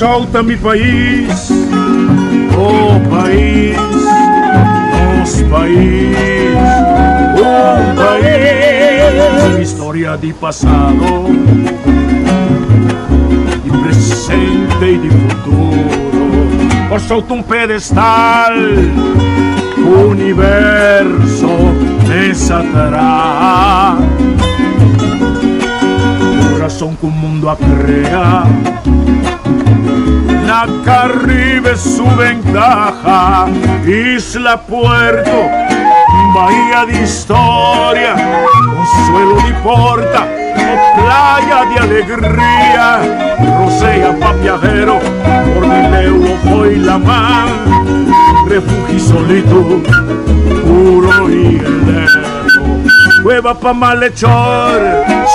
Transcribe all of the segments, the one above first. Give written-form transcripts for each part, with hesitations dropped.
Kòrsou ta mi pais, oh pais, nos pais, un pais. Historia di pasado, di presente i di futuro. Kòrsou ta un pedestal, universo mesa traha. Kurason ku mundu a krea. Na Caribe su ventaha, isla puerto, bahia di historia, consuelo di porta, o playa di alegria, rosea pa viajero, por di leu o fo'i laman, refugio solitud, puro y eterno. Cueva pa malhechor,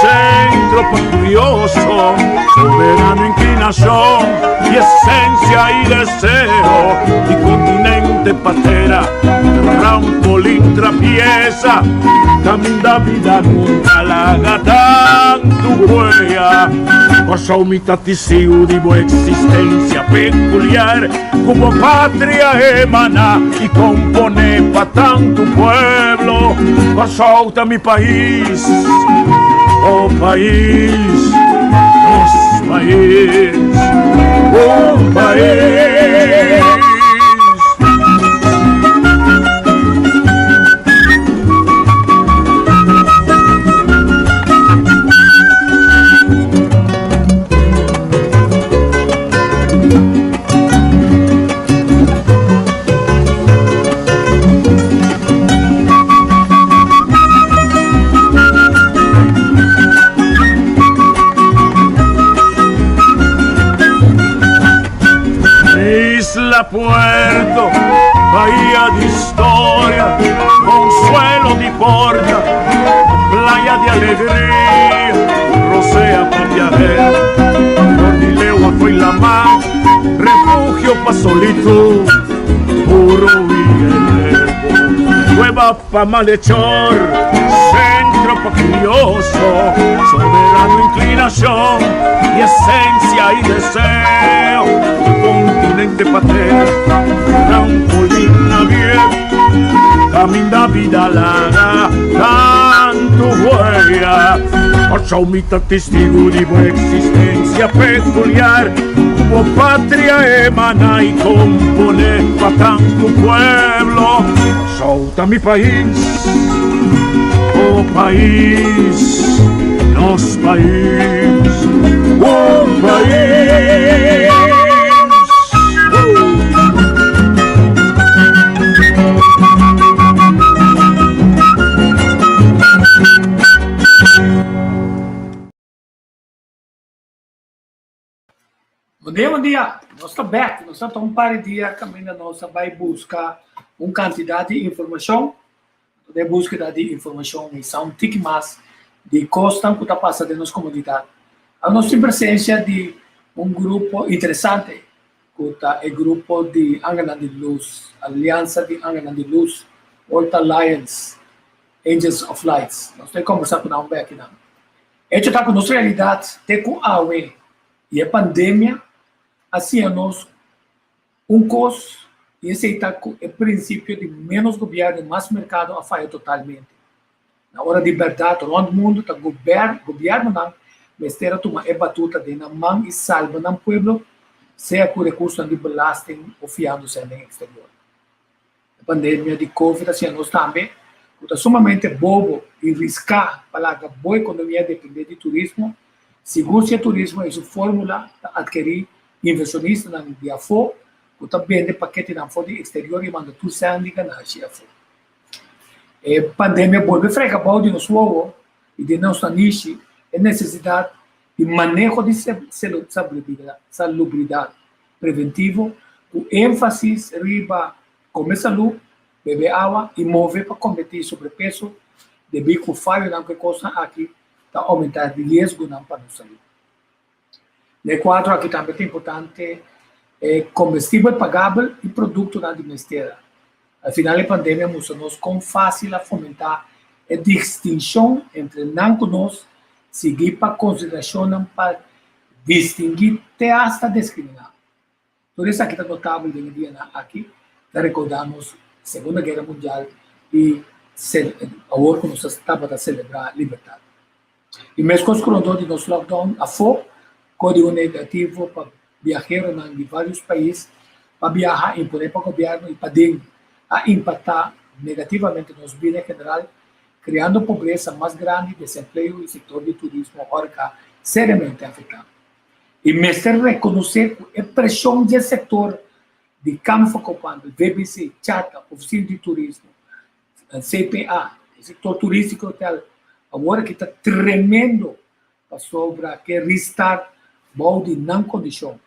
centro pa curioso, soberano inclinación y esencia y deseo, y continente patera, trampolín trapieza, caminda vida nunca laga tantu huella. Kòrsou mi ta tisiu di bo existencia peculiar, Ku bo patria emana i komponé pa tantu pueblo. Kòrsou ta mi pais, oh pais, nos pais, un pais. Isla Puerto, bahía de historia, consuelo di porta, playa de alegría, rosea pa viajero, Cornileo fue la mar, refugio pa solitud, puro y eterno, cueva pa malhechor, centro pa curioso, soberano inclinación y esencia y deseo, continente patera, trampolín navier, caminda vida laga, tantu huella. Kòrsou mi ta testigu di bo existencia peculiar, ku bo patria emana y compone pa tantu pueblo. Kòrsou ta mi pais, oh pais, nos pais, un pais. Bon dia, bon dia. Nos ta bek. Nos ta un par di dia kaminda nos a bai buska un kantidat di informashon. Den búskeda di informashon i sa un tiki mas di kosnan ku ta pasa den nos komunidat. Awe nos tin presensia di un grupo interesante ku ta e grupo di Angelnan di Lus, Aliansa di Angelnan di Lus, World Alliance Angels of Lights. Nos ta kombersá ku nan un bek akinan. Hecho ta ku nos realidat te ku awe i e pandemia a siña nos un kos i esei ta ku e prinsipio di ménos gobièrnu i mas merkado a faya totalmente. Na ora di bèrdat rònt mundu ta gobièrnunan mester a tuma e batuta den nan man i salba nan pueblo sea ku rekursonan di belasting o fiando sèn den eksterior. E pandemia di Covid a siña nos tambe ku ta sumamente bobo i riská pa laga bo ekonomia dependé di turismo, sigur si e turismo i su fórmula ta atkerí invershonistanan di afó ku ta bende paketenan for di eksterior i manda tur sèn di ganashi afó. E pandemia bolbe frega bou di nos wowo i den nos nanishi e nesesidat di maneho di salubridat preventivo ku énfasis riba kome salú, bebe awa i move pa kombatí sobrepeso debí ku fayonan ku e kosnan aki ta oumentá riesgonan pa nos salú. Na e kuadro aki tambe ta importante e kombestibel pagabel i produktonan di mestera. Al final e pandemia a mustra nos kon fásil a fomentá e distinshon entre nan ku nos, sigui pa konsiderashonnan pa distinguí te asta diskriminá. Tur esaki ta notabel den e dianan aki, ta rekordá nos Segunda Guera Mundial i awor ku nos ta tabata selebrá libertat. I meskos ku rondó di nos lockdown afó, kódigo negativo pa biaheronan di vários pais pa biaha imponé pa gobièrnu i paden a impaktá negativamente nos bida en general, kreando pobresa mas grandi, desempleo i sektor di turismo hòrka seriamente afektá. I mester rekonosé ku e preshon dje sektor di Kamer van Koophandel, VBC, Chata, Ofisina di Turismo, CPA, e sektor turístiko hotel, awor aki ta tremendo pasobra ke restart bou di nan kondishon.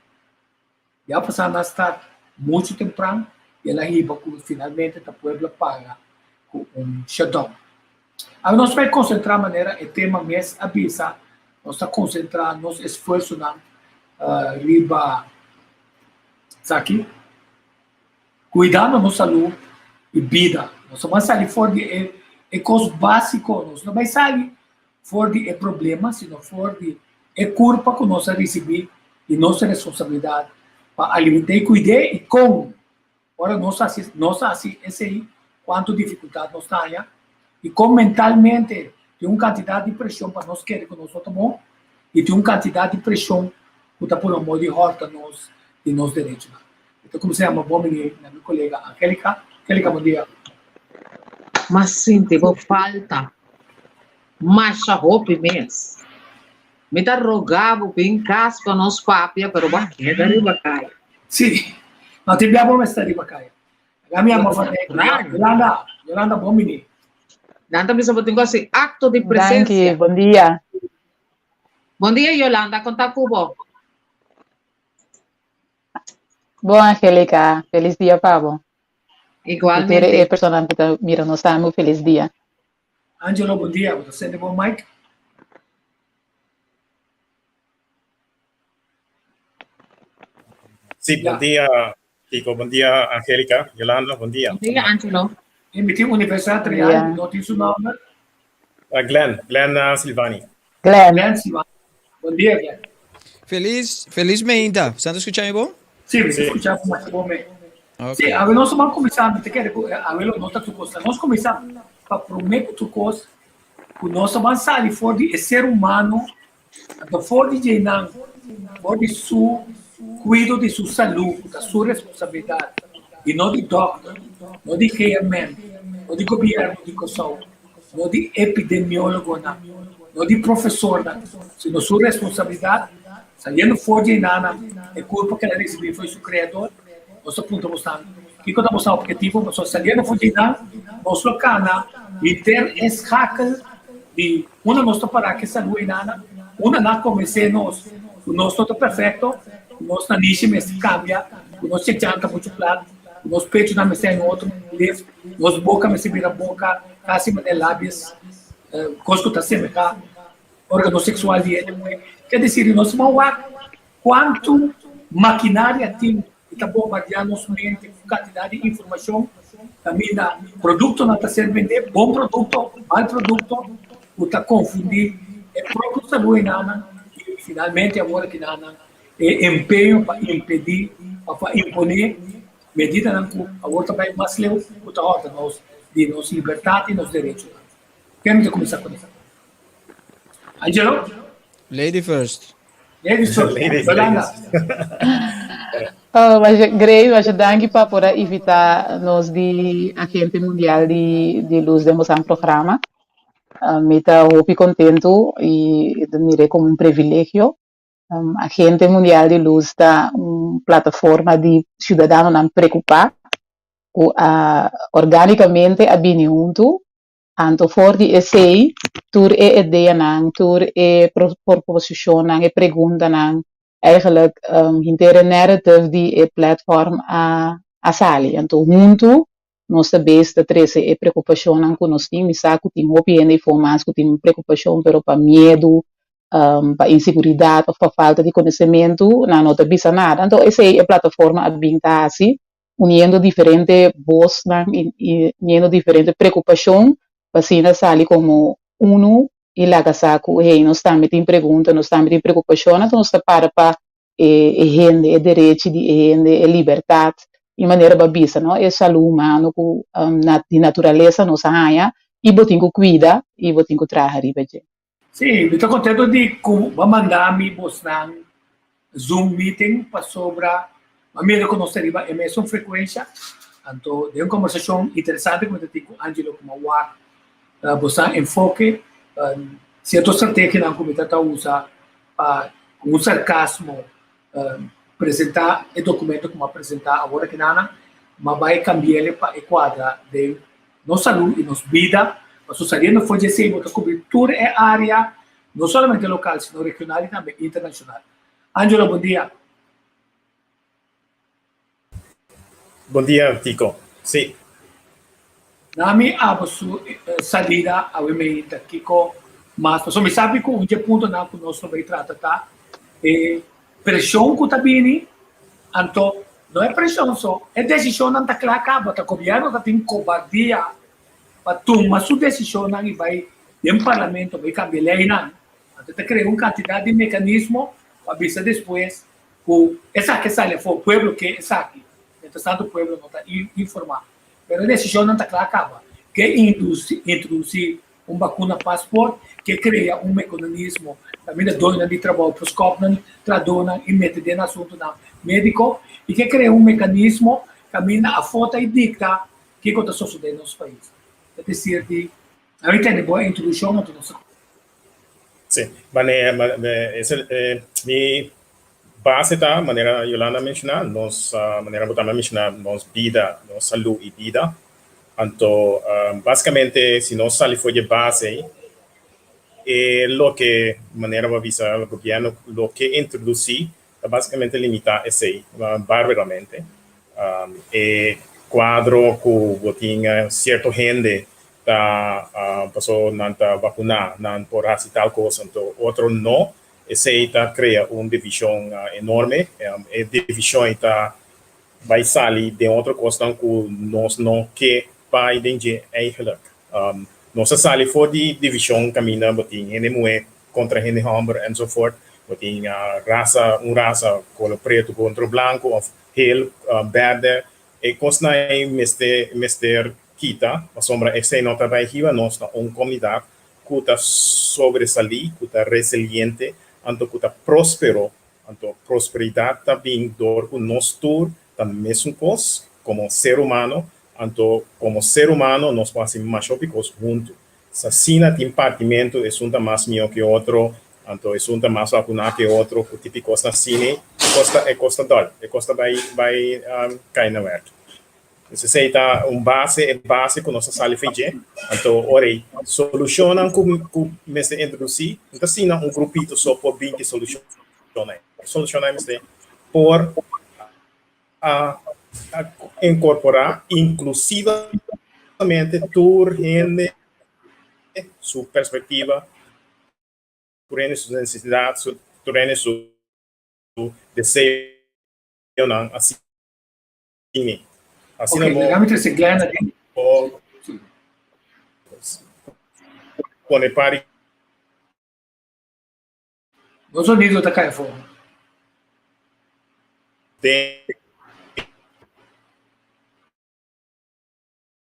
Ya pasá nan start muchu tempran i el a hiba ku finalmente ta pueblo paga ku un shutdown. Awe nos bai konsentrá manera e tema mes a bisa, nos ta konsentrá nos esfuersonan riba esaki, kuidando nos salú i bida. Nos ta bai sali for di e kos básiko, nos no bai sali for di e problema, sino for di e kurpa ku nos a risibí i nos responsabilidat pa aliment'é i kuid'é i kon ora nos hasi nos hasi esei kuantu difikultat nos ta haña i kon mentalmente tin un kantidat di preshon pa nos kere ku nos no ta bon i tin un kantidat di preshon ku ta pone modo di hòrta nos di nos derechonan. Mi ta kuminsá yama bon bini na mi kolega Angelica. Angelica, bon dia. M'a sinti bo falta. Masha hopi mes. Mi ta roga bo bin kas pa nos papia, pero bo a keda riba kaya. Sí, no tin bia bo mester riba kaya. Laga mi ama van dek. Yolanda, Yolanda bon bini. Nan ta bisa bo tin ku hasi akto di Danki, presensia. bon dia. Bon dia Yolanda, kon ta ku bo? Bon Angelica, felis dia pa bo. Igualmente. E personanan ku ta mira nos tambe un felis dia. Angelo, bon dia. Bo ta sende bo mic? Sí, bon dia, Kiko. Bon dia, Angelica. Yolanda, bon dia. Bon dia, Angelo. E mi tin Universidad Real, no tin su nomber. Glenn, Glenn Silvani. Glenn. Glenn Silvani. Bon dia, Glenn. Felis, felis meinta. San ta skucha mi bon? Sí, mi ta skucha bo masha bon me. Sí, awe nos a kuminsá, mi ta kere ku awe lo no ta tur kos. Nos kuminsá pa promé ku tur kos ku nos a ban sali for di e ser humano, anto for di djeinan, for di su kuido di su salú ku ta su responsabilidat i no di dòkter, no di GMN, no di gobièrnu di Kòrsou, no di epidemiólogonan, no di profesornan, sino su responsabilidat, saliendo for di einanan e kulpa ku el a risibí for di su Kreador. Nos ta puntra bosnan, kiko ta bosnan objetivo? Pasobra saliendo for di einan, nos lo kana henter e schakel di unda nos ta pará ku e salú einanan, unda nan a konvensé nos ku nos no ta perfekto, ku nos nanishi mester kambia, ku nos chechan ta muchu plat, ku nos pechunan mester haña otro lift, nos boka mester bira boka kasi manera labios, kos ku ta semehá órgano seksual di hende muhé. Ke desir, nos a wak kuantu makinaria tin i ta bombardiá nos mente ku kantidat di informashon kaminda produktonan ta ser bendé, bon produkto, mal produkto, ku ta konfundí e propio salú enanan i finalmente awor akinanan e empeño pa impedí òf pa imponé medidanan ku awor ta bai mas leu ku ta hòrta nos di nos libertat i nos derechonan. Ken mi ta kuminsá kuné? Angelo? Lady first. Lady first. Yolanda. Oh, masha great, masha danki pa por a invitá nos di Agente Mundial di di Luz den bosan programa. Mi ta hopi kontentu i ta mir'é komo un privilegio. Agente Mundial di Luz ta un plataforma di siudadanonan preokupá ku a orgánikamente a bini huntu. Anto for di esei tur e ideanan, tur e proposishonnan, e preguntanan, eigenlijk henter e narrative di e platform a sali. Anto huntu nos ta bes ta trese e preokupashonnan ku nos tin. Mi sa ku tin hopi hende afó mas ku tin preokupashon, pero pa miedu, pa inseguridat òf pa falta di konosementu nan no ta bisa nada. Anto esei e plataforma a bin ta hasi, uniendo diferente bosnan i uniendo diferente preokupashon pa asina sali komo unu i laga sa ku hey nos tambe tin pregunta, nos tambe tin preokupashon, anto nos ta para pa. e e hende, e derechi di e hende, e libertat i manera bo a bisa no, e salú humano ku di naturalesa nos a haña i bo tin ku kuida i bo tin ku traha riba dje. Sí, mi ta contento di cu bo a manda mi bosnan Zoom meeting pasobra bo a mira cu nos ta riba e mesun frecuencia. Anto den un conversacion interesante cu mi ta tin cu Angelo cu mi a wak bosnan enfoke, cierto strategianan cu mi ta ta usa pa cu un sarcasmo presenta e documento cu mi a presenta awor aki-nan, mi a bay cambi'el pa e cuadra den nos salud y nos bida, pasobra saliendo for di esey bo ta cubri tur e area, no solamente local, sino regional y tambe internacional. Angelo, bon dia. Bon dia, Tico. Sí. Nami abo su salida awe meinta, kico mas? Pasobra mi sabi cu un dje puntonan cu nos lo bay trata ta e Preshon ku ta bini, anto no e preshon so, e desishonnan ta kla kaba, ta gobièrnu ta tin kobardia pa tuma su desishonnan i bai den parlamento bai kambia leinan, anto ta krea un kantidat di mekanismo pa bisa despues ku esaki a sali afó, pueblo ke esaki, mientras tanto pueblo no ta informá. Pero e desishonnan ta kla kaba, ke introdusí un bakuna pasport ke krea un mekonanismo kaminda doñonan di trabou por skòp nan trahadónan i mete den asuntunan médiko i ke krea un mekanismo kaminda afó ta i dikta kiko ta sosodé den nos pais. Ta desir di a mi tende bo introdukshon anto nos ta. Sí, manera mi base ta manera Yolanda a menshoná, nos manera bo tambe a menshoná nos bida, nos salú i bida. Anto, básicamente, si nos sali for di e base ei, e loke, manera bo a bisa, gobierno lo ke introducí ta básicamente limitá esei barbaramente. E kuadro ku bo tin sierto hende ta paso nan ta vakuná, nan por hasi tal kos, anto otro no, esei ta krea un divishon enorme. E divishon ei ta Bai sali den otro kosnan ku nos no ke bai den dje eigenlijk. Nos a sali for di divishon kaminda bo tin hende muhé kontra hende hòmber enzovoort. Bo tin rasa, un rasa kolo pretu kontra blanku òf hel, bèrdè. E kosnan ei mester mester kita pasobra esei no ta bai hiba nos na un komunidat ku ta sobresalí, ku ta resiliente, anto ku ta próspero. Anto prosperidat ta bin dor ku nos tur ta mesun kos komo ser humano, anto komo ser humano nos por hasi masha hopi kos huntu. S'asina tin partimentu, esun ta mas mihó ke otro, anto esun ta mas vakuná ke otro, ku tipi kosnan asina e kos ta e kos ta dòl, e kos ta bai bai kai na wèrk. Pues esei ta un base, e base ku nos a sali for dje. Anto ora ei solushonnan ku ku mester introdusí, no ta asina un grupito so por bin ku e solushonnan ei. E solushonnan ei mester por a inkorporá inklusivamente tur hende su perspektiva, tur hende su nesesidat, tur hende su deseonan asina. Asina Ok, bo laga mi trese Glenn aden. por pone pari. Bo sonido ta kai afó. Den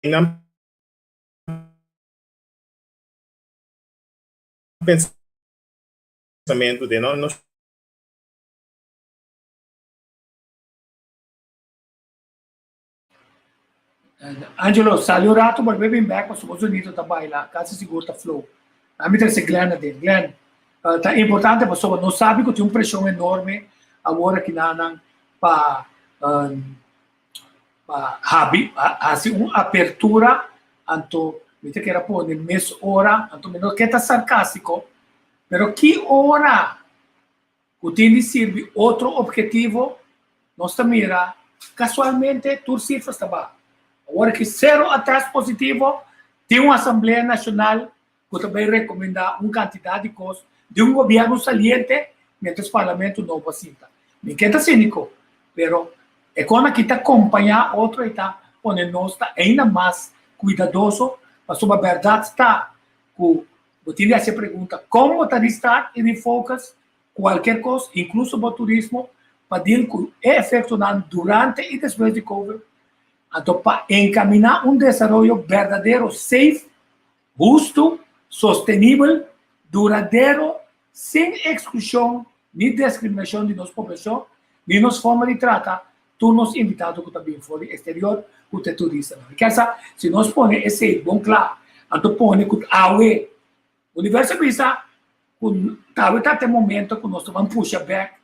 nan pensamentu, den nan. Angelo, sali un rato bolbe bin bek pasobra bo zonido ta baila, kasi sigur ta flow. Ami trese Glenn aden. Glenn, ta importante pasobra nos sabi ku tin un preshon enorme awor aki nan pa pa habi hasi un apertura anto mi ta kere pone mes ora anto mi no ke ta sarkastiko pero ki ora ku tin di sirbi otro obhetivo, nos ta mira kasualmente tur sifras ta baha. Awor ki sero a tèst positivo, tin un Asamblea Nashonal ku ta bai rekomendá un kantidat di kos di un gobièrnu saliente miéntras parlamento nobo a sinta. Mi ke ta síniko, pero e kon aki ta kompañá otro i ta pone nos ta ainda mas kuidadoso pasobra bèrdat ta ku Bo tin di hasi e pregunta, kon bo ta restart i refocus kualker kos, inkluso bo turismo? pa deal ku e efektonan durante i despues di Covid, anto pa enkaminá un desaroyo berdadero safe, hustu, sostenibel, duradero, sin eksklushon ni deskriminashon di nos poblashon ni nos forma di trata tur nos invitado ku ta bin for di eksterior ku ta e turistanan. Mi kier sa si nos pone esei bon kla, anto pone ku awe Universo a bisa ku tawe ta te momento ku nos ta ban pusha bek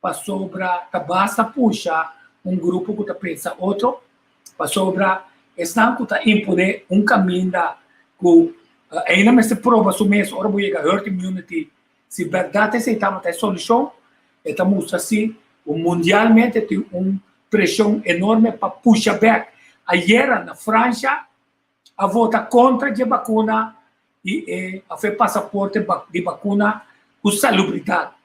pasobra ta basta pusha un grupo ku ta pensa otro, pasobra esnan ku ta imponé un kaminda ku ainda mester proba su mes ora bo yega herd immunity, si bèrdat esei tabata e solushon, e ta mustra si ku mundialmente tin un preshon enorme pa pusha bek. Ayera na Fransha a vota kontra dje bakuna i e a fe pasaporte di bakuna ku salubridat.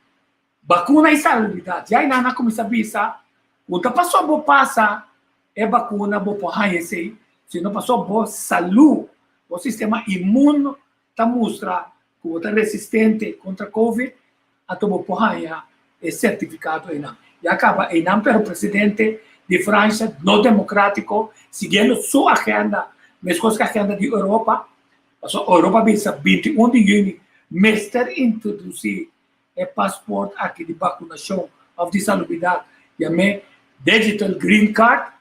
Bakuna i salubridat. Ya einan a kuminsá bisa ku ta pasobra bo pasa e bakuna bo por haña esei, sino pasobra bo salú, bo sistema imun ta mustra ku bo ta resistente kontra covid, anto bo por haña e sertifikado einan. Ya kaba einan pero presidente di Fransha no demokratiko siguiendo su agenda meskos ku agenda di Europa, pasobra Europa bisa 21 di yüni mester introdusí e pasport aki di bakunashon òf di salubridat yam'é digital green card,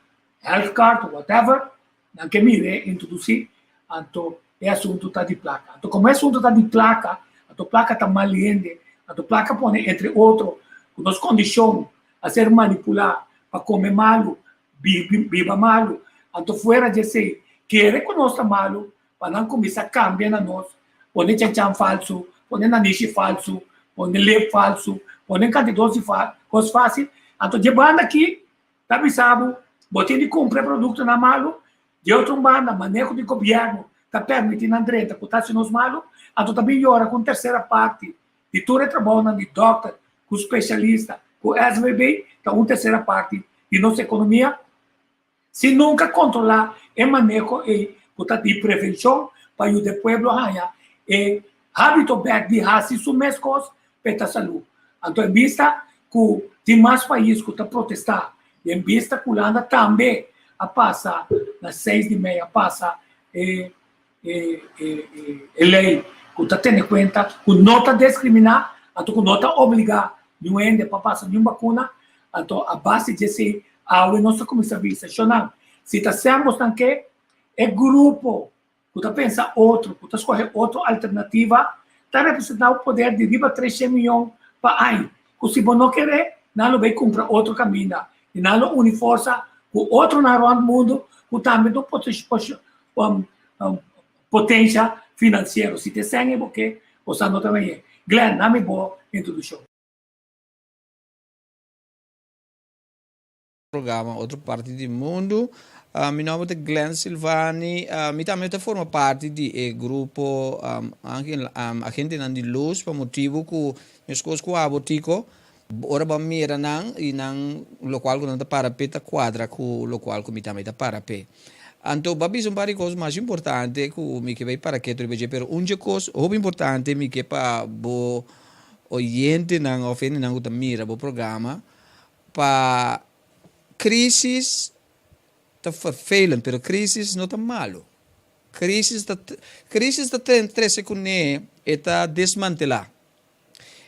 health card, whatever, nan ke mir'é introdusí, anto e asuntu ta di plaka. Anto komo e asuntu ta di plaka, anto plaka ta mal hende, anto plaka pone entre otro ku nos kondishon a ser manipulá pa kome malu, biba malu, anto fuera di esei kere ku nos ta malu pa nan kuminsá kambia na nos, pone chanchan falsu, pone nanishi falsu, pone lep falsu, pone kantidos di kos fásil. Anto dje banda aki ta bisa bo, bo tin di kumpra e produktonan malu, di otro un banda maneho di gobièrnu ta permití nan drenta ku ta hasi nos malu, anto ta bin yora ku un tersera parti di tur e trabounan di dòkter ku spesialista ku SVB ta un tersera parti di nos ekonomia. Si nunka kontrolá e maneho ei ku ta di prevenshon pa yuda e pueblo haña e hábito bèk di hasi su mes kos pa e ta salú. Anto en bista ku tin mas pais ku ta protestá i en bista ku Hulanda tambe a pasa na seis di mei a pasa e e lei ku ta tene kuenta ku no ta diskriminá anto ku no ta obligá niun hende pa pasa niun bakuna anto a base di esei awe nos ta kuminsá bisa shonnan si ta sèn bosnan ke e grupo ku ta pensa otro ku ta skohe otro alternativa ta representá un poder di riba treshen miyon pa aña ku si bo no kere nan lo bai kumpra otro kaminda i nan lo uni forsa ku otronan rònt mundu ku tambe ta potensha finansiero. Si ta esei bo ke, bo sa no ta weye. Glenn, na mi bo introdushon. Programa otro parti di mundu. Mi nomber ta Glenn Silvani. Mi tambe ta forma parti di e grupo Agentenan di Luz pa motibu ku meskos ku abo Tico Ora bo a mira nan i nan lokual ku nan ta para p'e ta kuadra ku lokual ku mi tambe ta para p'e. Anto bo a bisa un par di kos mas importante ku mi ke bai para ketu riba dje, pero un dje kos hopi importante mi ke pa bo oyentenan òf hendenan ku ta mira bo programa pa krisis ta vervelend, pero krisis no ta malu. Krisis ta krisis ta trese kuné e ta desmantelá.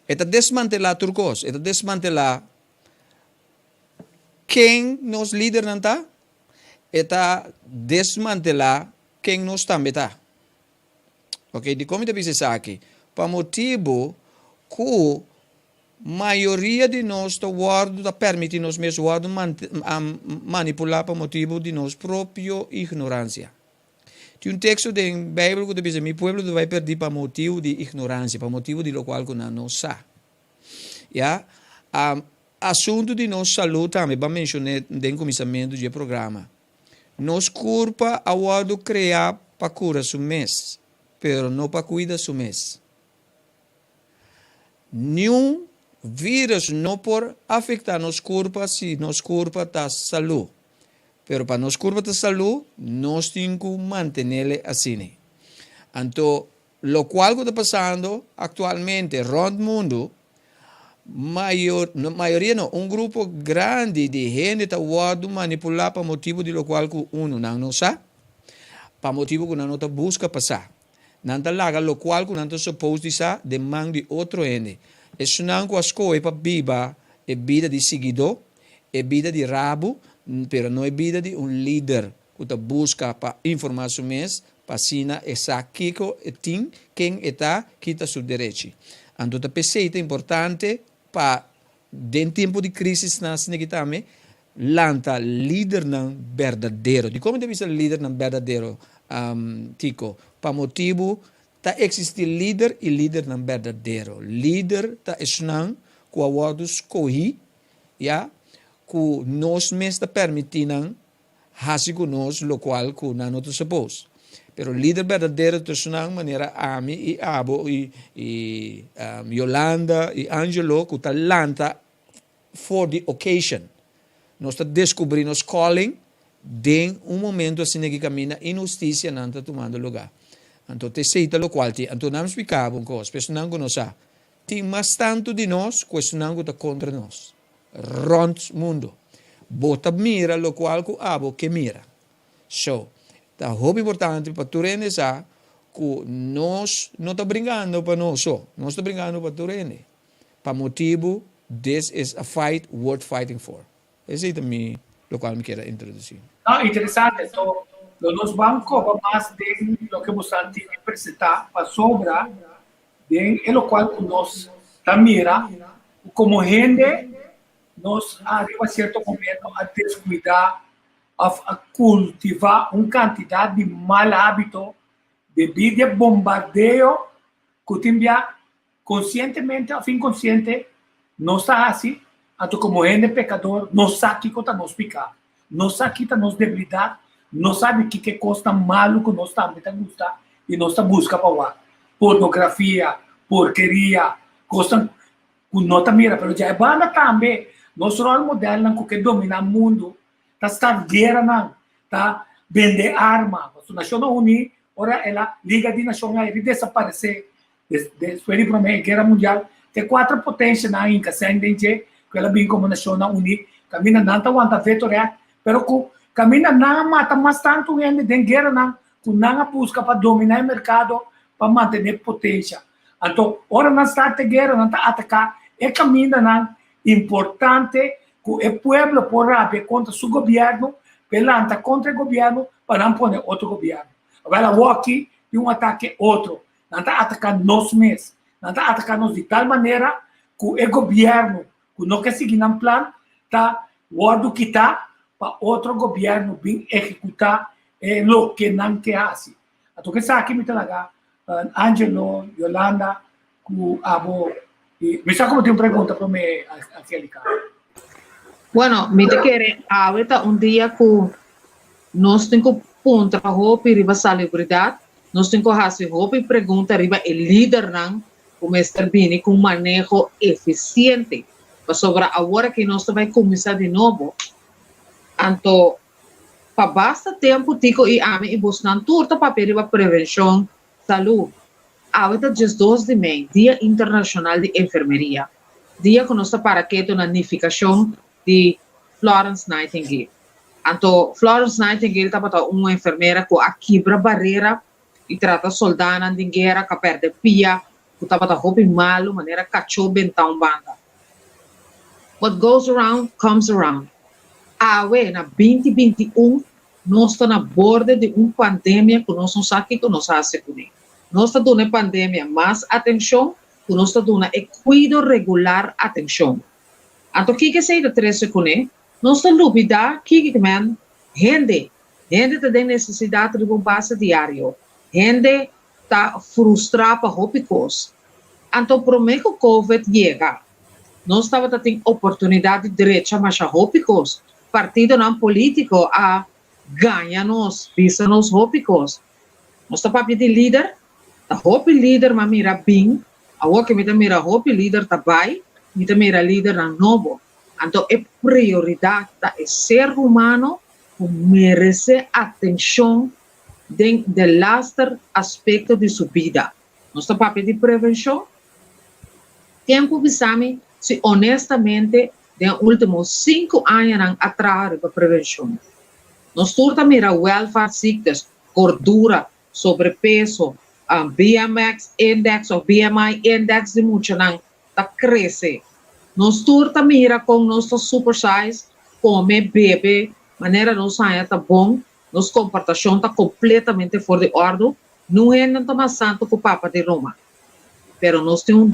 E ta desmantelá tur kos. E ta desmantelá ken nos lidernan ta. E ta desmantelá ken nos tambe ta. Ok, dikon mi ta bisa esaki? Pa motibu ku mayoria di nos ta wòrdu, ta pèrmití nos mes wòrdu manipulá pa motibu di nos propio ignoransia. Tin un teksto den Beibel ku ta bisa, Mi pueblo ta bai pèrdí pa motibu di ignoransia, pa motibu di lokual ku nan no sa. Ya. Asuntu di nos salú tambe bo a menshoné den kuminsamentu di e programa. Nos kurpa a wòrdu kreá pa kura su mes, pero no pa kuida su mes. Niun vírus no por afektá nos kurpa si nos kurpa ta salú. Pero pa nos kurpa ta salú, nos tin ku mantenele asina. Anto, lokual ku ta pasando aktualmente rònt mundu, Mayor, no, mayoria no, un grupo grandi di hende ta wòrdu manipulá pa motibu di lokual ku unu nan no sa, pa motibu ku nan no ta buska pa sa. Nan ta laga lokual ku nan ta supos di sa den man di otro hende. Esunnan ku a skohe pa biba e bida di siguidó, e bida di rabu, pero no e bida di un lider ku ta buska pa informá su mes Pa asina e sa kiko e tin, ken e ta, ki ta su derechi. Anto ta p'esei ta importante pa den tempu di krisisnan asina aki tambe lanta lidernan berdadero. Dikon mi ta bisa lidernan berdadero, Tico? Pa motibu ta eksistí lider i lidernan berdadero. Lider ta esnan ku a wòrdu skohí, ya, ku nos mes ta permití nan Hasi ku nos lokual ku nan no ta suppose. Pero lider berdadero ta esnan manera ami i abo i i Yolanda i Angelo ku ta lanta for di occasion. Nos ta deskubrí nos calling den un momento asina ki kaminda inhustisianan ta tumando lugá. Anto ta esei ta lokual tin. Anto nan splika bo un kos, pa esnan ku no sa, tin mas tantu di nos ku esnan ku ta kontra nos. Rond mundo. Bo ta mira locual cu abo ke mira. So, ta hopi importante pa tur hende sa cu nos no ta bringando pa nos so, nos ta bringando pa tur hende. Pa motibu this is a fight worth fighting for. Esey ta mi locual mi kier a introduci. No, interesante. So, lo nos ban coba mas den loke bo sa tin di presenta pasobra Den e lokual ku nos ta mira ku komo hende nos a riba sierto momento a deskuidá òf a kultivá un kantidat di mal hábito debí di e bombardeo ku tin bia konsientemente òf inkonsiente nos ta hasi, anto komo hende pekador nos sa kiko ta nos piká, nos sa ki ta nos debilidat, nos sabi kiko e kosnan malu ku nos tambe ta gusta i nos ta buska pa wak, pornografia, porkeria, kosnan ku no ta mira. Pero dja e banda tambe nos ròl modelnan ku ke dominá mundu ta start gueranan, ta bende arma. Pasobra Nashonnan Uní ora el a Liga di Nashonnan a desaparesé Despues di Promé Guera Mundial, te kuater potensianan a hinka sèn den dje ku el a bin komo Nashonnan Uní, kaminda nan ta wanta veto rèk, pero ku kaminda nan a mata mas tantu hende den gueranan ku nan a buska pa dominá e merkado pa mantené potensia. Anto, ora nan start e guera, nan ta ataká e kamindanan importante ku e pueblo por rabia kontra su gobièrnu, pa e lanta kontra e gobièrnu pa nan pone otro gobièrnu. Awèl awoki di un atake otro. Nan ta ataká nos mes. Nan ta ataká nos di tal manera ku e gobièrnu ku no ke sigui nan plan ta wòrdu kitá pa otro gobièrnu bin ehekutá e loke nan ke hasi. Anto ku esaki mi ta laga Angelo, Yolanda ku abo i mi sa ku bo tin un pregunta promé Angelica. Bueno, mi ta kere awe ta un dia ku nos tin ku puntra hopi riba salubridat Nos tin ku hasi hopi pregunta riba e lidernan ku mester bini ku un maneho efisiente, pasobra awor aki nos ta bai kuminsá di nobo. Anto pa basta tempu Tico i ami i bosnan tur ta papia riba prevenshon, salú. Awe ta 12 di mei, Dia Internashonal di Enfermeria, dia ku nos ta para ketu na nifikashon di Florence Nightingale. Anto Florence Nightingale tabata un enfermera ku a kibra barera i trata soldánan den guera ku a pèrdè pia, ku tabata hopi malu manera kachó bentá un banda. What goes around comes around. Awe na 2021 nos ta na borde di un pandemia ku nos no sa kiko nos hasi kuné. Nos ta duna e pandemia mas atenshon ku nos ta duna e kuido regular atenshon. Anto kiko esei ta trese kuné? Nos ta lubidá kiko men hende. Hende ta den nesesidat riba un base diario. Hende ta frustrá pa hopi kos. Anto promé ku Covid yega, nos tabata tin oportunidat di drecha masha hopi kos. Partidonan polítiko a gaña nos, bisa nos hopi kos. Nos ta papia di lider, ta hopi lider m'a mira bin, awor ke mi ta mira hopi lider ta bai, mi ta mira lidernan nobo. Anto e prioridat ta e ser humano ku meresé atenshon den delaster aspekto di su bida. Nos ta papia di prevenshon. Ken ku bisa mi si honestamente den último 5 añanan a traha riba prevenshon. Nos tur ta mira welvaartsziektes, gordura, sobrepeso, BMX index òf BMI index di muchanan ta krese. Nos tur ta mira kon nos ta supersize, kome, bebe, manera nos haña ta bon, nos komportashon ta kompletamente for di òrdu, Niun hende no ta mas santu ku Papa di Roma. Pero nos tin un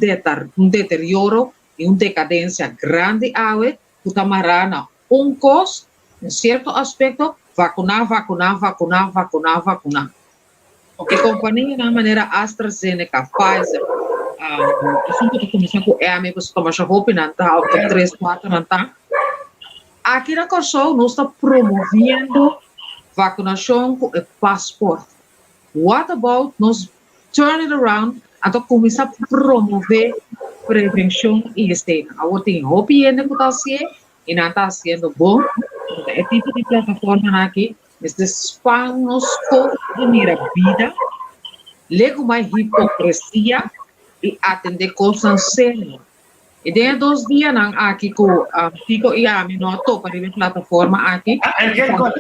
un deterioro i un dekadensia grandi awe ku ta mará na un kos, den sierto aspekto, vakuná, vakuná, vakuná, vakuná, vakuná. E kompanianan manera AstraZeneca, Pfizer, esun ku ta kuminsá ku M, pasobra ta masha hopi nan ta, òf ta tres, kuater nan ta. Aki na Kòrsou nos ta promoviendo vakunashon ku e pasport. What about nos turn it around anto kuminsá promové prevenshon i eseinan. Awor tin hopi hende ku ta hasié i nan ta hasiendo bon. Pasobra e tipo di plataformanan aki mester span nos scope di mira bida, legumai hipokresia i atendé kosnan serio. I den e dos dianan aki ku Tico i ami no a topa riba e plataforma aki.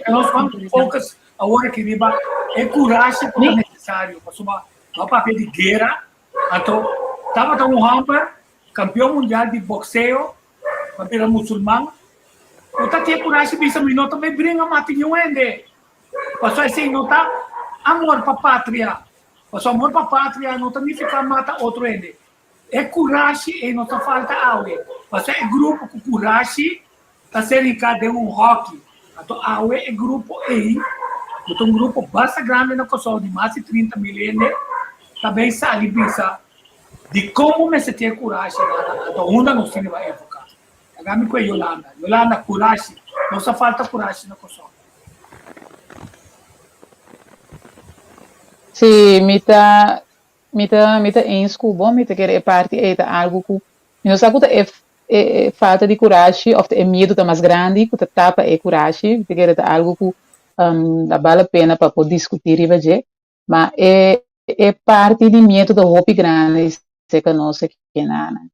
Nos ban focus awor aki riba e kurashi ku ta nesesario pasobra no a papia di guera anto tabata un hòmber kampion mundial di bokseo pa bira musulman ku ta tin e kurashi bisa mi no ta bai bringa mata niun hende pasobra esei no ta amor pa patria pasobra amor pa patria no ta nifiká mata otro hende. E kurashi ei no ta falta awe, pasobra e grupo ku kurashi ta ser hinká den un hòki. Anto awe e grupo ei, ku ta un grupo basta grandi na Kòrsou di mas di 30.000 hende, ta bay sali bisa dikon bo mester tin e kurashi nada, anto unda nos tin di bai enfoká. Laga mi ku e Yolanda. Yolanda, kurashi. Nos ta falta kurashi na Kòrsou. Sí, mi ta Mi ta mi ta eens ku bo, mi ta kere e parti ei ta algu ku mi no sa ku ta e e falta di kurashi òf ta e miedu ta mas grandi ku ta tapa e kurashi, mi ta kere ta algu ku ta bal a pena pa por diskutí riba dje, ma e e parti di miedu ta hopi grandi serka nos aki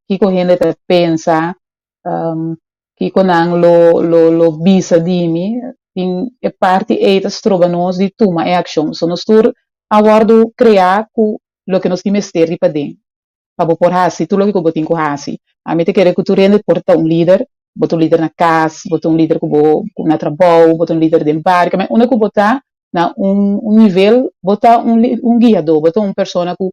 kiko hende ta pensa kiko nan lo lo lo bisa di mi, tin e parti ei ta stroba nos di tuma e akshon. So nos tur a wòrdu kreá ku loke nos tin mester di paden pa bo por hasi tur loke ku bo tin ku hasi. Ami ta kere ku tur hende por ta un lider, bo ta un lider na kas, bo ta un lider ku bo na trabou, bo ta un lider den bario, kende unda ku bo ta na un un nivel bo ta un un guiadó, bo ta un persona ku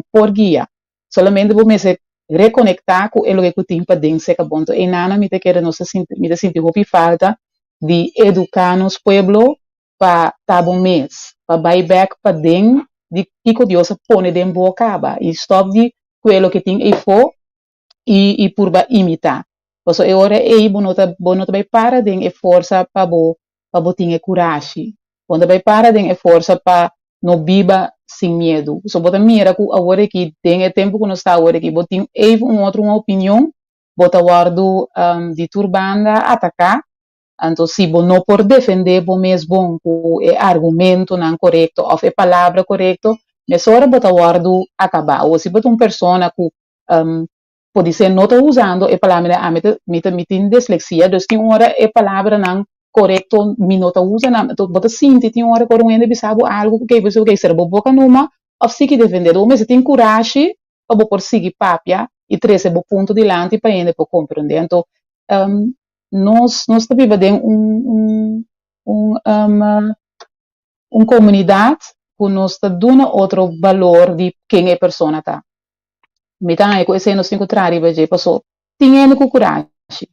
por guia. Solamente bo mester rekonektá ku e loke ku tin paden serka bo. Anto einana mi ta kere nos ta sinti, mi ta sinti hopi falta di eduká nos pueblo pa ta bo mes, pa bai bèk paden di kiko Dios a pone den bo kaba i stòp di ku e loke tin eifó i i purba imitá. Pasobra e ora ei bo no ta bo no ta bai para den e forsa pa bo pa bo tin e kurashi. Bo no ta bai para den e forsa pa no biba sin miedu. So bo ta mira ku awor aki, den e tempu ku nos ta awor aki, bo tin even un otro un opinion, bo ta wòrdu di tur banda ataká. Anto si bo no por defendé bo mes bon ku e argumentonan korekto òf e palabra korekto, mesora bo ta wòrdu akabá. Awor si bo ta un persona ku podisé no ta usando e palabra ami ta mi ta mi tin dislexia dus tin ora e palabranan korekto mi no ta usa nan enton bo ta sinti tin ora ku ora un hende bisa bo algu ku bo bisa oke sera bo boka numa òf sigui defendé bo mester tin kurashi pa bo por sigui papia i trese bo punto dilanti pa hende por komprendé anto nos nos ta biba den un un un un komunidat ku nos ta duna otro balor di ken e persona ta. Mi ta haña ku esei nos tin ku traha riba dje, paso tin hende ku kurashi.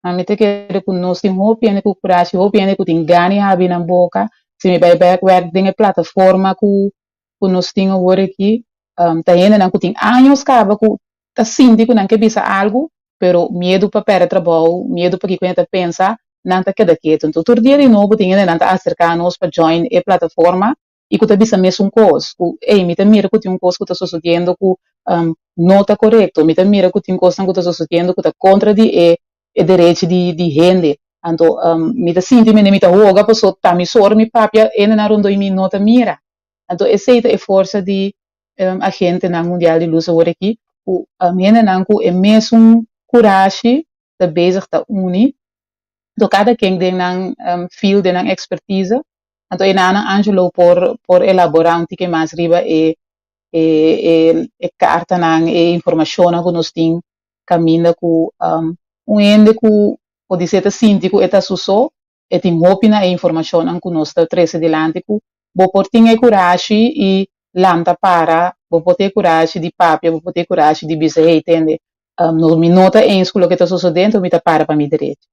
Ami ta kere ku nos tin hopi hende ku kurashi, hopi hende ku tin gana di habri nan boka. Si mi bai bèk wèk den e plataforma ku ku nos tin awor aki, ta hendenan ku tin años kaba ku ta sinti ku nan ke bisa algu, pero miedu pa pèrdè trabou, miedu pa kiko hende ta pensa, nan ta keda ketu. Enton tur dia di nobo tin hendenan ta aserká nos pa join e plataforma i ku ta bisa mesun kos, ku ey mi ta mira ku tin un kos ku ta sosodiendo ku no ta korekto, mi ta mira ku tin kosnan ku ta sosodiendo ku ta kontra di e e derechi di di hende, anto mi ta sinti mende mi ta hoga paso ta mi sor mi papia hendenan rondó mi no ta mira, anto esei ta e forsa di agentenan mundial di lus awor aki ku hendenan ku e mesun. kurashi, ta bezig ta uni, anto kada ken den nan field, den nan ekspertise, anto e nan Angelo por por elaborá un tiki mas riba e e e kartanan, e informashonnan ku nos tin kaminda ku un hende ku podisé ta sinti ku e ta su so, e tin hopi na e informashonnan ku nos ta trese dilanti ku bo por tin e kurashi i lanta para, bo por tin e kurashi di papia, bo por tin e kurashi di bisa hey tende no mi no ta eens ku loke ta sosodé enton mi ta para pa mi derecho.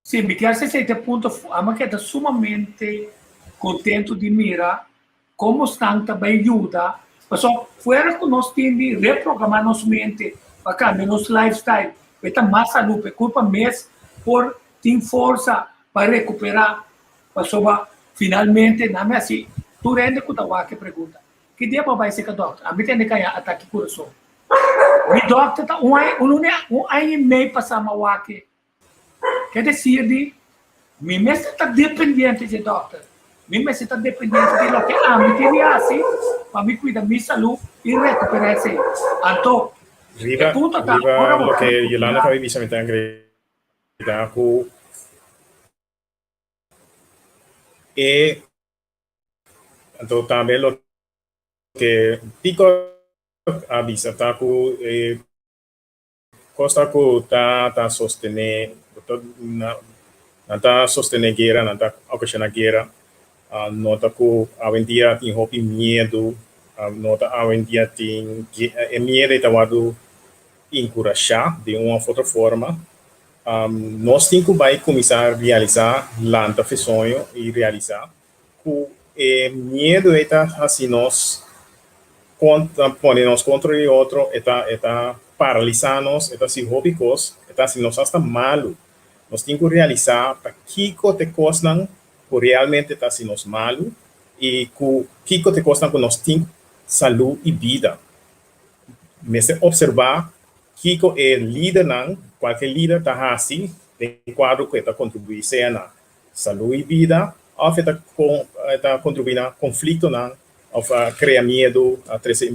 Sí, mi kier sesei te punto amo keda sumamente contento di mira como stan ta bay yuda paso fuera cu nos tin di reprograma nos mente pa cambia nos lifestyle pa e ta mas salud pa e curpa mes por tin forsa pa recupera pasobra finalmente nan mi haci tur hende cu ta wak e pregunta ki dia bo a bay seca dokter ami tende caya atake curason mi dokter ta un aña un aña y mey pasa mi a wak e. Ke desir di, Mi mester ta dependiente dje dòkter. Mi mester ta dependiente di loke ami tin di hasi pa mi kuida mi salú i rekuperá esei. Anto, e Riba, punto ta, riba ora bo loke Yolanda kuida. kaba di bisa mi ta agrega ku e anto tambe loke Pico a bisa ta ku e Kosta ku ta ta sostené nan ta sostené guera, nan ta okashoná guera. No ta ku awendia tin hopi miedu, no ta awendia tin e miedu ei ta wòrdu enkurashá den un òf otro forma. Nos tin ku bai kuminsá realisá, lanta fe soño i realisá ku e miedu ei ta hasi nos ta pone nos kontra di otro, e ta e ta paralisá nos, e ta hasi hopi kos, e ta hasi nos asta malu. Nos tin ku realisá pa kiko ta e kosnan ku realmente ta hasi nos malu i ku kiko ta e kosnan ku nos tin salú i bida. Mester opservá kiko e lidernan, kualke lider ta hasi den kuadro ku e ta kontribuí sea na Salú i bida, òf e ta e ta kontribuí na konfliktonan òf a krea miedu, a trese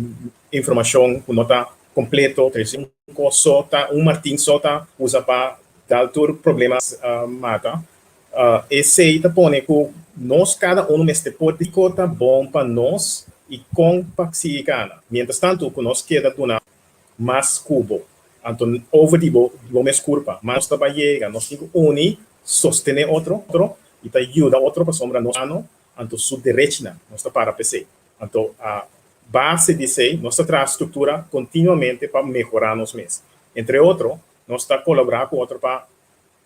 informashon ku no ta kompleto, trese un kos so ta un martin so ta usa pa dal tur problema mata. Esei ta pone ku nos kada unu mester por di kiko ta bon pa nos i kon pa sigui kana. Miéntras tantu ku nos keda duna mas ku bo, anto over di bo bo mes kurpa, mas nos ta bai yega. Nos tin ku uni sostené otro i ta yuda otro pasobra nos ano anto su derechinan nos ta para p'esei. Anto a base di esei nos ta traha struktura kontinuamente pa mehorá nos mes. Entre otro nos ta kolaborá ku otro pa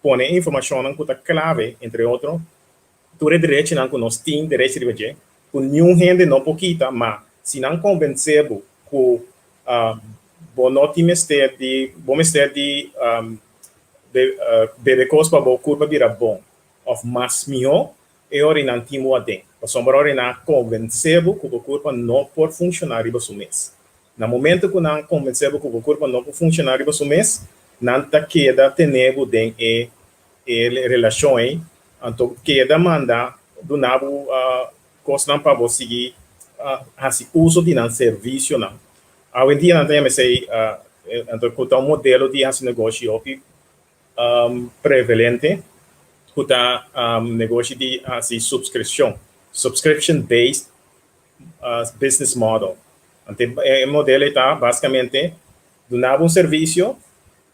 pone e informashonnan ku ta klave, entre otro tur e derechinan ku nos tin derechi riba dje ku niun hende no por kita, ma si nan konvensé bo ku bo no tin mester di bo mester di Bebe kos pa bo kurpa bira bon òf mas mihó, e ora nan tin bo aden. Pasobra ora nan a konvensé bo ku bo kurpa no por funshoná riba su mes. Na momento ku nan konvensé bo ku bo kurpa no por funshoná riba su mes, nan ta keda tene bo den e e relashon ei, anto keda manda duna bo kosnan pa bo sigui hasi uso di nan servisionan. Awendia nan ta yama esei anto ku ta un modelo di hasi negoshi hopi prevalente ku ta negoshi di hasi supskripshon, subscription based business model. Anto e modelo ei ta basikamente duna bo un servisio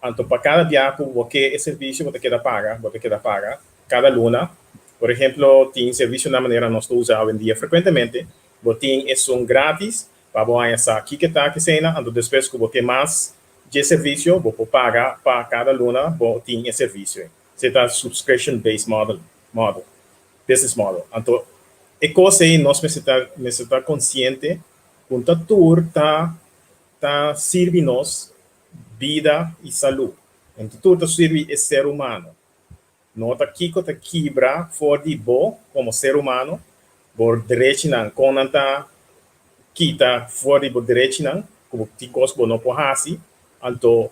anto pa kada bia ku bo ke e servisio bo ta keda paga, bo ta keda paga kada luna. Por ehemplo tin servisionan manera nos ta usa awendia frekuentemente, bo tin esun gratis Pa bo haña sa kiko ta keseinan, anto despues ku bo ke mas dje servisio, bo por paga pa kada luna bo tin e servisio ei. Esei ta subscription based model, model, business model. Anto e kos ei nos mester ta mester ta konsiente ku ta tur ta ta sirbi nos bida i salú. Anto tur ta sirbi e ser humano. No ta kiko ta kibra for di bo komo ser humano, bo derechinan, kon nan ta kita for di bo derechinan, ku bo tin kos ku bo no por hasi, anto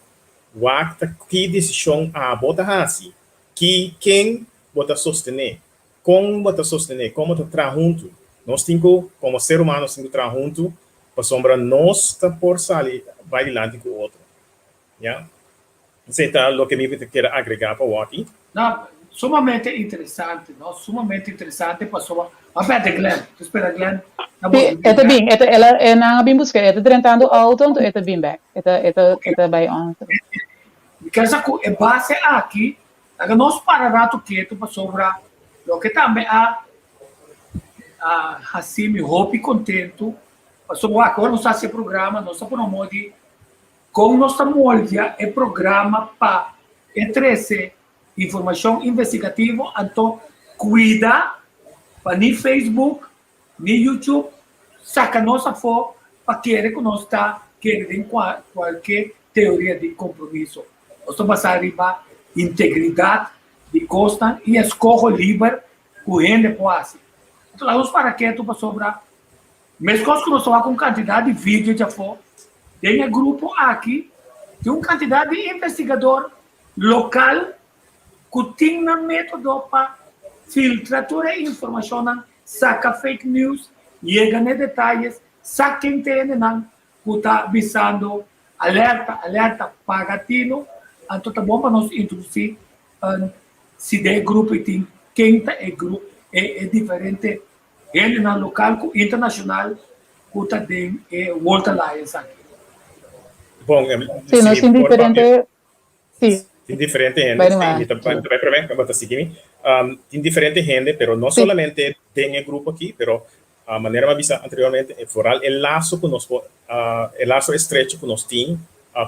wak ta ki desishon abo ta hasi, ki ken bo ta sostené, kon bo ta sostené, kon bo ta traha huntu. Nos tin ku, komo ser humano, nos tin ku traha huntu. Pasobra nos ta por sali bai dilanti ku otro. Ya. Esei ta loke mi ta kere agregá pa wòki. No, sumamente interesante, no? Sumamente interesante pasobra. Ma bète Glenn, ta spera Glenn ta bolbe bin. E ta bin, e ta, el a, e nan a bin busk'é, e ta drentando outo, anto e ta bin bèk. E ta, e ta, e ta bai on. Mi ker sa ku e base aki, laga nos para ratu ketu pasobra loke tambe a a hasi mi hopi kontentu, pasobra wak ora nos hasi e programa nos ta pone un modo di Kon nos ta moldia e programa pa e trese informashon investigativo anto kuida pa ni Facebook ni YouTube saka nos afó pa kere ku nos ta kere den kualke teoria di kompromiso. Nos ta basá riba integridat di kosnan i eskoho liber ku hende por hasi. Anto laga nos para ketu pasobra Meskos ku nos ta wak un kantidat di video djafó, den e grupo aki tin un kantidat di investigador lokal ku tin nan método pa filtra tur e informashonnan, saka fake news, yega na e detayes, sa ken ta e hendenan ku ta bisando alerta, alerta, paga tino. Anto ta bon pa nos introdusí si den e grupo ei tin ken ta e grupo, e diferente Hendenan lokal ku internashonal ku ta den e World Alliance aki. Bon, Sí, nos tin diferente, sí. Tin diferente hende, sí, mi ta bai promé, bo ta sigui mi. Tin diferente hende, pero no solamente den e grupo aki, pero manera mi a bisa anteriormente, vooral e laso ku nos por, e laso estrecho ku nos tin,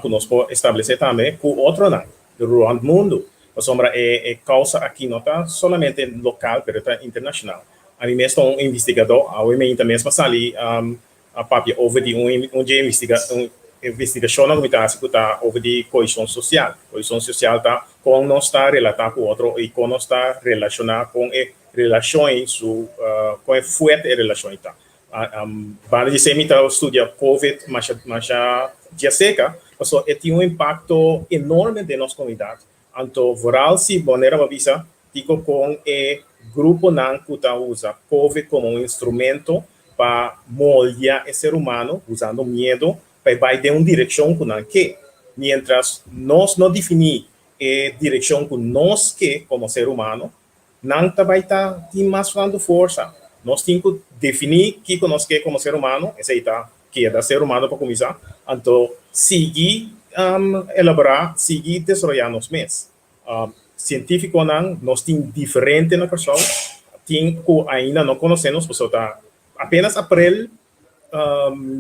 ku nos por establesé tambe ku otronan rònt mundu. Pasobra e kousa aki no ta solamente lokal, pero e ta internashonal. Ami mes ta un investigadó, awe meinta mes m'a sali a papia over di un dje investigashonnan ku mi ta hasi ku ta over di koheshon sosial. Koheshon sosial ta kon nos ta relatá ku otro i kon nos ta relashoná kon e relashon ei su kon e fuerte e relashon ei ta. Banda di esei mi ta studia covid masha masha djaseka pasobra e tin un impakto enorme den nos komunidat. Anto vooral si manera bo a bisa Kiko kon e gruponan ku ta usa covid komo un instrumento pa moldia e ser humano usando miedo pa e bai den un direkshon ku nan ke, mientras nos no definí e direkshon ku nos ke komo ser humano, nan ta bai ta tin mas tantu forsa. Nos tin ku definí kiko nos ke komo ser humano, esei ta keda ser humano pa kuminsá, anto sigui elaborá, sigui desaroyá nos mes. Sientífikonan nos tin diferente na Kòrsou, tin ku ainda no konosé nos pasobra ta apenas aprel,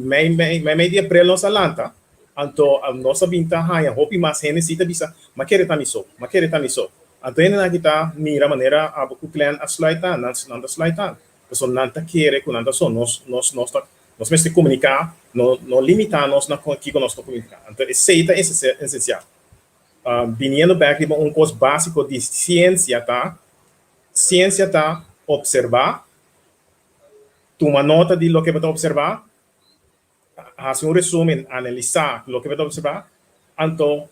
mei mei di aprel nos a lanta, anto nos a bin ta haña hopi mas hende si ta bisa, m'a kere ta mi so, m'a kere ta mi so. Anto hendenan aki ta mira manera abo ku Glenn a sluit nan, nan ta sluit nan, pasobra nan ta kere ku nan ta so, nos nos nos ta nos mester komuniká, no no limitá nos na kiko nos ta komuniká. Anto esei ta esensial. Biniendo bek riba un kos básiko di siensia ta, siensia ta opservá, tuma nota di loke bo ta opservá, hasi un resúmen, analisá loke bo ta opservá, anto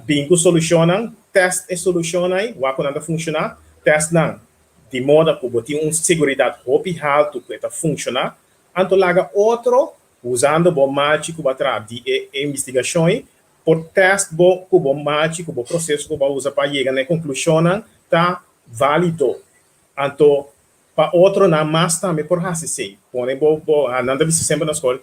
bin ku solushonnan, tèst e solushonnan ei, wak ku nan ta funshoná, tèst nan di moda ku bo tin un seguridat hopi haltu ku e ta funshoná, anto laga otro, usando bo malchi ku bo a traha di e investigashon ei, Por test bo ku bo machi, ku bo proseso ku bo a usa pa yega na e konklushonnan ta válido. Anto pa otronan mas tambe por hasi esei. Pone bo, bo, nan ta bisa semper na skol,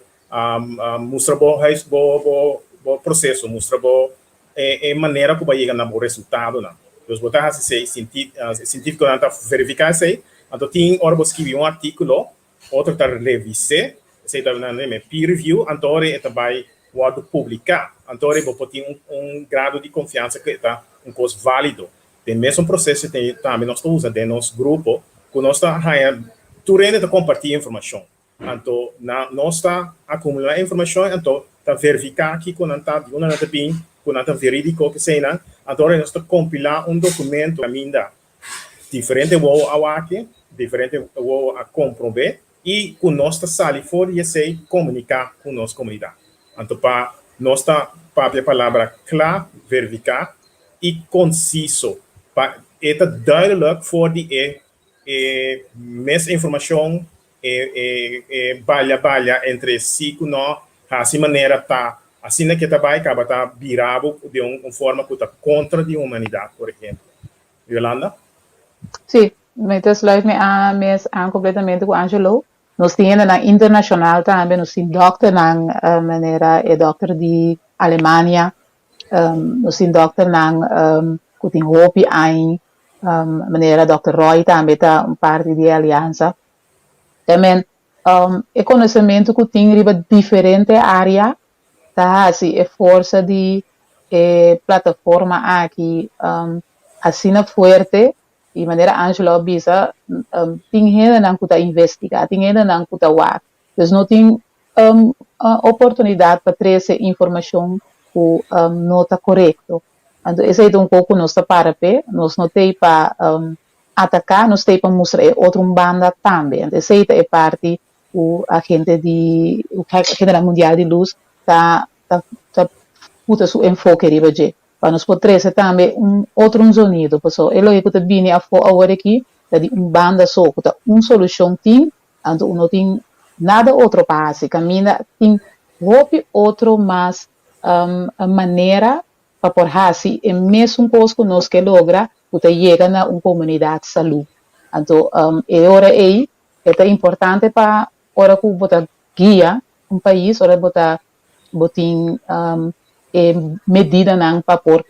mustra bo huis, bo, bo, bo proseso, mustra bo e, e manera ku bo a yega na bo resultadonan. Dus bo ta hasi esei, sinti, sientífikonan ta verifiká esei. Anto tin ora bo skibi un artíkulo, Otro ta revis'é, esei ta nan yama peer review, anto ora e ta bai wòrdu publiká. Anto ora bo por tin un grado di konfiansa ku e ta un kos válido. Den mesun proseso tambe nos ta usa den nos grupo ku nos ta haña tur hende ta kompartí informashon. Anto nos ta akumulá informashon anto ta verifiká kiko nan ta, di unda nan ta bin, ku nan ta verídiko, keseinan. Anto ora nos ta kompilá un dokumento kaminda Diferente wowo a wak-e, diferente wowo a komprob'é i ku nos ta sali for di esei komuniká ku nos komunidat. Anto pa nos ta papia palabra kla, verifiká i konsiso pa e ta duidelijk for di e e mes informashon. E e e balia balia entre si ku no, hasi manera ta asina ke ta bai kaba ta bira bo den un forma ku ta kontra di humanidat, por ehemplo. Yolanda? Sí, mi ta sluit mi a mes aan kompletamente ku Angelo. Nos tin hendenan internashonal tambe, nos tin dòkternan manera e dòkter di Alemania, nos tin dòkternan ku tin hopi aña, manera dòkter Roy tambe ta un parti di e aliansa. Tamen e konosementu ku tin riba diferente área ta hasi e forsa di e plataforma aki asina fuerte i manera Angelo a bisa tin hendenan ku ta investigá, tin hendenan ku ta wak. Dus no tin oportunidat pa trese informashon ku no ta korekto. Anto esei ta un kos ku nos ta para p'e, nos no t'ei pa ataká, nos t'ei pa mustra e otro un banda tambe. Anto esei ta e parti ku agente di General Mundial di Lus ta ta ta puta su enfoke riba dje, pa nos por trese tambe un otro un zonido, pasobra e loke ku ta bini afó awor aki ta di un banda so, ku ta un solushon tin, anto no tin nada otro pa hasi, kaminda tin hopi otro mas manera pa por hasi e mesun kos ku nos ke logra, ku ta yega na un komunidat salú. Anto e ora ei e ta importante pa ora ku bo ta guia un pais, ora bo ta bo tin e medidanan pa por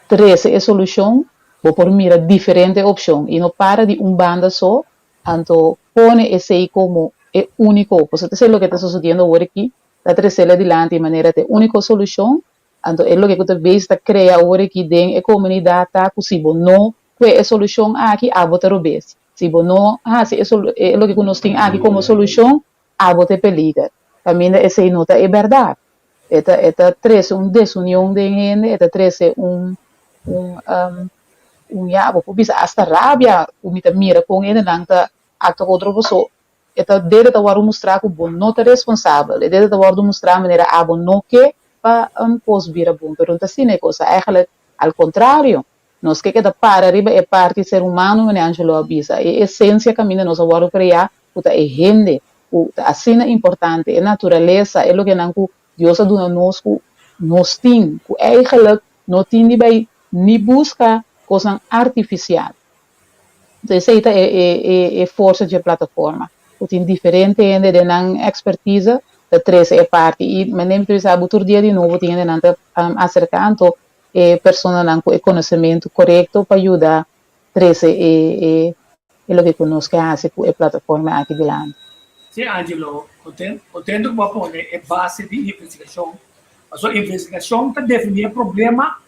trese e solushon, bo por mira diferente opshon i no para di un banda so, anto pone esei komo e úniko, pasobra ta esei loke ta sosodiendo awor aki, ta tresel adilanti manera ta e úniko solushon, anto e loke ku ta bes ta krea awor aki den e komunidat ta ku si bo no kue e solushon aki abo ta robes, si bo no hasi e loke ku nos tin aki komo solushon abo ta e peliger. Kaminda esei no ta e bèrdat. E ta e ta trese un desunion den hende, e ta trese un un un ya bo por bisa asta rabia ku mi ta mira kon hendenan ta aktua kontra boso. E ta dede ta wòrdu mustrá ku bo no ta responsabel, e dede ta wòrdu mustrá manera abo no ke pa un kos bira bon, pero no ta asina e kos ta, eigenlijk al kontrario, nos ke keda para riba e parti ser humano manera Angelo a bisa, e esensia kaminda nos a wòrdu kreá ku ta e hende ku ta asina importante, e naturalesa, e lokenan ku Dios a duna nos ku nos tin, ku eigenlijk no tin di bai ni buska kosnan artifisial. Entonces esei ta e e forsa dje plataforma, ku tin diferente hende den nan ekspertise ta trese e parti i manera mi ta bisa bo tur dia di nobo tin hendenan ta aserká anto e personanan ku e konosementu korekto pa yuda trese e e loke ku nos ke hasi ku e plataforma aki dilanti. Sí, Angelo, kontento ku bo a pone e base di investigashon. Pasobra investigashon ta definí e problema,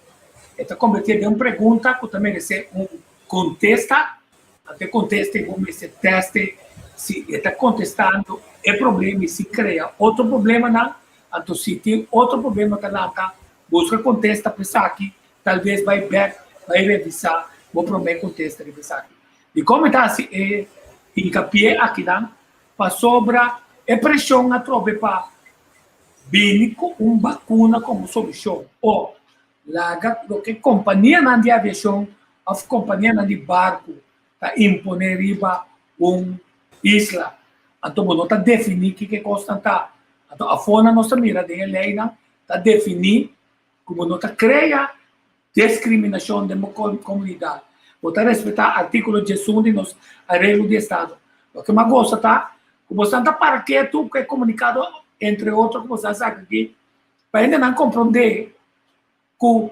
e ta kombertié den un pregunta ku ta meresé un kontesta. Anto e kontesta ei bo mester tèste si e ta kontestando e problema i si krea otro problemanan. Anto si tin otro problema ta lanta, buska kontesta pa esaki, talbes bai bèk bai revisá bo promé kontesta riba esaki. Dikon mi ta hasi e hinkapié akinan? Pasobra e preshon atrobe pa bini ku un bakuna komo solushon o laga loke kompanianan di aviashon òf kompanianan di barku ta imponé riba un isla. Anto bo no ta definí kiko e kosnan ta. Anto afonan nos ta mira den e leinan ta definí ku bo no ta krea Deskriminashon den bo komunidat. Bo ta respetá artíkulo diesun di nos Areglo di Estado. Loke mas gosa ta ku bosan ta para ketu ku e komunikado, entre otro ku bosan saka aki, pa hendenan komprondé ku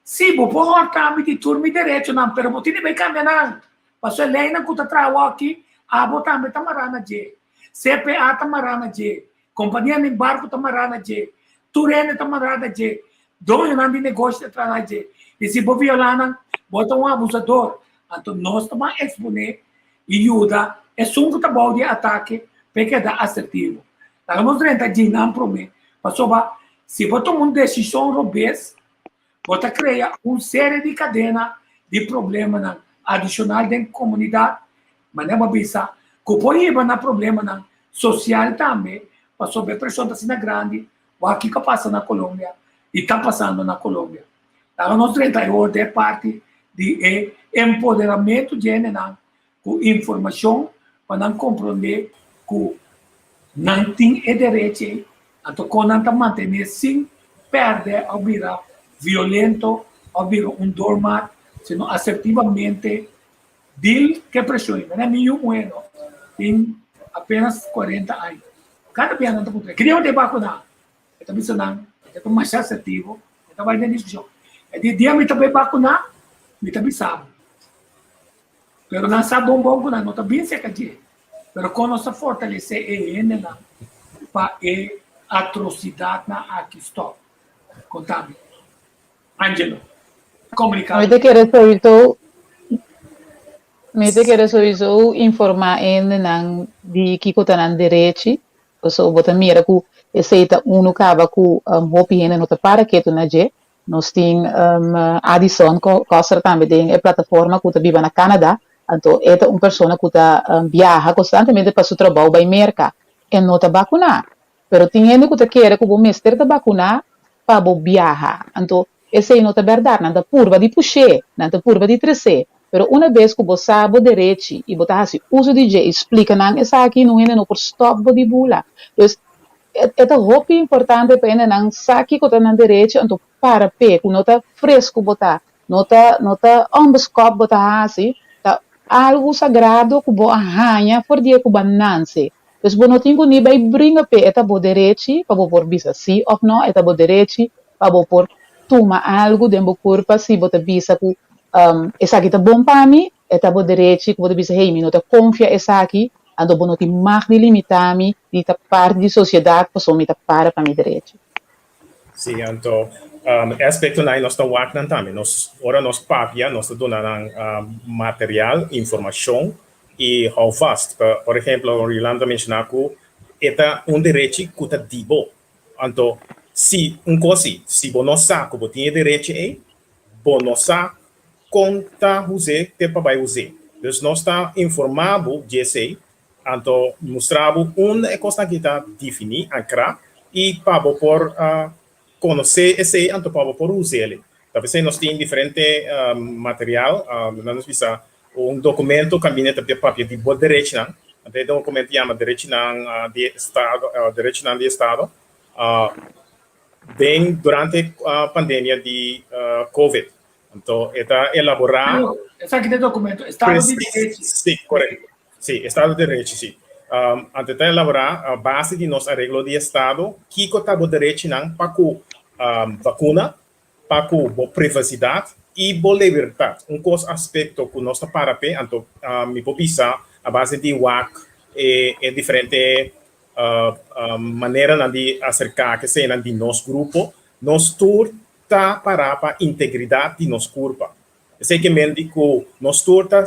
si bo por hòrta mi di tur mi derechonan, pero bo tin di bai kambia nan. Pasobra e leinan ku ta traha awòki, abo tambe ta mará na dje. CPA ta mará na dje. Kompanianan di barku ta mará na dje. Tur hende ta mará na dje. Doñonan di negoshi ta traha na dje. I si bo violá nan, bo ta un abusador. Anto nos ta ban eksponé i yuda esun ku ta bou di e atake pa e keda asertivo. Laga nos drenta djinan promé, pasobra si bo tuma un desishon robes, bo ta krea un serie di kadena di problemanan adishonal den komunidat, manera bo a bisa, ku por hiba na problemanan sosial tambe, pasobra e preshon ta asina grandi. Wak kiko a pasa na Colombia i ta pasando na Colombia. Laga nos drenta e orde e parti di e empoderamentu di hendenan ku informashon pa nan komprondé. ku nan tin e derechi ei, anto kon nan ta mantené sin pèrdè òf bira violento òf bira un doormat, sino asertivamente deal ku e preshon ei. Manera mi yu muhé no tin apenas kuarenta aña, kada bia nan ta puntra, Ki dia bo ta e bakuná? E ta bisa nan, e ta masha asertivo, e ta bai den diskushon. E di, Dia mi ta bai bakuná, mi ta bisa bo. Pero nan sa bon bon ku nan no ta bin serka dje. Pero kon nos ta fortalesé e hendenan pa e atrosidatnan aki stòp? Konta mi. Angelo, komunikado. Mi ta kere sowieso mi ta kere sowieso informá e hendenan di kiko ta nan derechi, pasobra bo ta mira ku esei ta unu kaba ku hopi hende no ta para ketu na dje. Nos tin Addison Koster tambe den e plataforma ku ta biba na Canada, anto e ta un persona ku ta biaha konstantemente pa su trabou bai Merka. E no ta bakuná, pero tin hende ku ta kere ku bo mester ta bakuná pa bo biaha. Anto esei no ta bèrdat, nan ta purba di push'é, nan ta purba di tres'é, pero una bes ku bo sa bo derechi i bo ta hasi uso di dje i splika nan esaki, nun hende no por stòp bo di bula. Dus E ta hopi importante pa hendenan sa kiko ta nan derecho anto para p'e ku no ta fresku bo ta, no ta no ta onbeskòp bo ta hasi, ta algu sagrado ku bo a haña for di e ku bo a nanse. Dus bo no tin ku ni bai bringa p'e, e ta bo derechi pa bo por bisa si òf no, e ta bo derechi pa bo por tuma algu den bo kurpa si bo ta bisa ku esaki ta bon pa mi, e ta bo derechi ku bo ta bisa hey mi no ta konfia esaki, Anto bo no tin mag di limitá mi di ta parti di sosiedat pasobra mi ta para pa mi derecho. Sí, anto e aspektonan ei nos ta wak nan tambe. Nos, ora nos papia, nos ta duna nan material, informashon i houvast. Por ehemplo, Yolanda ta menshoná ku e ta un derechi ku ta di bo. Anto, si un kos si, si bo no sa ku bo tin e derechi ei, bo no sa Kon ta us'é te pa bai us'é. Dus nos ta informá bo di esei, anto mustra bo unda e kosnan aki ta definí, ankrá, i pa bo por konosé esei, anto pa bo por us'é. Ta p'esei nos tin diferente material, nan nos bisa un dokumento kaminda ta papia di bo derechinan, anto e dokumento yama Derechinan di Estado, Derechinan di Estado, den durante pandemia di Covid. Anto e ta elaborá. Pero esaki ta e documento, Estado di Derechi. Sí, korekto. Sí, Estado di Derechi, sí. Anto e ta elaborá a base di nos areglo di Estado kiko ta bo derechinan pa ku vakuna, pa ku bo privasidat i bo libertat. Un kos aspekto ku nos ta para p'e, anto mi por bisa a base di wak e diferente maneranan di aserká kesenan di nos grupo, nos tur ta pará pa integridat di nos kurpa. Esei ke men di ku nos tur ta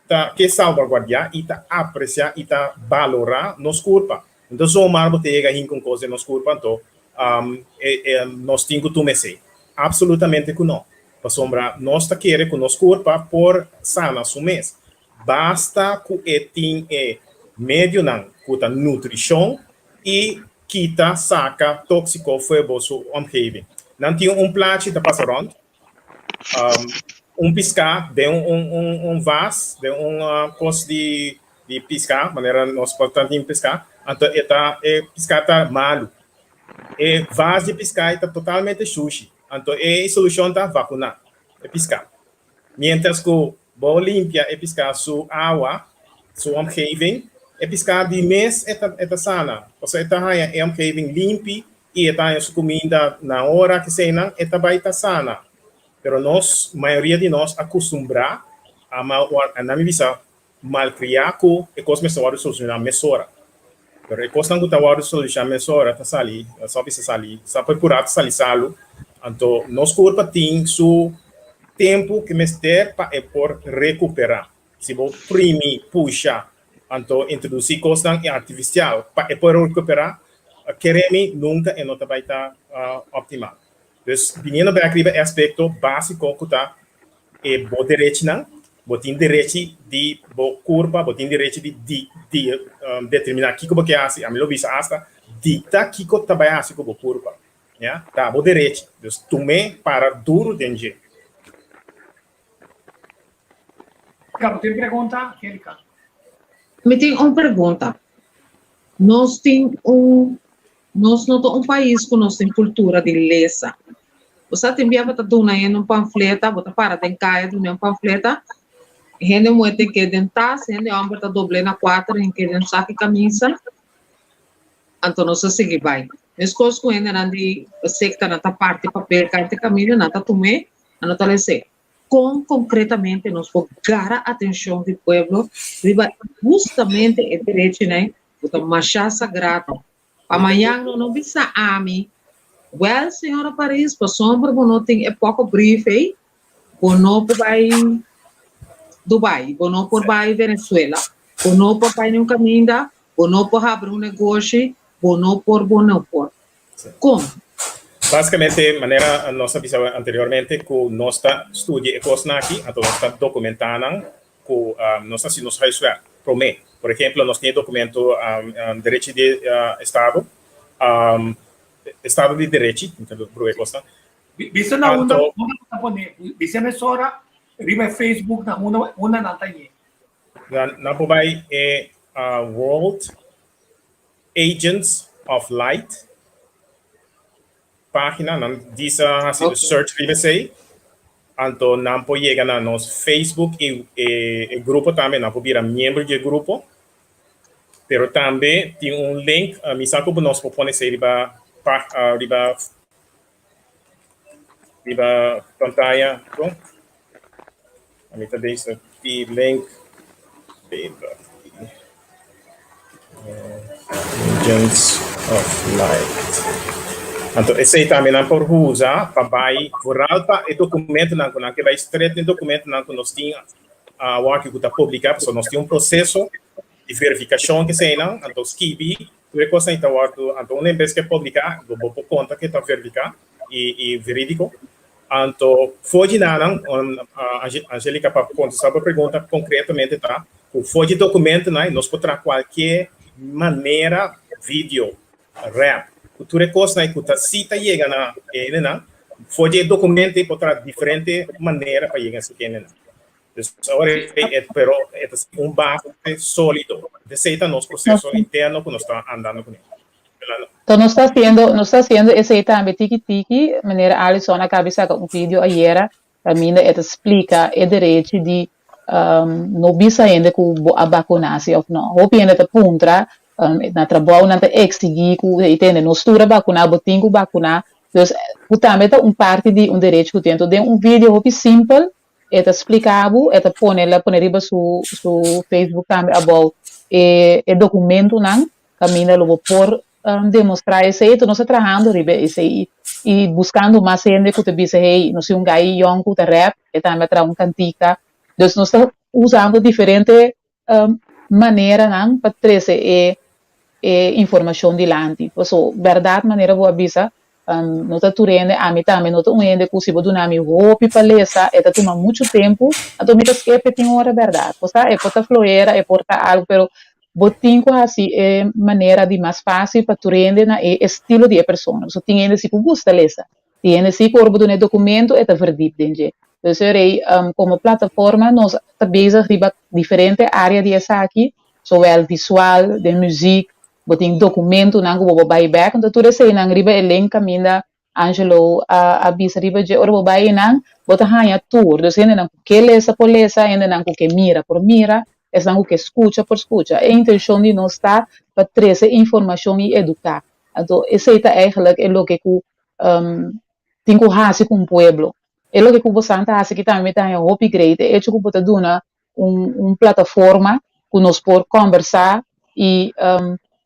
ta ke salbaguardiá i ta apresiá i ta balorá nos kurpa. No ta zomaar bo ta yega hinka un kos den nos kurpa anto nos tin ku tuma esei. Apsolutamente ku no. Pasobra nos ta kere ku nos kurpa por sana su mes. Basta ku e tin e medionan ku ta nutrishon i kita saka tóksiko fo'i bo su omgeving. Nan tin un plachi ta pasa rònt, un piská den un vas, den un kos di piská, manera nos por ta tin piská, anto e ta e piská ta malu. E vas di piská ei ta totalmente shushi, anto e solushon ta vakuná e piská. Miéntras ku Bo limpia e piská su awa, su omgeving, e piská di mes e ta e ta sana, pasobra e ta haña e omgeving limpi i e ta haña su kuminda na ora, keseinan e ta bai ta sana. Pero nos, mayoria di nos a kustumbrá a mal a mi bisa malkriá ku e kos mester wòrdu solushoná mesora. Pero e kosnan ku ta wòrdu solushoná mesora ta sali, sa bisa sali, sa por purá ta sali salu. Anto nos kurpa tin su tempu ku mester pa e por rekuperá. Si bo primi, pusha, anto introdusí kosnan artifisial pa e por rekuperá, kere mi nunka e no ta bai ta optimal. Dus biniendo bek riba e aspekto básiko ku ta e bo derechinan, bo tin derechi di bo kurpa, bo tin derechi di di di determiná kiko bo ke hasi, ami lo bisa asta dikta kiko ta bai hasi ku bo kurpa, ya, ta bo derechi, dus tum'é para duru den dje. Bo tin pregunta, Angelica? Mi tin un pregunta. Nos tin un nos no ta un pais ku nos tin kultura di lesa. Bo sa tin bia bo ta duna hende un pamfleta, bo ta para den kaya duna un pamfleta, hende muhé tin ke den tas, hende hòmber ta dobl'é na kuater hin ke den saki kamisa, anto nos a sigui bai. Meskos ku hendenan di sektanan ta parti papel kante kaminda, nan ta tum'é, nan no ta les'é. Kon konkretamente nos por gara atenshon di pueblo riba hustamente e derechinan ku ta masha sagrado? Pa mañan no no bisa ami, Wèl, señora Paris, pasobra bo no tin e poko brief ei, bo no por bai Dubai, bo no por bai Venezuela, bo no por bai niun kaminda, bo no por habri un negoshi, bo no por, bo no por. Kon? Básicamente, manera nos a bisa anteriormente, ku nos ta studia e kosnan aki, anto nos ta dokumentá nan ku nos ta hasi nos huiswerk promé. Por ehemplo, nos tin e dokumento Derechi di Estado, Estado di Derechi, mi ta brua e kosnan. Bisa na unda unda bo ta pone, bisa mesora riba e Facebook na unda unda nan ta yega. Nan por bai e World Agents of Light página, nan disa hasi okay. search riba esei, anto nan por yega na nos Facebook i e, e grupo tambe, nan por bira miembro di e grupo. Pero tambe tin un link, uh, mi sa ku nos por pone esei riba, uh, riba riba pantaya, kon? Ami ta bisa ki link riba Agents of Light. Anto esei tambe nan por usa pa bai vooral pa e documentonan ku nan ke bai stret den documentonan ku nos tin awor ku ta publiká, pasobra nos tin un proseso di verifikashon ke eseinan, anto skibi tur e kosnan ta wòrdu, anto un bes ke publiká bo por konta ke ta verifiká i verídiko. Anto for di nan, Angelica, pa kontestá bo pregunta konkretamente ta ku for di dokumentonan nos por traha kualke manera video, rap, ku tur e kosnan ku ta si ta yega na e hendenan, for di e dokumento por traha diferente manera pa yega na e hendenan. Dus awor e pero e ta un base sólido. Esei ta nos proseso interno ku nos ta andando kuné. Enton nos ta haciendo, nos ta haciendo esey tambe tiki tiki, manera Alison a cabi saca un video ayera, caminda e ta splica e derechi di no bisa hende cu bo a vacuna si of no. Hopi hende ta puntra, na trabou nan ta exigi cu hey tende nos tur a vacuna, bo tin cu vacuna, dus cu tambe ta un parti di un derechi cu tin. Enton den un video hopi simpel E ta splica bo, e ta pone, el a pone riba su su Facebook tambe abou e e documentonan caminda lo bo por demostra esey. Enton nos ta trahando riba esey y buscando mas hende cu ta bisa hey nos tin un guy yong cu ta rap, e tambe a traha un cantica. Dus nos ta usando diferente maneranan pa trese e e informashon dilanti. Paso bèrdat manera bo a bisa, no ta tur hende, ami tambe no ta un hende ku si bo duna mi hopi pa lesa e ta tuma muchu tempu, anto mi ta skep tin ora bèrdat. Bo sa e por ta flohera, e por ta algu, pero bo tin ku hasi e manera di mas fásil pa tur hende na e estilo di e persona. Paso tin hende si ku gusta lesa, tin hende si ku ora bo duna e dokumento e ta verdiep den dje. Dus e komo plataforma nos ta bezig riba diferente área di esaki, zowel visual, den muziek, bo tin dokumentonan ku bo por bai bèk, enton tur eseinan riba e link kaminda Angelo a a bisa riba dje, ora bo bai einan bo ta haña tur, dus hendenan ku ke lesa por lesa, hendenan ku ke mira por mira, esnan ku ke skucha por skucha. E intenshon di nos ta pa trese informashon i eduká, anto esei ta eigenlijk e loke ku tin ku hasi ku un pueblo. E loke ku bosan ta hasi aki tambe mi ta haña hopi great, e echo ku bo ta duna un un plataforma ku nos por kòmbersá i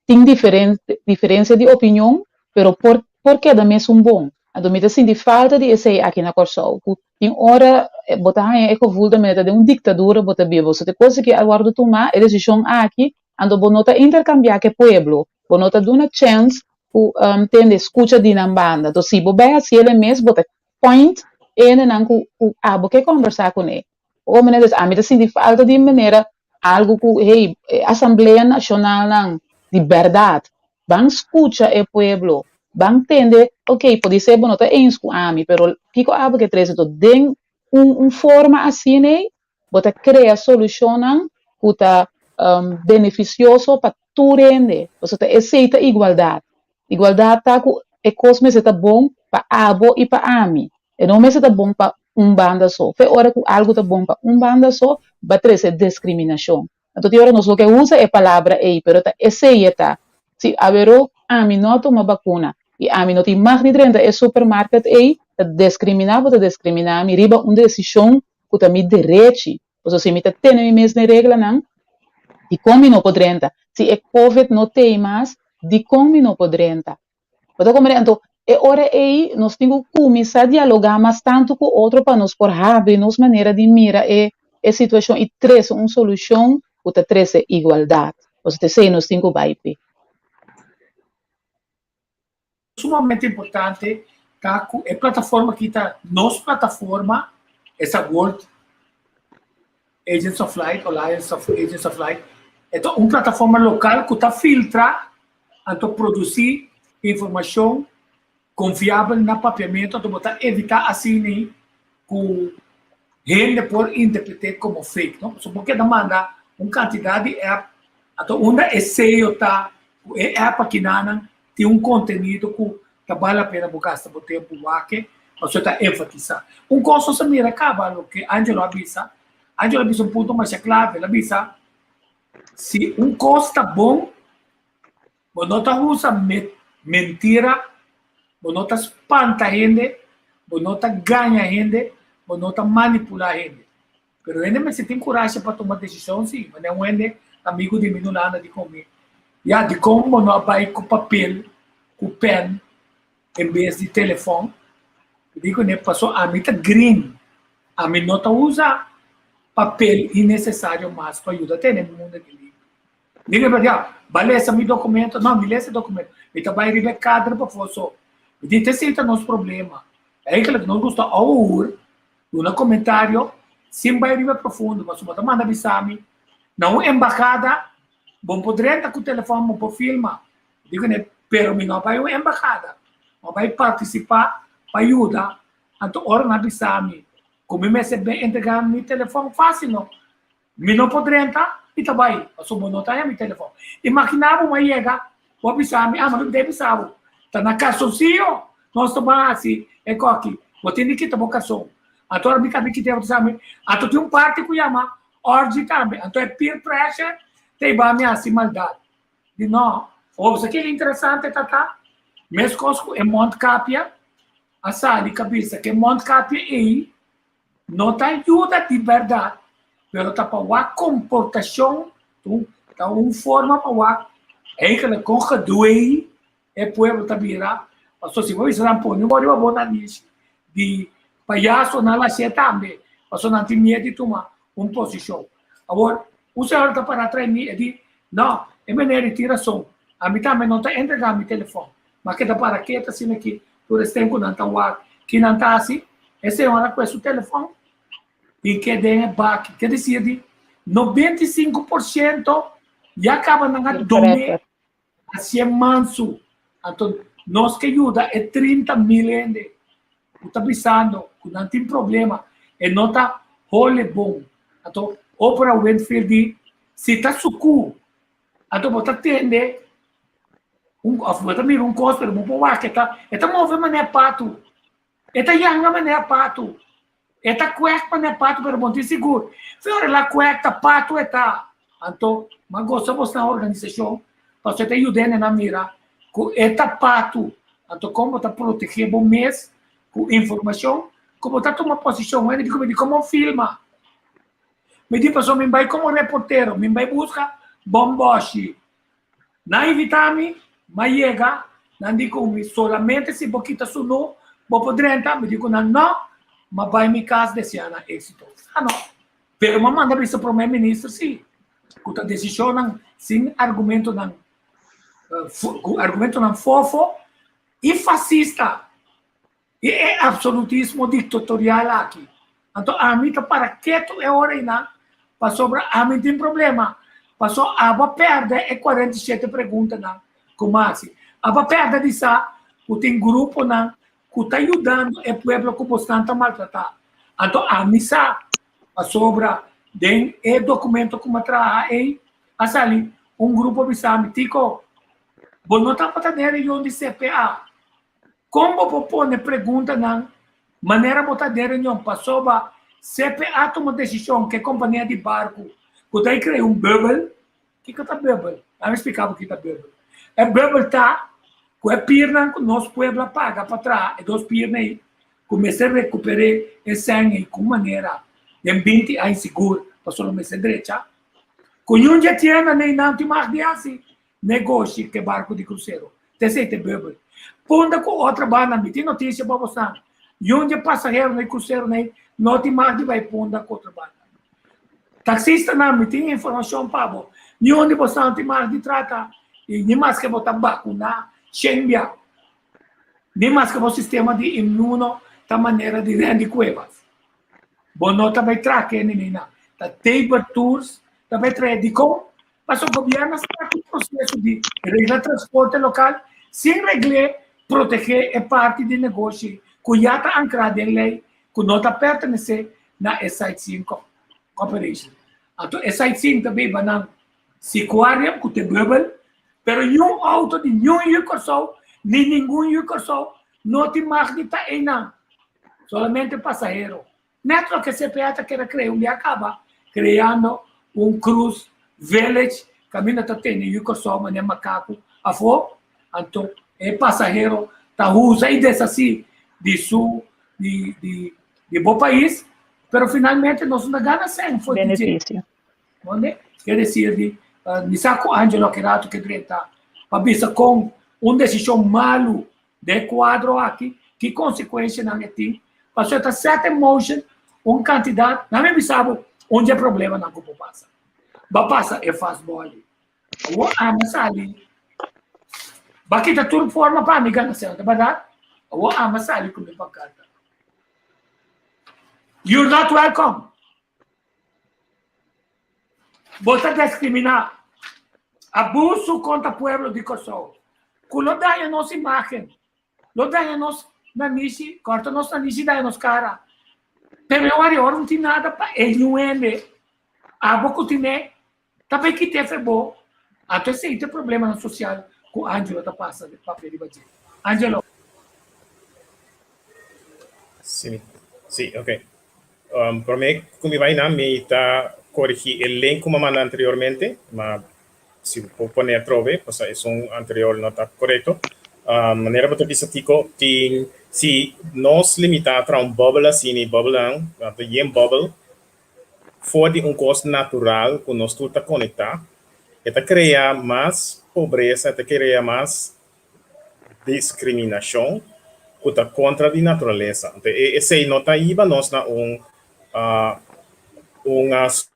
tin diferente diferensia di opinion pero por por keda mesun bon. Anto mi ta sinti falta di esei aki na Kòrsou ku tin ora bo ta haña e gevoel ta mira ta den un diktadura bo ta biba. So te kos aki a wòrdu tumá e desishon aki anto bo no ta interkambiá ku e pueblo, bo no ta duna chèns ku tende skucha di nan banda. Anto si bo bai hasiel e mes bo ta point e hendenan ku ku abo ke kòmbersá kuné. Ora manera des ami ta sinti falta di manera algu ku hey e asamblea nashonalnan di bèrdat ban skucha e pueblo ban tende ok podisé bo no ta eens ku ami pero kiko abo ke trese to den un un forma asina ei bo ta krea solushonnan ku ta. Benefisioso pa tur hende. Pasobra ta esei ta igualdat. Igualdat ta ku e kos mester ta bon pa abo i pa ami. E no mester ta bon pa un banda so. Fe ora ku algu ta bon pa un banda so, ba trese deskriminashon. Anto tin ora nos lo ke usa e palabra ei, pero ta esei e ta. Si aweró ami no a tuma bakuna i ami no tin mag di drenta e supermarket ei, ta deskriminá bo ta deskriminá mi riba un desishon ku ta mi derechi. Pasobra si mi ta tene mi mes den reglanan, dikon mi no por drenta? Si e covid no t'ei mas, dikon mi no por drenta? Bo ta komprende? Anto, e ora ei nos tin ku kuminsá dialogá mas tantu ku otro pa nos por habri nos manera di mira e e situashon i trese un solushon ku ta trese igualdat. Pasobra esei nos tin ku bai p'e. Sumamente importante ta ku e plataforma aki ta nos plataforma, esta World Agents of Light, Alliance of Agents of Light, e ta un plataforma lokal ku ta filtra anto produsí informashon konfiabel na papiamentu, anto bo ta evitá asina ku hende por interpret'é komo fake, no? Pasobra bo keda manda un kantidat di app, anto unda e seyo ta ku e app akinanan tin un kontenido ku ta bal la pena bo gasta bo tempu wak e, pasobra ta enfatisá. Un kos nos a mira kaba loke Angelo a bisa, Angelo a bisa un punto masha klave, el a bisa, si un kos ta bon, bo no ta usa mentira, bo no ta spanta hende, bo no ta gaña hende, bo no ta manipulá hende. Pero hende mester tin kurashi pa tuma desishon si. Manera un hende amigu di mi no landa di kon mi, Ya, dikon bo no a bai ku papel, ku pèn, en bes di telefòn? Mi di kuné, paso ami ta green, ami no ta usa papel innesesario mas pa yuda tene mi mundu aki limpi. Mi di ya, ba lesa mi dokumento? No, mi lesa e dokumento. Mi ta bai riba e kadro pafó so. Mi di, t'esei ta nos problema. Eigenlijk nos gusta ouwe hoer Duna komentario sin bai riba profundo, pasobra bo ta manda bisa mi na un embahada, bo por drenta ku telefòn, bo por filma. Di kuné, pero mi no a bai un embahada, mi a bai partisipá pa yuda. Anto ora nan a bisa mi ku mi mester ben entregá mi telefòn, fásil no. Mi no por drenta, mi ta bai, pasobra bo no ta haña mi telefòn. Imaginá bo, mi a yega, bo a bisa mi, ah, ma lo mi ta bisa bo, ta na karsoncillo nos ta ban hasi e koki, bo tin di kita bo karson. Anto ora mi kabi kit'é, bo ta sa mi, anto tin un parti ku yama orgy tambe, anto e peer pressure ta hiba mi hasi maldat. Di no. Bo sa kiko interesante ta ta? Meskos ku e mondkapia a sali kabisa ku e mondkapia ei No ta yuda di bèrdat, pero ta pa wak komportashon, ta un forma pa wak eigenlijk kon gedwee e pueblo ta bira. Pasobra si bo bisa nan pone bo riba bo nanishi di payaso nan lo hasié tambe, pasobra nan tin miedu di tuma un posishon. Awor, un señora ta para tras mi e di, no, e meneer di tin rason, ami tambe no ta entregá mi telefòn. Ma keda para ketu asina ki tur es tempu nan ta wak ki nan ta hasi, e señora kue su telefòn i ke den e baki. Ke desir di 95% ya kaba nan a done hasié mansu. Anto nos ke yuda e 30 mil hende ku ta bisando ku nan tin problema e no ta hole bon. Anto Oprah Winfrey di si ta suku Anto bo ta tende un of bo ta mira un kos pero bo por wak e ta e ta move manera patu. E ta yanga manera patu. E ta kwek manera patu pero bo no tin sigur. Fe ora el a kwek ta patu e ta. Anto m'a gosa bosnan organisashon pasobra e ta yuda hendenan mira ku e ta patu. Anto kon bo ta protege bo mes ku informashon ku bo ta tuma posishon. Wende di ku mi di komo filma. Mi di pasobra mi bai komo reportero, mi bai buska bòmbòshi. Nan invitá mi, m'a yega, nan di ku mi solamente si bo kita sunú bo por drenta. Mi di ku nan nò, m'a bai mi kas deseá nan éksito. Ah no, pero m'a manda bisa promé minister sí, ku ta desishonnan sin argumentonan, ku argumentonan fofo i fasista. I e absolutismo dictatorial aki. Anto ami ta para ketu e ora einan pasobra ami tin problema. Paso abo a perde e 47 preguntanan ku mi hasi. Abo a perde di sa ku tin gruponan ku ta yudando e pueblo ku bosnan ta maltratá. Anto ami sa pasobra den e documento ku mi a traha ei. A sali un grupo bisa mi, Tico, bo no tabata den reunion di CPA. Kon bo por pone preguntanan manera bo ta den reunion pasobra CPA tuma desishon ku e kompania di barku ku ta krea un bùbel? Kiko ta bùbel? Laga mi splika bo kiko ta bùbel. E bùbel ta ku e pirnan ku nos pueblo a paga pa traha e dos pirnan ei ku mester rekuper'é e sèn ei ku un manera den binti aña sigur pasobra mester drecha. Ku niun dje tienda neinan tin mag di hasi negoshi ku e barku di krusero. Ta esei ta e bùbel. Punda ku otro banda mi tin notisia pa bosan, niun dje pasaheronan di kruseronan ei no tin mag di bai punda ku otro banda. Taksistanan mi tin informashon pa bo, niun di bosan tin mag di trata i ni maske bo ta bakuná shen bia, ni maske bo sistema di inmuno ta manera di Randy Cuevas. Bo no ta bai traha kende ni nan. Ta Taber Tours ta bai traha. Dikon? Pasobra gobièrnu a start un proseso di regla transporte lokal sin regl'é protegé e parti di negoshi ku ya ta ankrá den lei ku no ta pertenesé na e Sightseeing Corporation. Anto e sightseeing ta biba nan Seaquarium ku te bùbel, pero niun outo di niun yu Kòrsou ni ningun yu Kòrsou no tin mag di ta einan, solamente pasahero. Nèt loke CPA ta kere krea un bia kaba kreando un cruise village kaminda ta tene yu Kòrsou manera makaku afó, anto e pasahero ta usa i deshasí di su di di di bo pais, pero finalmente nos no ta gana sèn for di dje. Beneficio. Mande? Ke desir di mi sa ku Angelo ke rato ke drenta pa bisa kon un desishon malu den e kuadro aki ki konsekuensianan e tin, pasobra ta set in motion un kantidat, nan mi bisa bo un dje problemanan ku por pasa. Ba pasa e fastball ei. Awor ami a sali, ba kita tur forma pa ami gana sèn, ta bèrdat? Awor ami a sali ku mi pankarta. You're not welcome. Bo ta diskriminá. Abusu kontra pueblo di Kòrsou ku lo daña nos imágen, lo daña nos nanishi, kòrta nos nanishi daña nos kara. Pero e ora ora no tin nada pa e niun hende. Abo ku tine ta bai kit'é fe bo. Anto esei ta e problemanan sosial ku Angelo ta pasa papia riba dje. Angelo. Sí, sí, ok. Promé ku mi bai nan mi ta korigí e link ku mi a manda anteriormente, ma si bo por pone atrobe, pasobra esun anterior no ta korekto. Manera bo ta bisa Tico, tin si nos limitá traha un bubble asina i bubblenan ta yen bubble for di un kos natural ku nos tur ta konektá, e ta krea mas pobresa, e ta krea mas diskriminashon ku ta kontra di naturalesa. Anto e esei no ta hiba nos na un un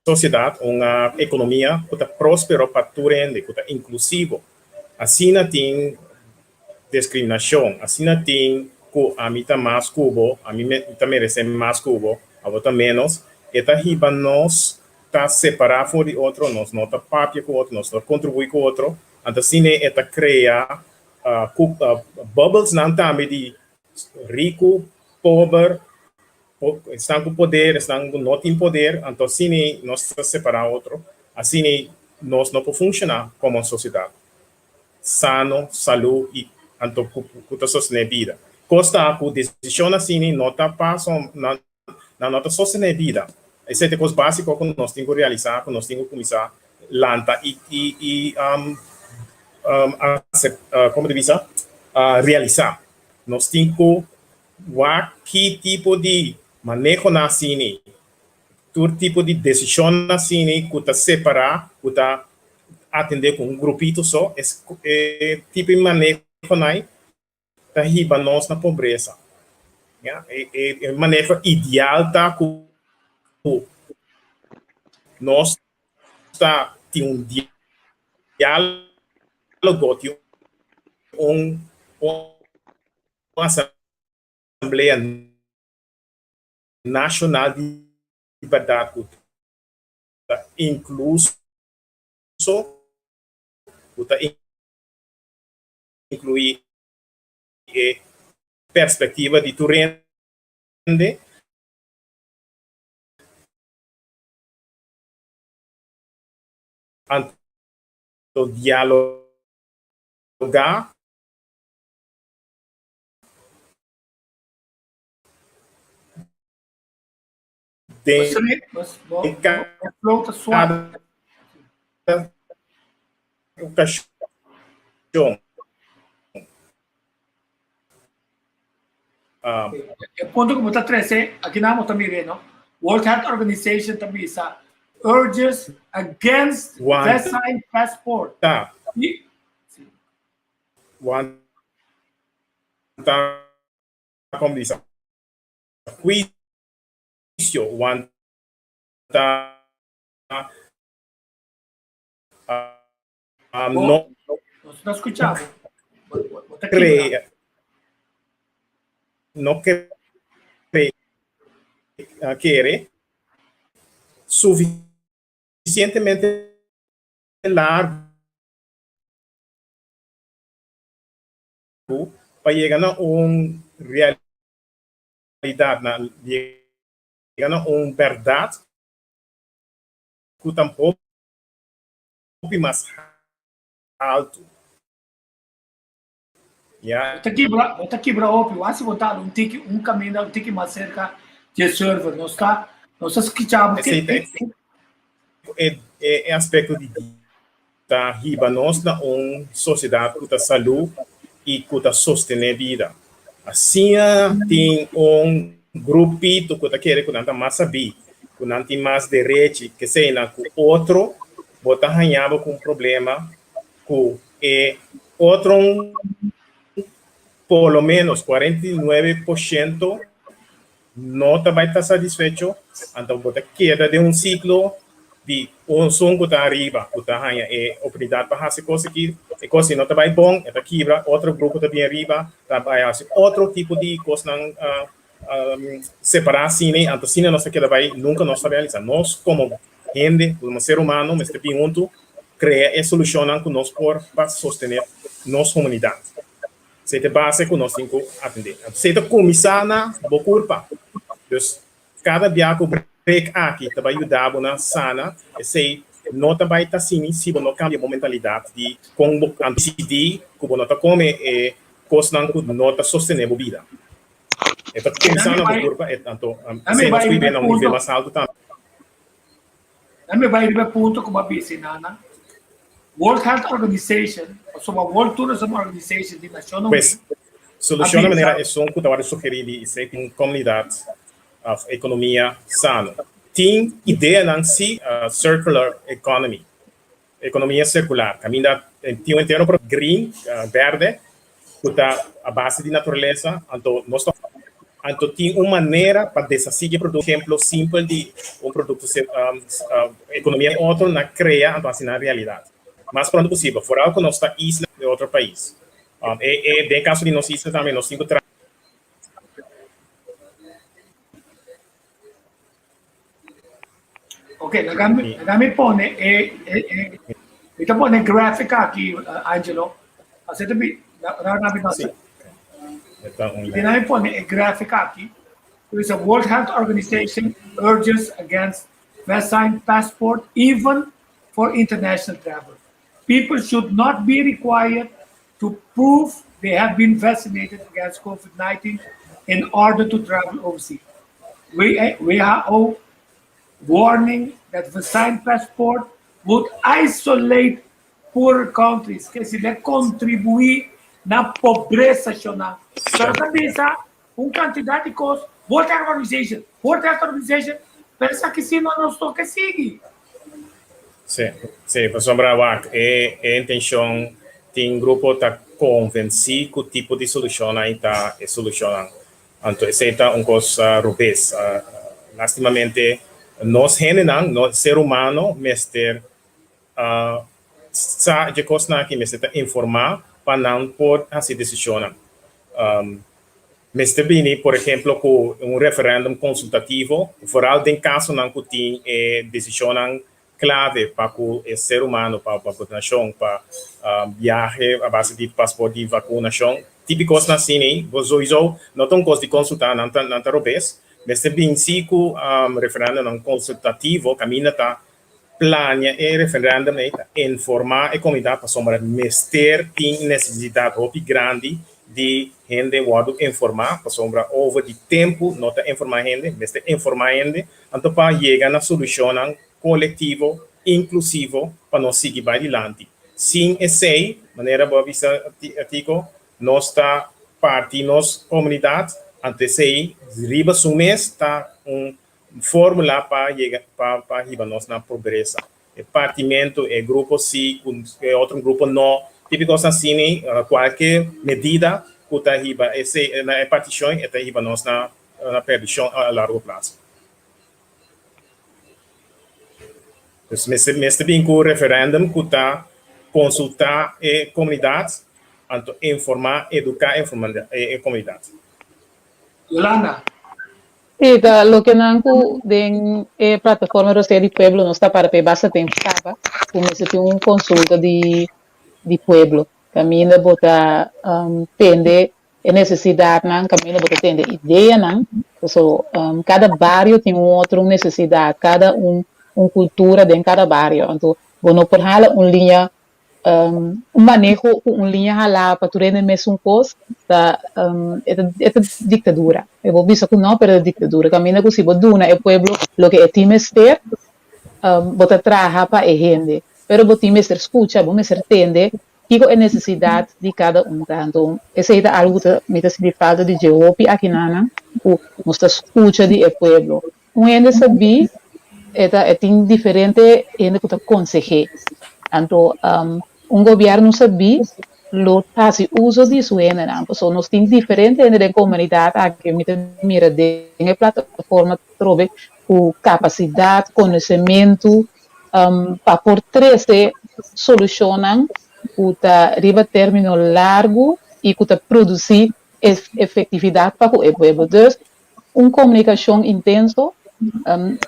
sosiedat, un ekonomia ku ta próspero pa tur hende, ku ta inklusivo. Asina tin diskriminashon, asina tin ku ami ta mas ku bo, ami ta meresé mas ku bo, abo ta ménos. E ta hiba nos ta separá for di otro, nos no ta papia ku otro, nos no ta kontribuí ku otro. Anto asina e ta krea bubblesnan tambe di riku, pober, esnan ku poder, esnan ku no tin poder. Anto asina nos ta separá otro. Asina nos no por funshoná komo sosiedat sano, salú i anto ku ta sostené bida. Kos ta ku desishon asina no ta paso Nan no ta sostené bida. Esei ta e kos básiko ku nos tin ku realisá, ku nos tin ku kuminsá lanta i i i komo ta bisa, realisá. Nos tin ku wak ki tipo di manehonan asini, tur tipo di desishonnan asini ku ta separá, ku ta atendé ku un grupito so, e tipo di manehonan ei ta hiba nos na pobresa. Ya, e, e, e maneho ideal ta ku nos ta tin un diálogo, tin un, un asamblea nashonal di bèrdat ku ta inkluso, ku ta inkluí e perspektiva di tur hende. Anto. dialogá den kada okashon. E punto ku bo ta trese aki nan bo ta mira, no? World Health Organization ta bisa urges against vaccine passport. Ta. Wanta kom bisa huisio wanta no Nos no skucha bo. Bo ta kibra. No kere kere sufisientemente largu pa yega na un realidat, na yega na un bèrdat ku ta hopi mas haltu. Ya. Bo ta kibra, bo ta kibra hopi. Wak si bo ta un tiki, un kaminda un tiki mas serka dje server. Nos ta, nos ta skicha bo. Esei ta e, e aspekto di ta hiba nos na un sosiedat ku ta salú i ku ta sostené bida. Asina tin un grupito ku ta kere ku nan ta mas sabí, ku nan tin mas derechi, keseinan ku otro, bo ta haña bo ku un problema ku e otro por lo menos 49% no ta bai ta satisfecho, anto bo ta keda den un siklo di un sun ku ta ariba, ku ta haña e oportunidat pa hasi kos aki, e kos si no ta bai bon, e ta kibra, otro grupo ta bin ariba, ta bai hasi otro tipo di kosnan separá asina, anto asina nos ta keda bai, nunka nos ta realisa. Nos komo hende, komo ser humano mester bin huntu krea e solushonnan ku nos por pa sostené nos humanidat. Esei ta e base ku nos tin ku atendé. Anto esei ta kuminsá na bo kurpa. Dus kada bia ku brek aki ta bai yuda bo na sana, esei no ta bai ta asini si bo no kambia bo mentalidat di kon bo a disidí ku bo no ta kome e kosnan ku no ta sostené bo bida. E ta kuminsá na bo kurpa, anto esei nos por bira na un nivel mas altu tambe. Nan mi bai riba e punto ku bo a bisa Nana. World Health Organization, pasobra World Tourism Organization di Nashonnan Uní. Pues, solushon na manera esun ku ta wòrdu sugerí di esei un komunidat òf ekonomia sano. Tin ideanan si circular economy, ekonomia sirkular, kaminda tin un entero green, bèrdè, ku ta a base di naturalesa, anto nos ta anto tin un manera pa deshasí di e produkto, ehemplo simpel di un produkto ekonomia di otro na krea anto hasi nan realidat mas pronto posibel, foral ku nos ta isla di otro pais. E e den kaso di nos isla tambe nos tin ku traha. Ok, laga mi, laga mi pone e, e, e, mi ta pone graphic aki, Angelo. Así te bi, ra na mi Sí. Eta un Di na mi pone e graphic aki. There is a World Health Organization urges against vaccine passport even for international travel. People should not be required to prove they have been vaccinated against COVID-19 in order to travel overseas. WHO warning that vaccine passport would isolate poorer countries, ke si le kontribuí na pobresa shona. Pero ta bisa un kantidat di kos, World Health Organization, World Health Organization, pero esaki si no nos toke sigui. Sí, sí, pasobra wak e e intenshon tin grupo ta konvensí ku tipo di solushonnan ei ta e solushonnan. Anto esei ta un kos robes. Lastimamente nos hendenan, nos ser humano mester sa dje kosnan aki, mester ta informá pa nan por hasi desishonnan. Mester bini, por ehemplo, ku un referèndum konsultativo, foral den kasonan ku tin e desishonnan klave pa ku e ser humano, pa vakunashon, pa biahe a base di pasport di vakunashon. Tipi kosnan asina ei, bo souiso no ta un kos di konsultá, nan ta nan ta robes. Mester bin si ku referèndumnan konsultativo kaminda ta. plania e referendum ei ta informá e komunidat pasobra mester tin nesesidat hopi grandi di hende wòrdu informá pasobra over di tempu no ta informá hende, mester informá hende anto pa yega na solushonnan kolektivo, inklusivo pa nos sigui bai dilanti. Sin esei, manera bo a bisa Tico, nos ta parti nos komunidat anto esei riba su mes ta un Fórmula pa yega pa pa hiba nos na pobresa. E partimentu, e grupo si ku e otro grupo no, tipi kos asini, kualke medida ku ta hiba esei na e partishon e ta hiba nos na na perdishon a largo plaso. Dus mester mester bin ku referèndum ku ta konsultá e komunidat, anto informá, eduká e komunidat. Yolanda. Sí, ta loke nan ku den e plataforma Rosea di Pueblo nos ta para p'e basta tempu kaba ku mester tin un konsulta di di pueblo kaminda bo ta tende e nesesidatnan, kaminda bo ta tende ideanan, paso kada bario tin un otro nesesidat, kada un un kultura den kada bario, anto bo no por hala un liña Un maneho ku un liña halá pa tur hende mesun kos ta e ta e ta diktadura. E bo bisa ku no pero e ta diktadura. Kaminda ku si bo duna e pueblo loke e tin mester bo ta traha pa e hende. Pero bo tin mester skucha, bo mester tende kiko e nesesidat di kada un ta. Anto esei ta algu ku ta mi ta sinti falta di dje hopi akinanan ku nos ta skucha di e pueblo. Un hende sabí e ta e tin diferente hende ku ta konseh'é. Anto un gobièrnu sabí lo hasi uso di su hendenan. Pasobra nos tin diferente hende den komunidat aki, mi ta mira den e plataforma atrobe ku kapasidat, konosementu pa por trese solushonnan ku ta riba término largu i ku ta produsí efektividat pa ku e pueblo. Dus Un komunikashon intenso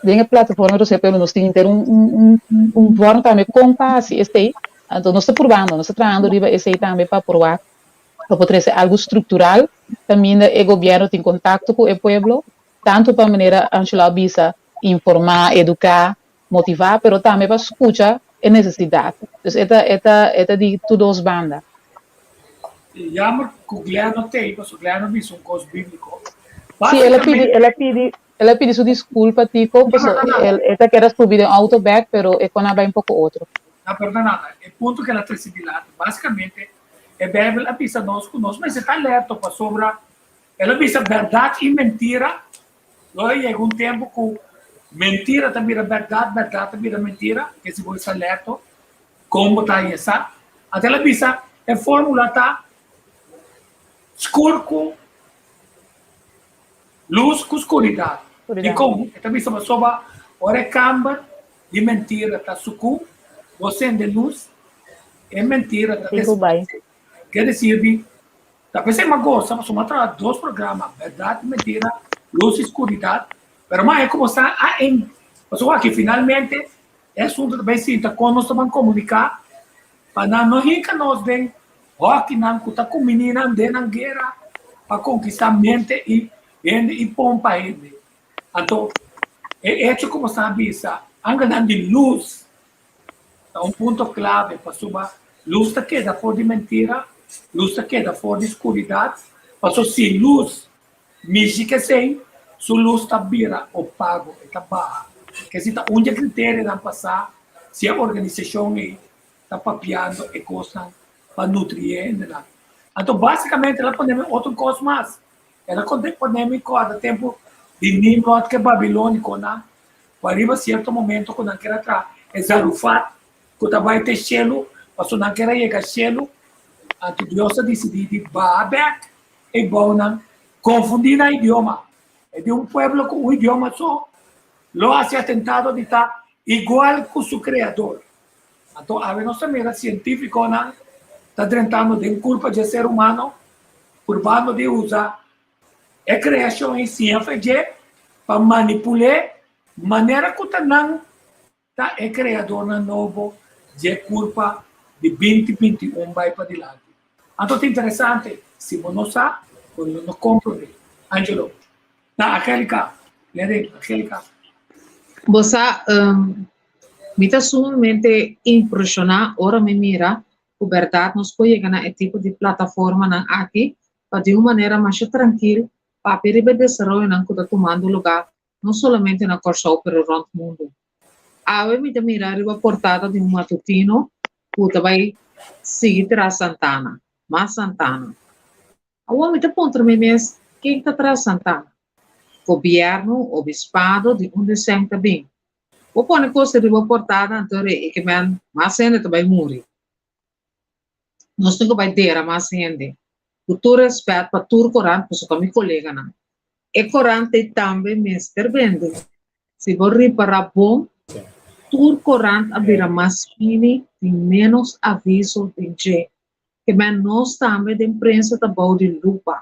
den e plataforma Rosé Pueblo nos tin henter un un vorm tambe kon pa hasi esei, anto nos ta purbando, nos ta trahando riba esei tambe pa por wak pa por trese algu struktural kaminda e gobièrnu tin kontakto ku e pueblo, tantu pa manera Angelo a bisa informá, eduká, motivá, pero tambe pa skucha e nesesidat. Dus e ta e ta e ta di tur dos banda. Jammer ku Glenn no t'ei, pasobra Glenn a bisa un kos bíbliko. Sí, el a pidi, el a pidi, el a pidi su diskulpa, Tico, pasobra el e ta keda subi den outo bèk, pero e kon a bai un poko otro. No, pero no nada. E punto ku el a trese dilanti, básikamente e Beibel a bisa nos ku nos mester ta alerto pasobra el a bisa bèrdat i mentira Lo a yega un tempu ku mentira ta bira bèrdat, bèrdat ta bira mentira, ke si bo esta alerto, kon bo ta haña sa? Anto el a bisa, e fórmula ta skur ku lus ku skuridat. Dikon? E ta bisa pasobra ora e kamber di mentira ta sukú, bo sende lus, e mentira ta desparesé. Ke desir di Ta p'esei m'a gosa pasobra m'a traha dos programa, Bèrdat i Mentira, Lus i Skuridat, pero m'a haña ku bo sa a en pasobra aki finalmente e asuntu ta bai sinta kon nos ta ban komuniká pa nan no hinka nos den hòkinan ku ta kumbiní nan den nan guera pa konkistá mente i hende i pompa hende. Anto e echo ku bo sa bisa angelnan di lus Ta un punto clave pasobra luz ta keda for di mentira, luz ta keda for di scuridad, paso si luz mishi kesey, su luz ta bira opago, e ta baha. Kesi ta un dje criterionan pa sa si e organisacion ey ta papiando e cosnan pa nutri e hendenan. Anto basicamente el a pone mi otro cos mas, el a pone mi corda tempo di Nimrod ke Babiloniconan Ku ariba sierto momento ku nan ker a traha e Zarufat ku ta bai te shelu, pasobra nan ker a yega shelu, anto Dios a disidí di baha bèk e bounan, konfundí nan idioma. E di un pueblo ku un idioma so lo hasi atentado di ta igual ku su Kreador. Anto awe nos ta mira sientífikonan ta drentando den kulpa dje ser humano, purbando di usa E kreashon ei siña fe dje pa manipul'é manera ku ta nan ta e kreadornan nobo dje kurpa di binti 21 bai padilanti. Anto ta interesante, si bo no sa, bo lo no komprondé. Angelo. Na, Angelica. Leren, Angelica. Bo sa. Mi ta sumamente impreshoná ora mi mira ku bèrdat nos por yega na e tipo di plataformanan aki pa di un manera masha trankil papia riba e desaroyonan ku ta tumando lugá no solamente na Kòrsou pero rònt mundu. Awe mi ta mira riba portada di un matutino ku ta bai sigui tras Santana, mas Santana. Awor mi ta puntra mi mes ken ta tras Santana? Gobièrnu, obispado, di unda esèn ta bin? Bo pone kos riba portada anto re e ke men mas hende ta bai muri. Nos tin ku bai dera mas hende. Ku tur rèspèt pa tur korant pasobra ta mi koleganan. E korant ei tambe mester bende. Si bo ripará bon, tur korant a bira mas fini, tin ménos aviso den dje. Ke men nos tambe den prensa ta bou di lupa.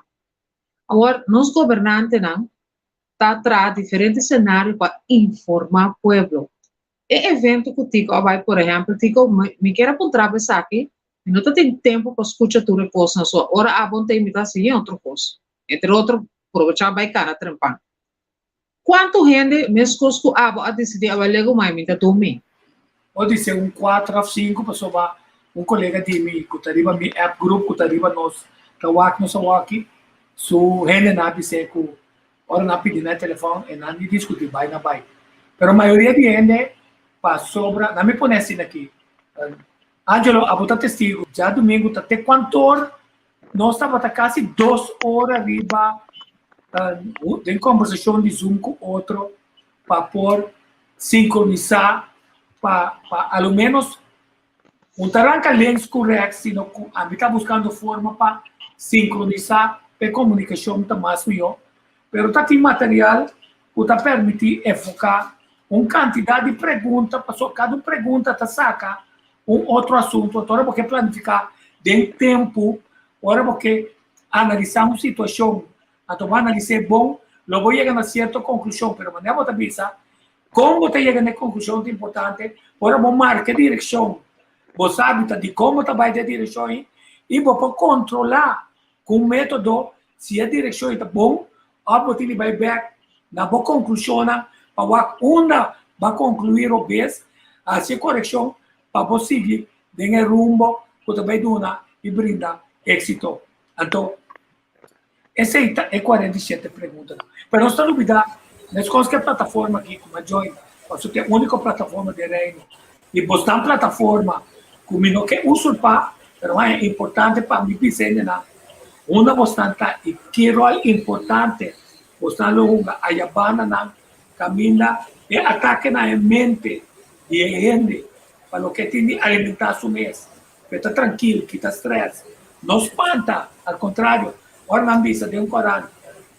Awor, nos gobernantenan ta traha diferente senario pa informá pueblo. E evento ku Tico a bai, por ehèmpel, Tico, mi kier a puntra bo esaki, mi no ta tin tempu pa skucha tur e kosnan, so ora abo no ta invitá sigui otro kos. Entre otro, probechá bai kana trempan. Kuantu hende meskos ku abo a disidí a bai legu mai mi ta dumi? Bo dise un kuater òf sinku pasobra un kolega di mi ku ta riba mi app group ku ta riba nos ta wak nos awaki, su hendenan a bis'é ku Ora nan pidi nan e telefòn e nan di diskutí bai nan bai. Pero mayoria di hende pasobra, nan mi pone asina aki, Angelo abo ta testigu, djadumingu ta te kuantor nos tabata kasi dos ora riba den kombersashon di zoom ku otro pa por sinkronisá pa pa a lo menos Un ta ranka links ku rèks sino ku ami ta buskando forma pa sinkronisá pa e komunikashon ta mas mihó, pero ta tin material ku ta permití enfoká un kantidat di pregunta pasobra kada un pregunta ta saka un otro asuntu. Anto ora bo ke planifiká den tempu, ora bo ke analisá un situashon, anto bo analis'é bon, lo bo yega na sierto konklushon, pero manera bo ta bisa Kon bo ta yega na e konklushon ta importante ora bo marka e direkshon. Bo sabi ta dikon bo ta bai den e direkshon ei i bo por kontrolá ku un método si e direkshon ei ta bon òf bo tin di bai bèk na bo konklushonnan pa wak unda bo a konkluí robes, hasi e korekshon pa bo sigui den e rumbo ku ta bai duna i brinda éksito. Anto. Esei ta e 47 preguntanan. Pero nos ta lubida, meskos ku e plataforma aki ku mi a join, pasobra ta e úniko plataforma den Reino. I bosnan plataforma ku mi no ke usurpá, pero e importante pa mi bisa hendenan unda bosnan ta i ki ròl importante bosnan lo hunga aya bandanan kaminda e atake na e mente di e hende pa loke tin di alimentá su mes. Pe ta trankil, kita stress. No spanta, al kontrario, ora nan bisa den un korant,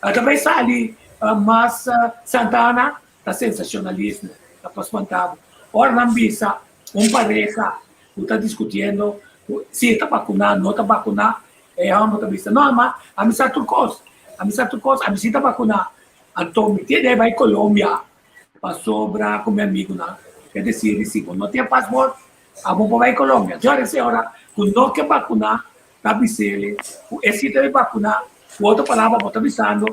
ta bai sali mas Santa Ana, ta sensashonalismo, ta pa spanta bo. Ora nan bisa un pareha ku ta diskutiendo ku si e ta bakuná, no ta bakuná, e hòmber ta bisa, no ama, ami sa tur kos, ami sa tur kos, ami si ta bakuná. Anto mi tin idea bai Colombia pasobra ku mi amigunan ke desidi si bo no tin e pasport, Abo por bai Colombia. Djor esei ora ku no ke bakuná ta bis'el ku e si debe bakuná. Ku otro palabra bo ta bisando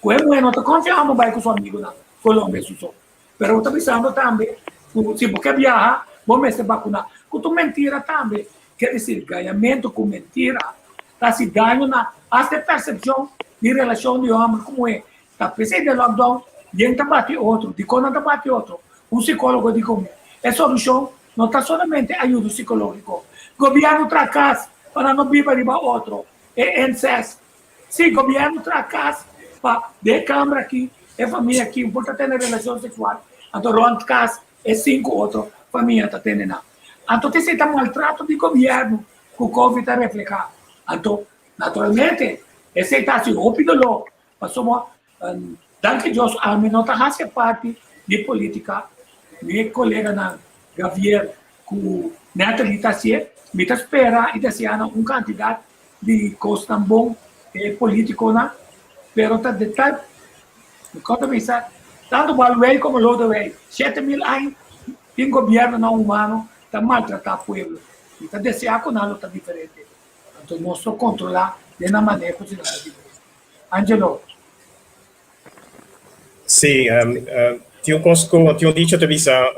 ku e muhé no ta konfia amo bai ku su amigunan Colombia su so. Pero bo ta bisando tambe ku si bo ke biaha bo mester bakuná. Ku ta un mentira tambe. Ke desir gayamentu ku mentira ta hasi daño na hasta e persepshon di relashon di hòmber ku muhé. Ta p'esei den lockdown yen ta bati otro. Dikon nan ta bati otro? Un sikólogo di komo e solushon no ta solamente ayudo sikológiko. Gobièrnu traha kas pa nan no biba riba otro, e incest. Sí, gobièrnu traha kas pa den e kamber aki e famia aki un por ta tene relashon seksual, anto rònt kas e sinku otro famia ta tene nan. Anto t'esei ta maltrato di gobièrnu ku covid ta reflehá. Anto, naturalmente, esei ta hasi hopi doló Pasobra, danki Dios, ami no ta hasi parti di politica. Mi coleganan Gavier cu Natalie ta hacié. Mi ta spera y desea nan un cantidad di cosnan bon, e politiconan, pero ta de tal, mi con ta bisa, tanto Balwey como Lodewey, 7000 aña tin gobiernonan humano ta maltrata pueblo. Mi ta desea cu nan lo ta diferente. Anto nos lo controla den nan maneho si nan ta diferente. Angelo. Sí, tin un kos ku tin un dicho ta bisa.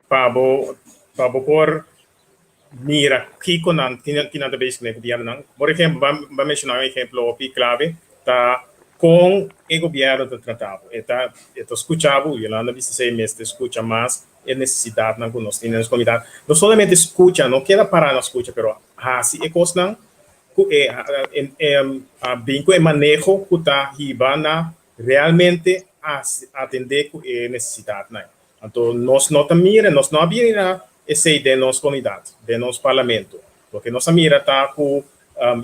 Pa bo pa bo por mira kiko nan ki nan ta bezig ku e gobièrnunan. Por ehempel, ban ban menshoná un ehempel hopi klave ta kon e gobièrnu ta trata bo. E ta e ta skucha bo, Yolanda a bisa esei, mester skucha mas e nesesidatnan ku nos tin den nos komunidat. No solamente skucha, no keda pará na skucha, pero hasi e kosnan ku e bin ku e maneho ku ta hiba na realmente atendé ku e nesesidatnan. Anto nos no ta mira, nos no a bira esei den nos komunidat, den nos parlamento. Loke nos a mira ta ku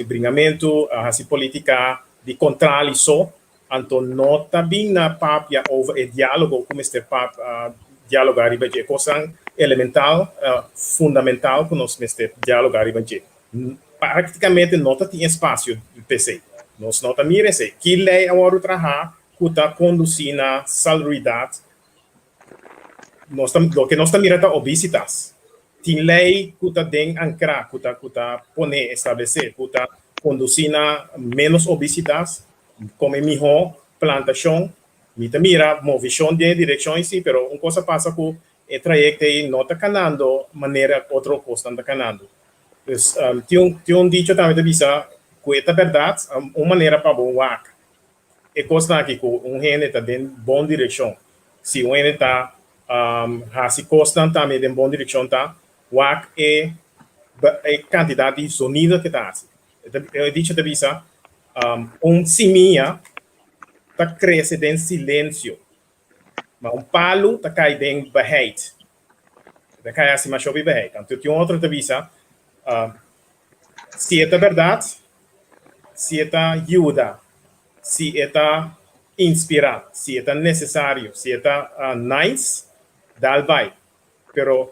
bringamentu, hasi politika di kontrali so, anto no ta bin na papia over e dialogo ku mester dialoga riba dje, kosnan elemental, fundamental ku nos mester dialoga riba dje. Praktikamente no ta tin espasio p'esei. Nos no ta mira esei. Ki lei a wòrdu traha ku ta kondusí na salubridad? Nos ta, loke nos ta mira ta obisitas. Tin lei ku ta den ankrá, ku ta ku ta pone, establesé, ku ta kondusí na ménos obisitas, kome mihó, plantashon. Mi ta mira movishon den e direkshon ei sí, pero un kos a pasa ku e trayekto ei no ta kanando manera otro kosnan ta kanando. Dus tin un tin un dicho tambe ta bisa ku e ta bèrdat, un manera pa bo wak E kosnan aki ku un hende ta den bon direkshon. Si un hende ta hasi kosnan tambe den bon direkshon ta wak e e kantidat di zonido ke ta hasi. E dicho ta bisa un simia ta krese den silensio, ma un palu ta kai den beheit. E ta kai hasi masha hopi beheit. Anto tin un otro ta bisa si e ta bèrdat, si e ta yuda, si e ta inspirá, si e ta nesesario, si e ta nice, dal bai. Pero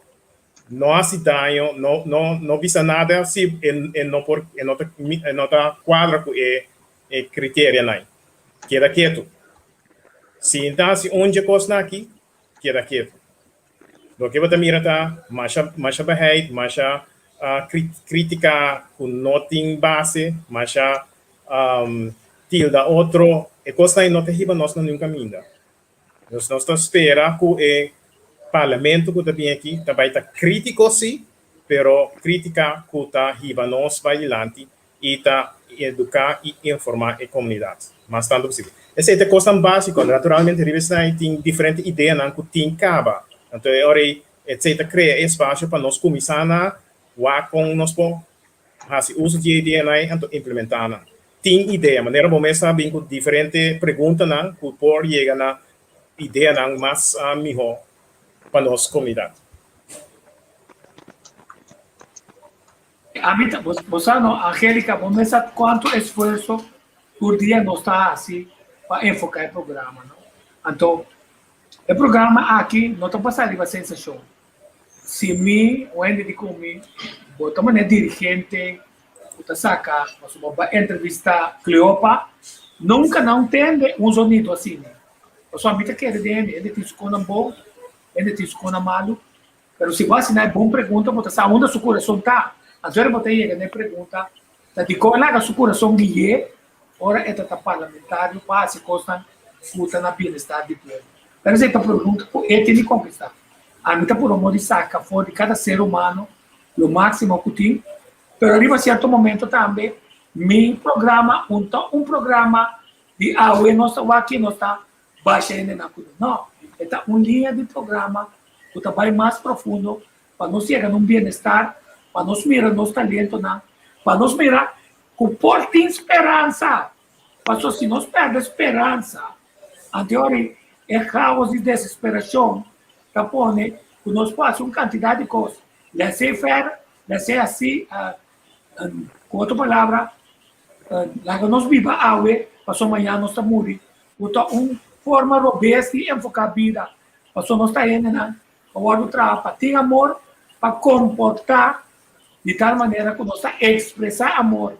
no hasi daño, no no no bisa nada si e e no por e no ta e no ta kuadra ku e e kriterianan. Keda ketu. Si ta hasi un dje kosnan aki, keda ketu. Loke bo ta mira ta masha masha beheid, masha kritika ku no tin base, masha tilda otro. E kosnan ei no ta hiba nos na niun kaminda. Nos nos ta spera ku e parlamento ku ta bin aki ta bai ta kritiko si, pero kritika ku ta hiba nos bai dilanti i ta eduká i informá e komunidat mas tantu posibel. Esei ta e kosnan básiko. Naturalmente riba esei tin diferente ideanan ku tin kaba. Anto e ora ei esei ta krea e espasio pa nos kuminsá na wak kon nos por hasi uso di e ideanan ei anto implementá nan. Tin idea, manera bo mes a bin ku diferente preguntanan ku por yega na ideanan mas mihó pa nos komunidat. Ami ta, bo sa no, Angelica, bo mes sa cuanto esfuerso tur dia nos ta haci pa enfoca e programa, no? Anto, e programa aki no ta basa riba sensacion. Si mi, un hende di cu mi, bo ta manera dirigente cu ta saca, pasobra bo ba entrevista Cleopa, nunca nan tende un zonido asina. Pasobra mi ta kere den hende, hende tin su conan bon, hende tin su conan malu, Pero si bo hasi na e bon pregunta, bo ta sa unda su kurason ta. Anto bo ta yega na e pregunta, ta dikon e laga su kurason gui'é ora e ta ta parlamentario pa hasi kosnan ku ta na bienestar di pueblo? Pero esei ta pregunta ku e tin di kontestá. Ami ta purba modo di saka for di kada ser humano lo máksimo ku tin, pero riba sierto momento tambe mi programa un ta un programa di awe nos ta wak ki nos ta basha hendenan ku no. E ta un liña di programa ku ta bai mas profundo pa nos yega na un bienestar, pa nos mira nos talentonan, pa nos mira ku por tin speransa. Pasobra si nos pèrdè speransa, anteori e chaos di desesperashon ta pone ku nos por hasi un kantidat di kos, laissez-faire, laissez-asi, ku otro palabra, laga nos biba awe pasobra mañana nos ta muri. Ku ta un forma robes di enfoká bida, pasobra nos ta hendenan ku a wòrdu traha pa tin amor, pa komportá di tal manera ku nos ta ekspresá amor,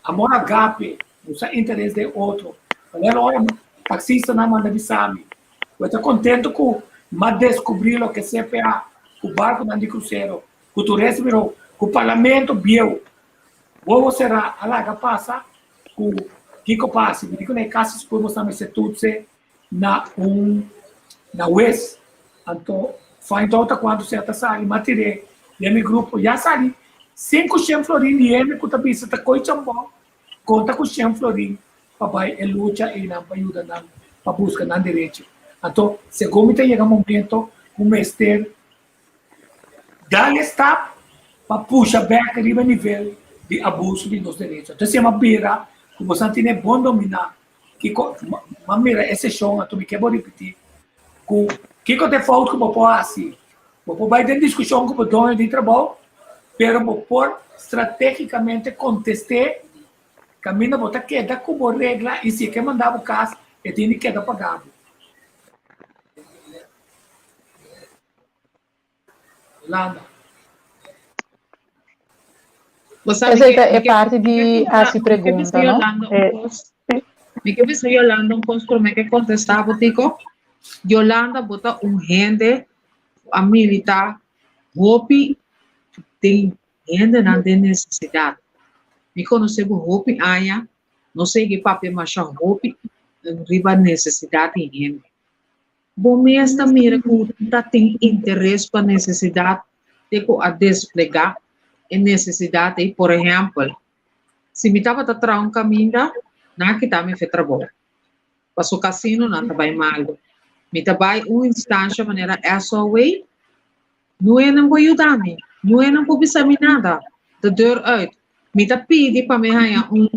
amor agape, nos ta interes den otro. Manera ora taksistanan manda bisa mi ku e ta kontentu ku m'a deskubrí loke CPA, ku barkunan di krusero, ku tur res biro, ku parlamento bieu, wowo será a laga pasa. Ku kiko pasa? Mi di ku na e kas sigur bo sa mester tutse na un na wes. Anto Find out ta kuantu sèt ta sali, m'a tir'é den mi grupo. Ya sali 500 florin di hende ku ta bisa ta koi chambon, konta ku shen florin pa bai e lucha einan pa yuda nan pa buska nan derecho. Anto, segun mi ta yega momento ku mester dal e stap pa pusha bèk riba e nivel di abuso di nos derecho. Anto esei m'a bira ku boso a tene bon dominá Kiko, m'a mira e seshon, anto mi ke bo ripití ku kiko ta e fout ku bo por hasi. Bo por bai den diskushon ku bo doño di trabou, pero bo por stratégikamente kontest'é kaminda bo ta keda ku bo regla i si e ke manda bo kas, e tin di keda paga bo. Yolanda. Esei ta e parti di hasi pregunta, no? Mi ke bisa Yolanda un kos promé ke kontestá bo, Tico. Yolanda, bo ta un hende ku a militá hopi den hendenan den nesesidat. Mi konosé bo hopi aña, no sigui papia masha hopi riba nesesidat di hende. Bo mes ta mira ku ta tin interes pa nesesidat te ku a desplegá e nesesidat ei. Por ehèmpel, si mi tabata traha un kaminda, nan a kita mi fe trabou. Paso kasino nan ta bai malu. Mi ta bai un instansha manera SOW, no nan por yuda mi, no nan por bisa mi nada, de deur uit. Mi ta pidi pa mi haña un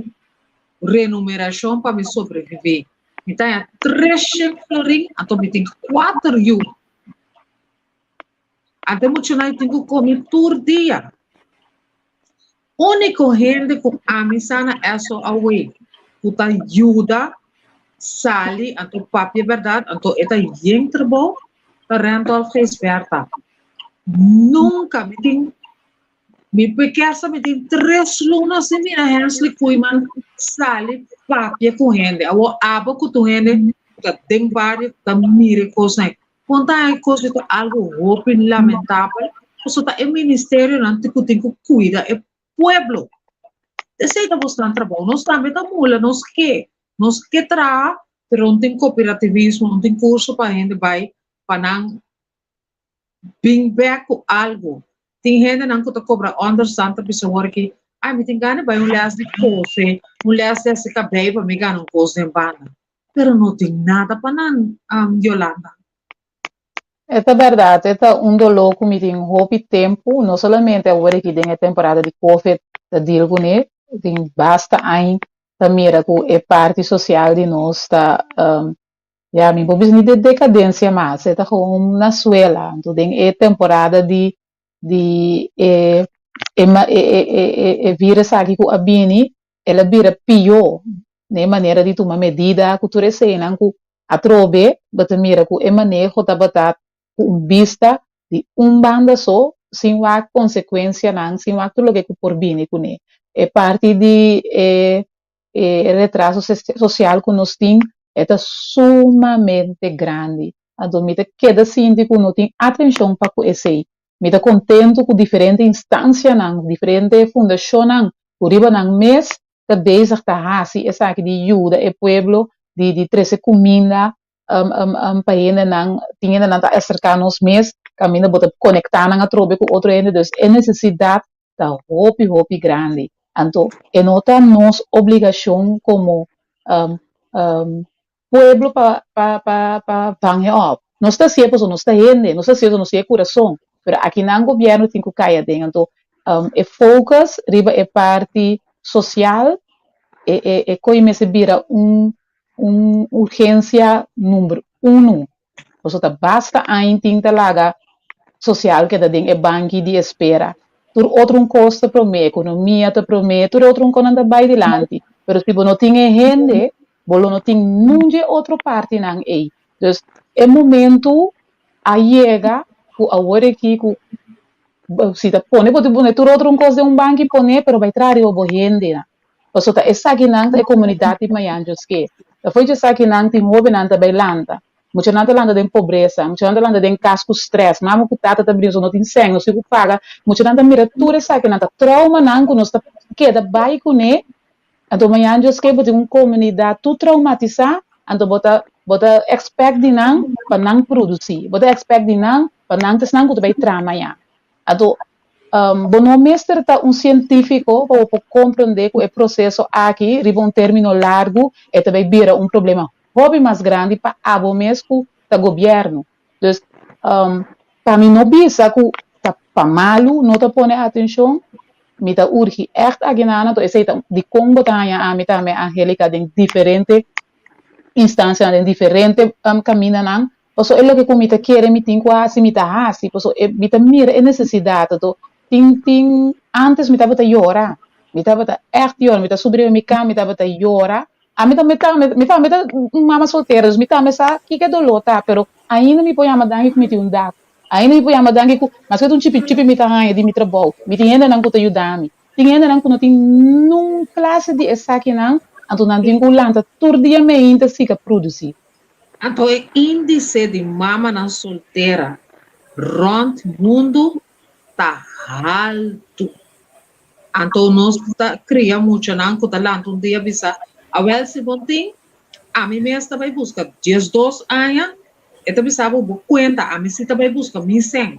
renumerashon pa mi sobreviví. Mi ta haña treshen florin, anto mi tin kuater yu. Anto e muchanan tin ku komi tur dia. Úniko hende ku ami sa na eso awe ku ta yuda sali anto papia bèrdat anto e ta yen trabou ta Randolph Gijsbertha. Nunka mi tin Mi pekesa mi tin tres luna sin mira Hensley Koeiman sali papia ku hende. Awor abo ku tur hende ku ta den bario ta mira e kosnan ei. Kon ta e kos ei ta algu hopi lamentabel pasobra ta e ministerionan ku tin ku kuida e pueblo. Esei ta bosnan trabou. Nos tambe ta mula, nos ke, nos ke traha pero no tin kooperativismo, no tin kurso pa hende bai pa nan bin bek ku algu. Tin hendenan ku ta kobra ònderstan ta bisa wor ki, ai mi tin gana di bai un lès di kose, un lès di hasi kabei pa mi gana un kos den banda. Pero no tin nada pa nan, Yolanda. E ta bèrdat, e ta un doló ku mi tin hopi tempu, no solamente awor aki den e temporada di covid ta deal kuné, tin basta aña ta mira ku e parti sosial di nos ta Ya, mi por bisa ni de decadencia mas, e ta gewoon na suela. Anto den e temporada di di e e e e e e virus aki ku a bini, el a bira pió na e manera di tuma medida ku tur eseinan ku atrobe bo ta mira ku e maneho tabata ku un bista di un banda so sin wak konsekuensianan, sin wak tur loke ku por bini kuné. E parti di e E retraso sosial ku nos tin e ta sumamente grandi. Anto mi ta keda sinti ku no tin atenshon pa ku esei. Mi ta kontentu ku diferente instansianan, diferente fundashonnan ku riba nan mes ta bezig ta hasi esaki di yuda e pueblo, di di trese kuminda pa hendenan, tin hendenan ta aserká nos mes kaminda bo ta konektá nan atrobe ku otro hende. Dus e nesesidat ta hopi hopi grandi. Anto e no ta nos obligashon komo pueblo pa pa pa pa vang e op. Nos ta hasié pasobra nos ta hende, nos ta hasié pasobra nos tin e kurason, pero akinan gobièrnu tin ku kai aden. Anto e focus riba e parti sosial e e e koe mester bira un un urgensia number uno. Pasobra ta basta aña tin ta laga sosial keda den e banki di espera. Tur otro un kos ta promé, ekonomia ta promé, tur e otro un konan ta bai dilanti. Pero si bo no tin e hende, bo lo no tin nun dje otro partinan ei. Dus e momentu a yega ku awor aki ku si ta pone bo tin pone tur otro un kos den un banki pone pero bai traha riba bo hendenan. Pasobra ta esakinan ta e komunidat di mañan Dios ke. Ta fo'i djesakinan tin hóbennan ta bai lanta. Muchanan ta lanta den pobresa, muchanan ta lanta den kas ku strès, mama ku tata ta bini no tin sèn, no sin ku paga. Muchanan ta mira tur esakinan, ta traumanan ku nos ta keda bai kuné. Anto mañan Dios ke bo tin un komunidat tur traumatisá, anto bo ta bo ta expect di nan pa nan produsí, bo ta expect di nan. Pa nan ta esnan ku ta bai traha mañan. Anto, bo no mester ta un sientífiko pa bo por komprondé ku e proseso aki riba un término largu e ta bai bira un problema hopi mas grandi pa abo mes ku ta gobièrnu. Dus, pa mi no bisa ku ta pa malu no ta pone atenshon, mi ta urgi ègt akinan, anto esei ta dikon bo ta haña ami tambe, Angelica, den diferente instansianan, den diferente kamindanan, Paso e loke ku mi ta kere mi tin ku hasi, mi ta hasi. Paso e mi ta mira e nesesidat. Anto tin tin antes mi tabata yora. Mi tabata ègt yora. Mi ta subi riba mi kama, mi tabata yora. Ami tambe ta mi tambe ta un mama soltera, dus mi tambe sa kiko e doló ta, pero ainda mi por yama danki ku mi tin un dak. Ainda mi por yama danki ku maske ta un chipi chipi mi ta haña di mi trabou, mi tin hendenan ku ta yuda mi. Tin hendenan ku no tin nun klase di esakinan, anto nan tin ku lanta tur dia meinta si ka produsí. Anto e índise di mamanan soltera rònt mundu ta haltu. Anto nos ta kria muchanan ku ta lanta un dia bisa, Awèl si bo tin, ami mes ta bai buska diesdos aña, e ta bisa bo, bo kuenta, ami si ta bai buska mi sèn.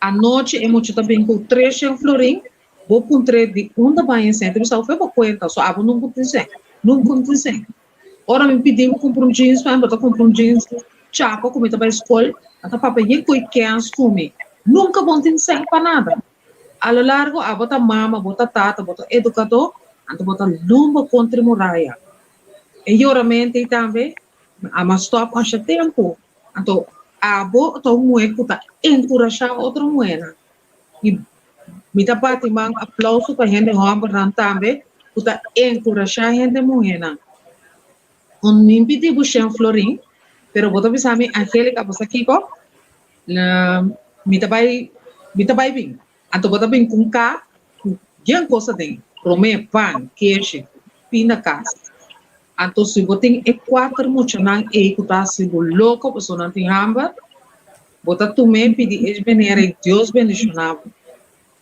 Anochi e mucha ta bin ku treshen florin, bo puntr'é di unda bai e sèn, e ta bisa, Ofe bo kuenta, so abo nunka tin sèn, nunka tin sèn. Ora mi pidi bo kumpra un jeans pa mi, bo ta kumpra un jeans chapa ku mi ta bai skol, nan ta papia yen ku e kens ku mi. Nunka bo no tin sèn pa nada. A lo largo abo ta mama, bo ta tata, bo ta edukadó, anto bo ta lumba kontra e muraya. E yoramente ei tambe a mas stòp masha tempu. Anto abo ta un muhé ku ta enkurashá otro muhénan. I mi ta bati man aplauso pa hende hòmbernan tambe ku ta enkurashá hende muhénan. Un mi pidi bo shen florin, pero bo ta bisa mi, Angelica, bo sa kiko? Mi ta bai, mi ta bai bin. Anto bo ta bin ku un ka ku yen kos aden, promé pan, keshi, pinda kas. Anto si bo tin e kuater muchanan ei ku ta hasi bo loko pasobra nan tin hamber, bo ta tum'é pidi e meneer ei Dios bendishoná bo.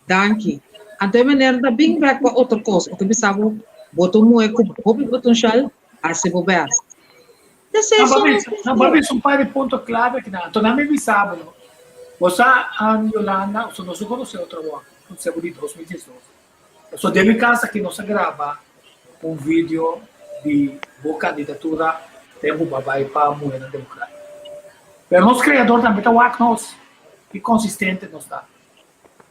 Danki. Anto e meneer ta bin bèk pa otro kos. E ta bisa bo, bo ta un muhé ku hopi potenshal, hasi bo bèst. Esei son nos mester. Nan bisa un par di punto klave akinan. Anto nan mi bisa bo no. Bo sa, Yolanda, nos no konosé otro awor, konosé bo di 2012. So den mi kas aki nos a graba un video di bo kandidatura tempu bo a bai pa Muhernan Demokratiko. Pero nos kreador tambe ta wak nos ki konsistente nos ta.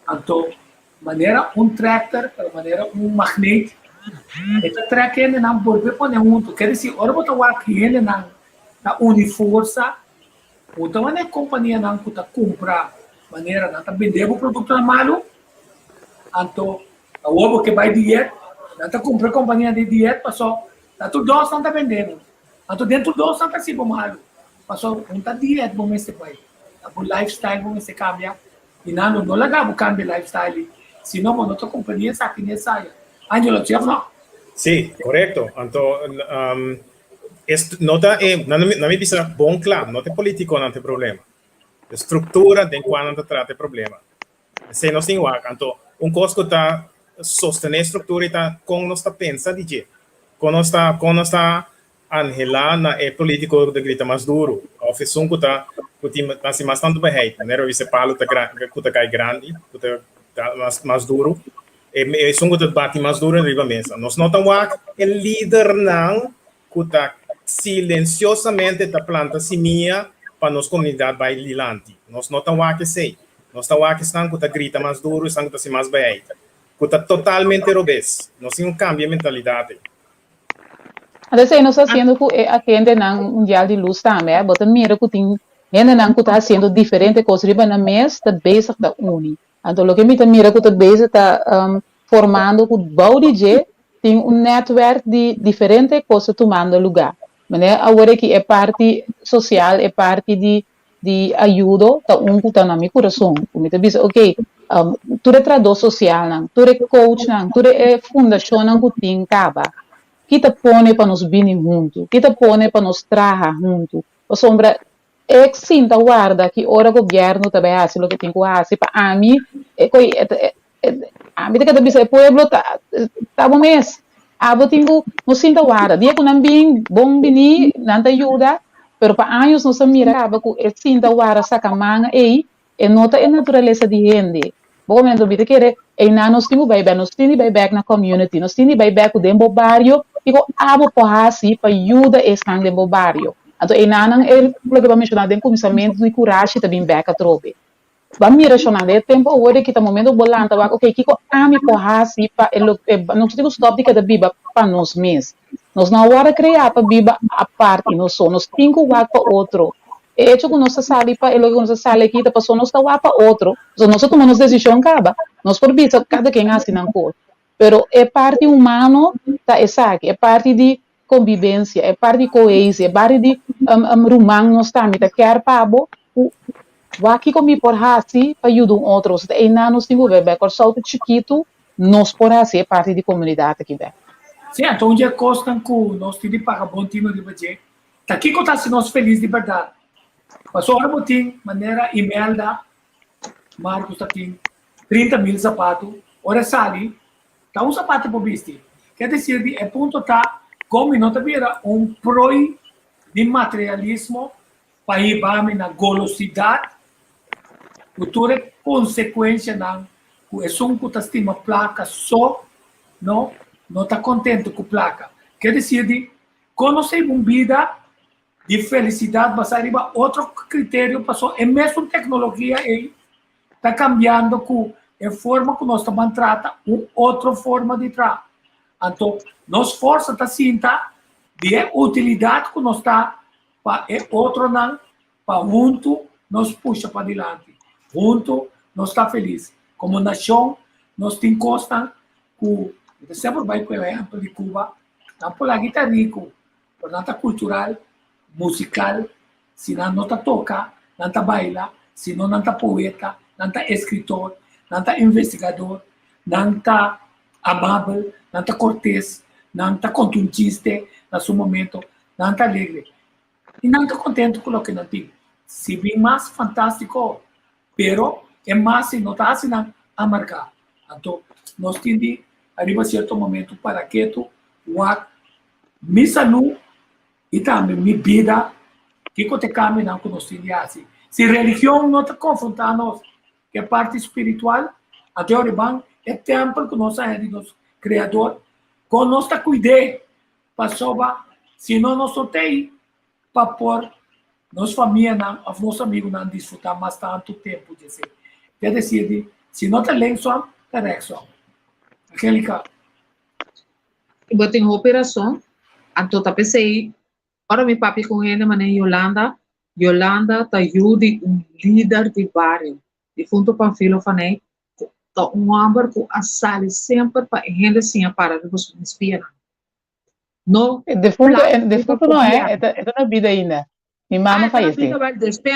Anto manera un tractor pero manera un magneet e ta trek hendenan bolbe pone huntu. Ker disi ora bo ta wak hendenan ta uni forsa bo ta wak e kompanianan ku ta kumpra manera nan ta bende bo produktonan malu. Anto awor bo ke bai diet, nan ta kumpra kompania di diet paso ta tur dos nan ta bende bo. Anto den tur dos nan ta hasi bo malu. Paso un ta diet bo mester bai, ta bo lifestyle bo mester kambia i nan lo no laga bo kambia lifestyle si no bo no ta kumpra ni esaki ni esaya. Angelo, si of no? Si, korekto. Anto no ta e, nan mi bisa bon kla, no ta e politikonan ta e problema. E struktura den kua nan ta trata e problema. Esei nos tin wak. Anto, un kos ku ta sostené struktura i ta kon nos ta pensa di dje. Kon nos ta, kon nos ta anhelá na e polítiko ku ta grita mas duru òf esun ku ta ku tin ta hasi mas tantu beheit. Manera bo bisa e palu ta gran ku ta kai grandi, ku ta mas mas duru, e esun ku ta bati mas duru riba mesa. Nos no ta wak e lidernan ku ta silensiosamente ta planta simia pa nos komunidat bai dilanti. Nos no ta wak esei. Nos ta wak esnan ku ta grita mas duru, esnan ku ta hasi mas beheit, ku ta totalmente robes. Nos tin ku kambia e mentalidat ei. Anto esei nos ta hasiendo ku e agentenan mundial di lus tambe. Bo ta mira ku tin hendenan ku ta hasiendo diferente kos riba nan mes ta bezig ta uni. Anto loke mi ta mira ku ta bezig ta formando ku bou di dje tin un netwerk di diferente kos ta tumando lugá. Manera awor aki e parti sosial, e parti di di ayudo ta un ku ta na mi kurason. Ku mi ta bisa ok, tur e trahadó sosialnan, tur e coachnan, tur e fundashonnan ku tin kaba, ki ta pone pa nos bini huntu? Ki ta pone pa nos traha huntu? Pasobra E sinta warda ki ora gobierno ta bay haci loke tin cu haci pa ami e coy ami ta keda bisa e pueblo ta ta bo mes abo tin cu no sinta warda dia cu nan bin bon bini nan ta yuda. Pero pa años nos a mira kaba ku e sinta wara saka man ei, e no ta e naturalesa di hende. Bo momento mi ta kere einan nos tin ku bai bèk, nos tin di bai bèk na community, nos tin di bai bèk ku den bo bario kiko abo por hasi pa yuda esnan den bo bario. Anto einanan e loke bo a menshoná den kuminsamentu di kurashi ta bin bèk atrobe. Bo a mira shonnan den e tempu awor di kita momento ku bo lanta wak oke kiko ami por hasi pa e lo e nos tin ku stòp di keda biba pa nos mes. Nos no a wòrdu kreá pa biba apart i nos so. Nos tin ku wak pa otro. E echo ku nos ta sali pa e loke ku nos ta sali aki ta pasobra nos ta wak pa otro. Pasobra nos a tuma nos desishon kaba. Nos por bisa kada ken hasi nan kos. Pero e parti humano ta esaki, e parti di kombibensia, e parti di kohesie, e parti di ruman nos ta. Mi ta kier pa bo ku wak kiko mi por hasi pa yuda un otro. Osea ta einan nos tin ku bèbè. Kòrsou ta chikitu, nos por hasi e parti di komunidat aki bèk. Sí, anto un dje kosnan ku nos tin di paga bon tino riba dje ta kiko ta hasi nos felis di bèrdat. Pasobra ora bo tin manera Imelda Marcus ta tin 30 mil zapatu, ora e sali ta un zapatu por bisti. Ke desir di e punto ta kon mi no ta bira un prooi di materialismo pa hiba mi na golosidat ku tur e konsekuenshanan ku esun ku ta stima plaka so no no ta kontentu ku plaka. Ke desir di kon nos ta hiba un bida di felisidat basá riba otro kriterio paso e mesun teknologia ei ta kambiando ku e forma ku nos ta ban trata un otro forma di traha. Anto nos forsa ta sinta di e utilidat ku nos ta pa e otronan pa huntu nos pusha padilanti. Huntu nos ta felis. Komo nashon nos tin kosnan ku mi ta semper bai ku e ehèmpel di Cuba, nan por lagi ta riku, pero nan ta kultural, musikal, si nan no ta toka, nan ta baila, si no nan ta poeta, nan ta eskritor, nan ta investigador, nan ta amabel, nan ta kortes, nan ta konta un chiste na su momento, nan ta alegre i nan ta kontentu ku loke nan tin. Si bin mas, fantástiko, pero e mas si no ta hasi nan amargá. Anto nos tin di ariba sierto momento para ketu wak mi salú i tambe mi bida, kiko ta e kambionan ku nos tin di hasi. Si religion no ta konfrontá nos ku e parti spiritual, anto e ora ban e tèmpel ku nos a haña di nos Kreador, kon nos ta kuid'é? Pasobra si no nos no t'ei pa por nos famianan òf nos amigunan disfrutá mas tantu tempu dje esei. Ke desir di si no ta linksom, ta rèksom. Angelica. Bo tin hopi rason. Anto ta p'esei ora mi papia ku hende manera Yolanda, Yolanda ta yu di un lider di bario, difunto Panfilo Faney, ku ta un hòmber ku a sali semper pa e hende siña para riba su mes pianan. No Defunto, defunto no, eh? E ta, e ta na bida ainda. Mi mama fayesé.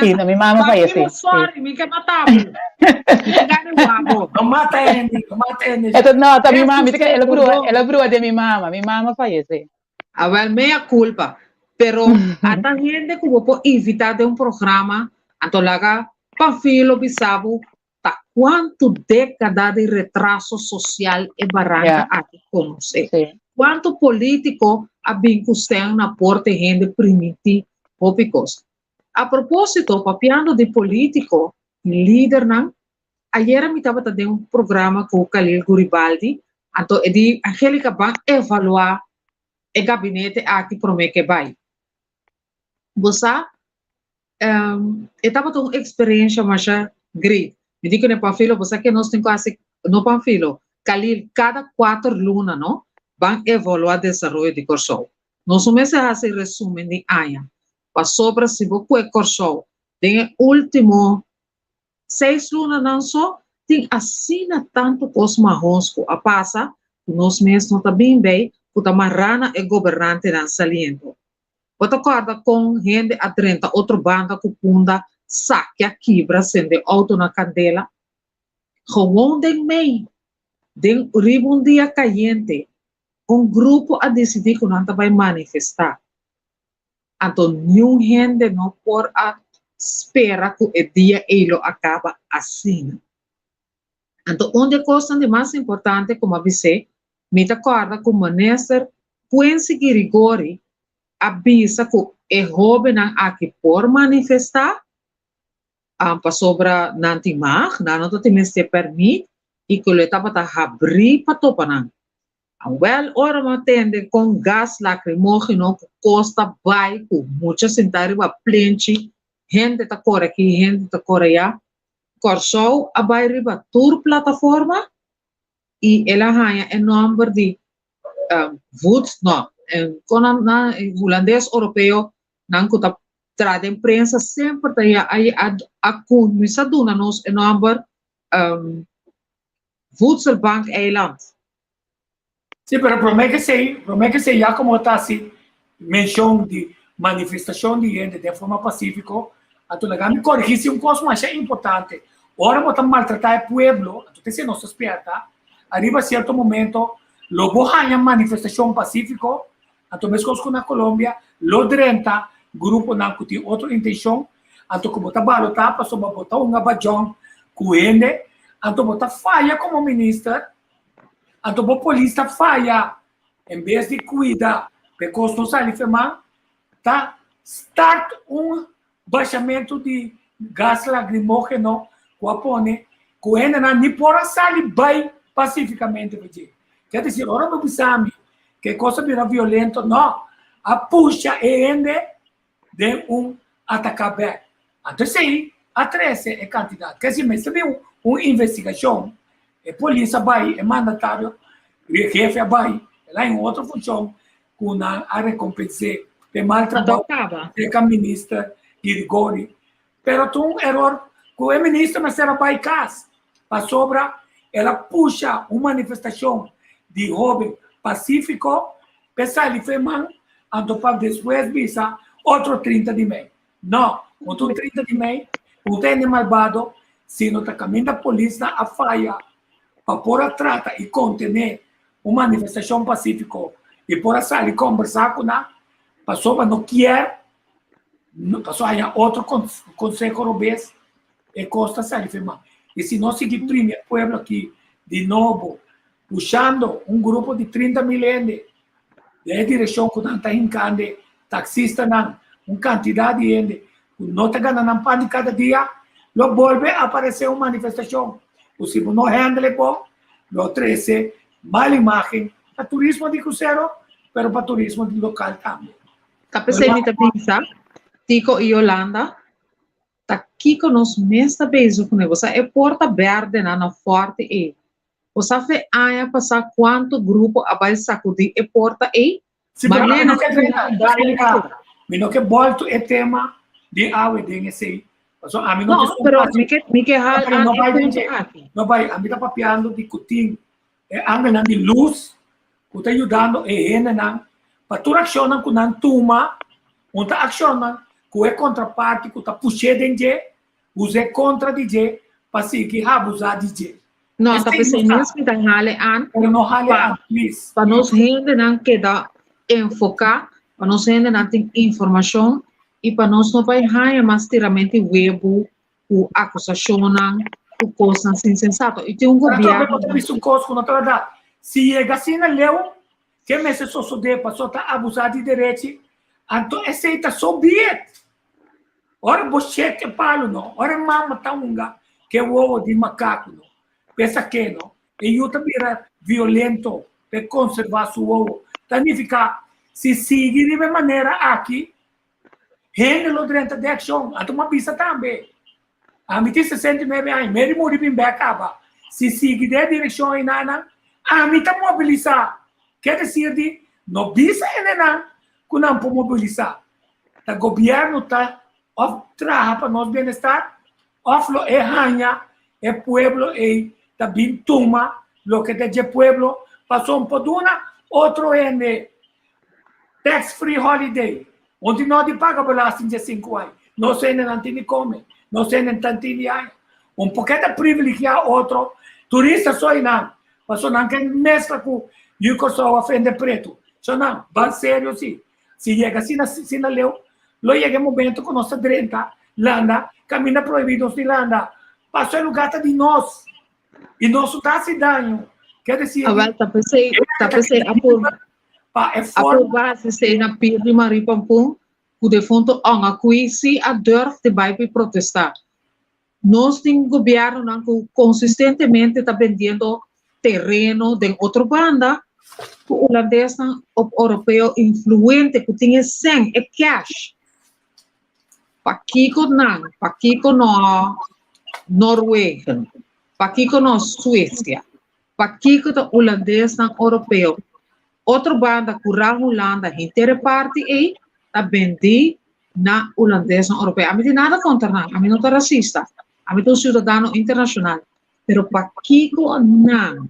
Sí, no, mi mama fayesé. Sorry, mi ke mata bo. Mi ke gana wabo. No mata hende, no mata hende. E ta, no, ta mi mama, mi ta el a brua, el a brua den mi mama, mi mama fayesé. Awel, mea culpa. Pero ata hende ku bo por invita den un programa, anto laga Pafilo bisa bo ta kuantu dékada di retraso sosial e baranka aki konosé. Kuantu polítiko a bin ku sèn na porta e hende primintí hopi kos. A propósito, papiando di polítiko i lidernan, ayera mi tabata den un programa ku Khalil Guribaldi, anto e di, Angelica ban evaluá e gabinete aki promé ke bai. Bo sa, e tabata un eksperensha masha great. Mi di ku ne Panfilo, bo sa ke nos tin ku hasi, no Panfilo, Khalil, kada kuater luna no, ban evaluá desaroyo di Kòrsou. Nos no mester hasi resumen di aña, pasobra si bo kue Kòrsou den e último Seis lunanan so tin asina tantu kos mahos ku a pasa ku nos mes no ta bin bei ku ta mará na e gobernantenan saliendo. Bo ta kòrda kon hende a drenta otro banda ku punda sakia kibra sende outo na kandela? Gewon den mei, den riba un dia kayente, un grupo a disidí ku nan ta bai manifestá. Anto niun hende no por a spera ku e dia ei lo a kaba asina. Anto un di e kosnan di mas importante ku mi a bis'é, mi ta kòrda ku Minister Quincy Girigori a bisa ku E hóbennan aki por manifestá, pasobra nan tin mag, nan no ta tin mester pèrmit i ku lo e tabata habrí pa topa nan. Awèl, ora bo a tende kon gas lakrimógeno ku kos ta bai ku mucha sintá riba plenchi, hende ta kore aki, hende ta kore ayá, Kòrsou a bai riba tur plataforma i el a haña e nòmber di voed, no, kon nan nan hulandes oropeo nan ku ta traha den prensa semper ta ya a a kuminsá duna nos e nòmber Voedselbank Eiland. Sí, pero promé ke esei, promé ke esei ya komo ta hasi menshon di manifestashon di hende den forma pasífiko, anto laga mi korigí si un kos masha importante. Ora bo ta maltratá e pueblo, anto ta esei nos ta spièrta, ariba sierto momento lo bo haña manifestashon pasífiko, anto meskos ku na Colombia lo drenta gruponan ku tin otro intenshon, anto ku bo ta balotá pasobra bo ta hunga bajon ku hende, anto bo ta faya komo minister, anto bo polis ta faya en bes di kuida pa e kos no sali ferman, ta start un bashamentu di gas lagrimógeno ku a pone ku hendenan ni por a sali bai pasifikamente pa dje. Ker desir, ora bo bisa mi ku e kos a bira violento, no, a pusha e hende den un ataká bèk. Anto esei a trese e kantidat. Ker desir, mester bin un investigashon, e polis a bai, e mandatario, e hefe a bai, el a haña un otro funshon ku nan a rekompens'é p'e mal trabou serka minister Girigori. Pero ta un eror ku e minister mester a bai kas pasobra el a pusha un manifestashon di hóben pasífiko p'e sali f'e man anto pa despues bisa otro 30 di mei. No, no ta un 30 di mei, no ta hende malbado, sino ta kaminda polisnan a faya pa por a trata i kontené un manifestashon pasífiko i por a sali kòmbersá ku nan pasobra no kier pasobra haña otro konseho robes e kos ta sali firmá. I si nos sigui primi e pueblo aki di nobo pushando un grupo di 30,000 hende den e direkshon ku nan ta hinkando taksistanan, un kantidat di hende ku no ta gana nan pan di kada dia, lo bolbe aparesé un manifestashon ku si bo no handle e bon, lo trese mal imágen pa turismo di krusero, pero pa turismo di lokal tambe. Ta p'esei mi ta bisa, Tico i Yolanda, ta kiko nos mes ta bezig kuné? Bo sa e porta bèrdenan na Fòrti ei? Bo sa fe aña pasá kuantu grupo a bai sakudí e porta ei? Sí, pero mi no ke drenta, mi no ke bòltu e tema di awe den esei. Pasobra ami no No, pero mi ke mi ke hal Pero no aan e bai den punto dje. aki. No bai, ami ta papiando di ku tin e angelnan di lus ku ta yudando e hendenan pa tur akshonnan ku nan tuma, un ta akshonnan ku e kontraparti ku ta push'é den dje, us'é kontra di dje pa sigui habusá di dje. No, ta p'esei mes mi ta hale aan Pero no hale pa aan, please. pa nos hendenan keda enfoká, pa nos hendenan tin informashon i pa nos no bai haña mas tiramenti webu ku akusashonnan, ku kosnan sinsensato. I tin un Pero gobièrnu bo ta bisa un kos ku no ta bèrdat. Si yega asina leu, ke mester sosodé pasobra ta abusá di derechi, anto esei ta so biet. Ora bo shek e palu no, ora e mama ta hunga ke wowo di makaku no, p'e sak'é no, e yu ta bira violento p'e konservá su wowo. Ta nifiká, si sigui riba e manera aki, hende lo drenta den akshon. Anto mi a bisa tambe, ami tin 69 aña, meri muri bin bèk kaba. Si sigui den e direkshon einanan, ami ta mobilisá. Ke desir di, no bisa hendenan ku nan por mobilisá. Ta gobièrnu ta òf traha pa nos bienestar òf lo e haña e pueblo ei ta bin tuma loke ta dje pueblo pasobra por duna otro hende tax free holiday un tin no di paga belasting dje sinku aña nos hendenan tin di kome nos hendenan tin di haña un por ke ta privilegiá otro turista so einan pasobra nan ke meskla ku yu Kòrsou a fende pretu so nan ban serio si. Si yega asina asina leu, lo yega e momento ku nos ta drenta landa kaminda prohibí nos di landa. Paso e lugá ta di nos i nos no ta hasi daño. Ke desir di Awel, ta p'esei, ta p'esei a por pa e a forma por base esei na Pir di Marie Pampun. Ku defunto Ong A Kui si a durf di bai pi protestá. Nos tin gobièrnunan ku konsistentemente ta bendiendo tereno den otro banda ku hulandesnan òf oropeo influente ku tin e sèn, e cash. Pakiko nan? Pakiko no Norwegen? Pakiko no Suecia? Pakiko ta hulandesnan oropeo? Otro banda ku ra Hulanda henter e parti ei ta bendí na hulandesnan oropeo. Ami tin nada kontra nan, ami no ta rasista, ami ta un siudadano internashonal. Pero pakiko nan?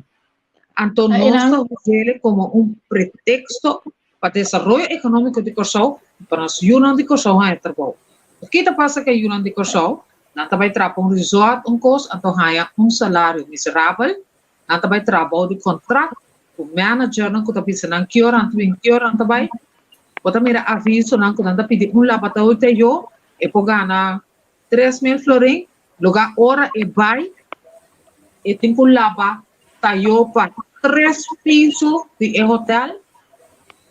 Anto nos ta us'é komo un preteksto pa desaroyo ekonómiko di Kòrsou i pa nos yunan di Kòrsou haña trabou. Ki ta pasa ku e yunan di Kòrsou? Nan ta bai traha pa un resort, un kos, anto haña un salario miserabel. Nan ta bai traha bou di kontrakt ku managernan ku ta bisa nan ki ora nan ta bin, ki ora nan ta bai. Bo ta mira avisonan ku nan ta pidi un labatau te yo, e por gana 3000 florin, lugá ora e bai e tin ku laba tayó pa tres piso di e hotel,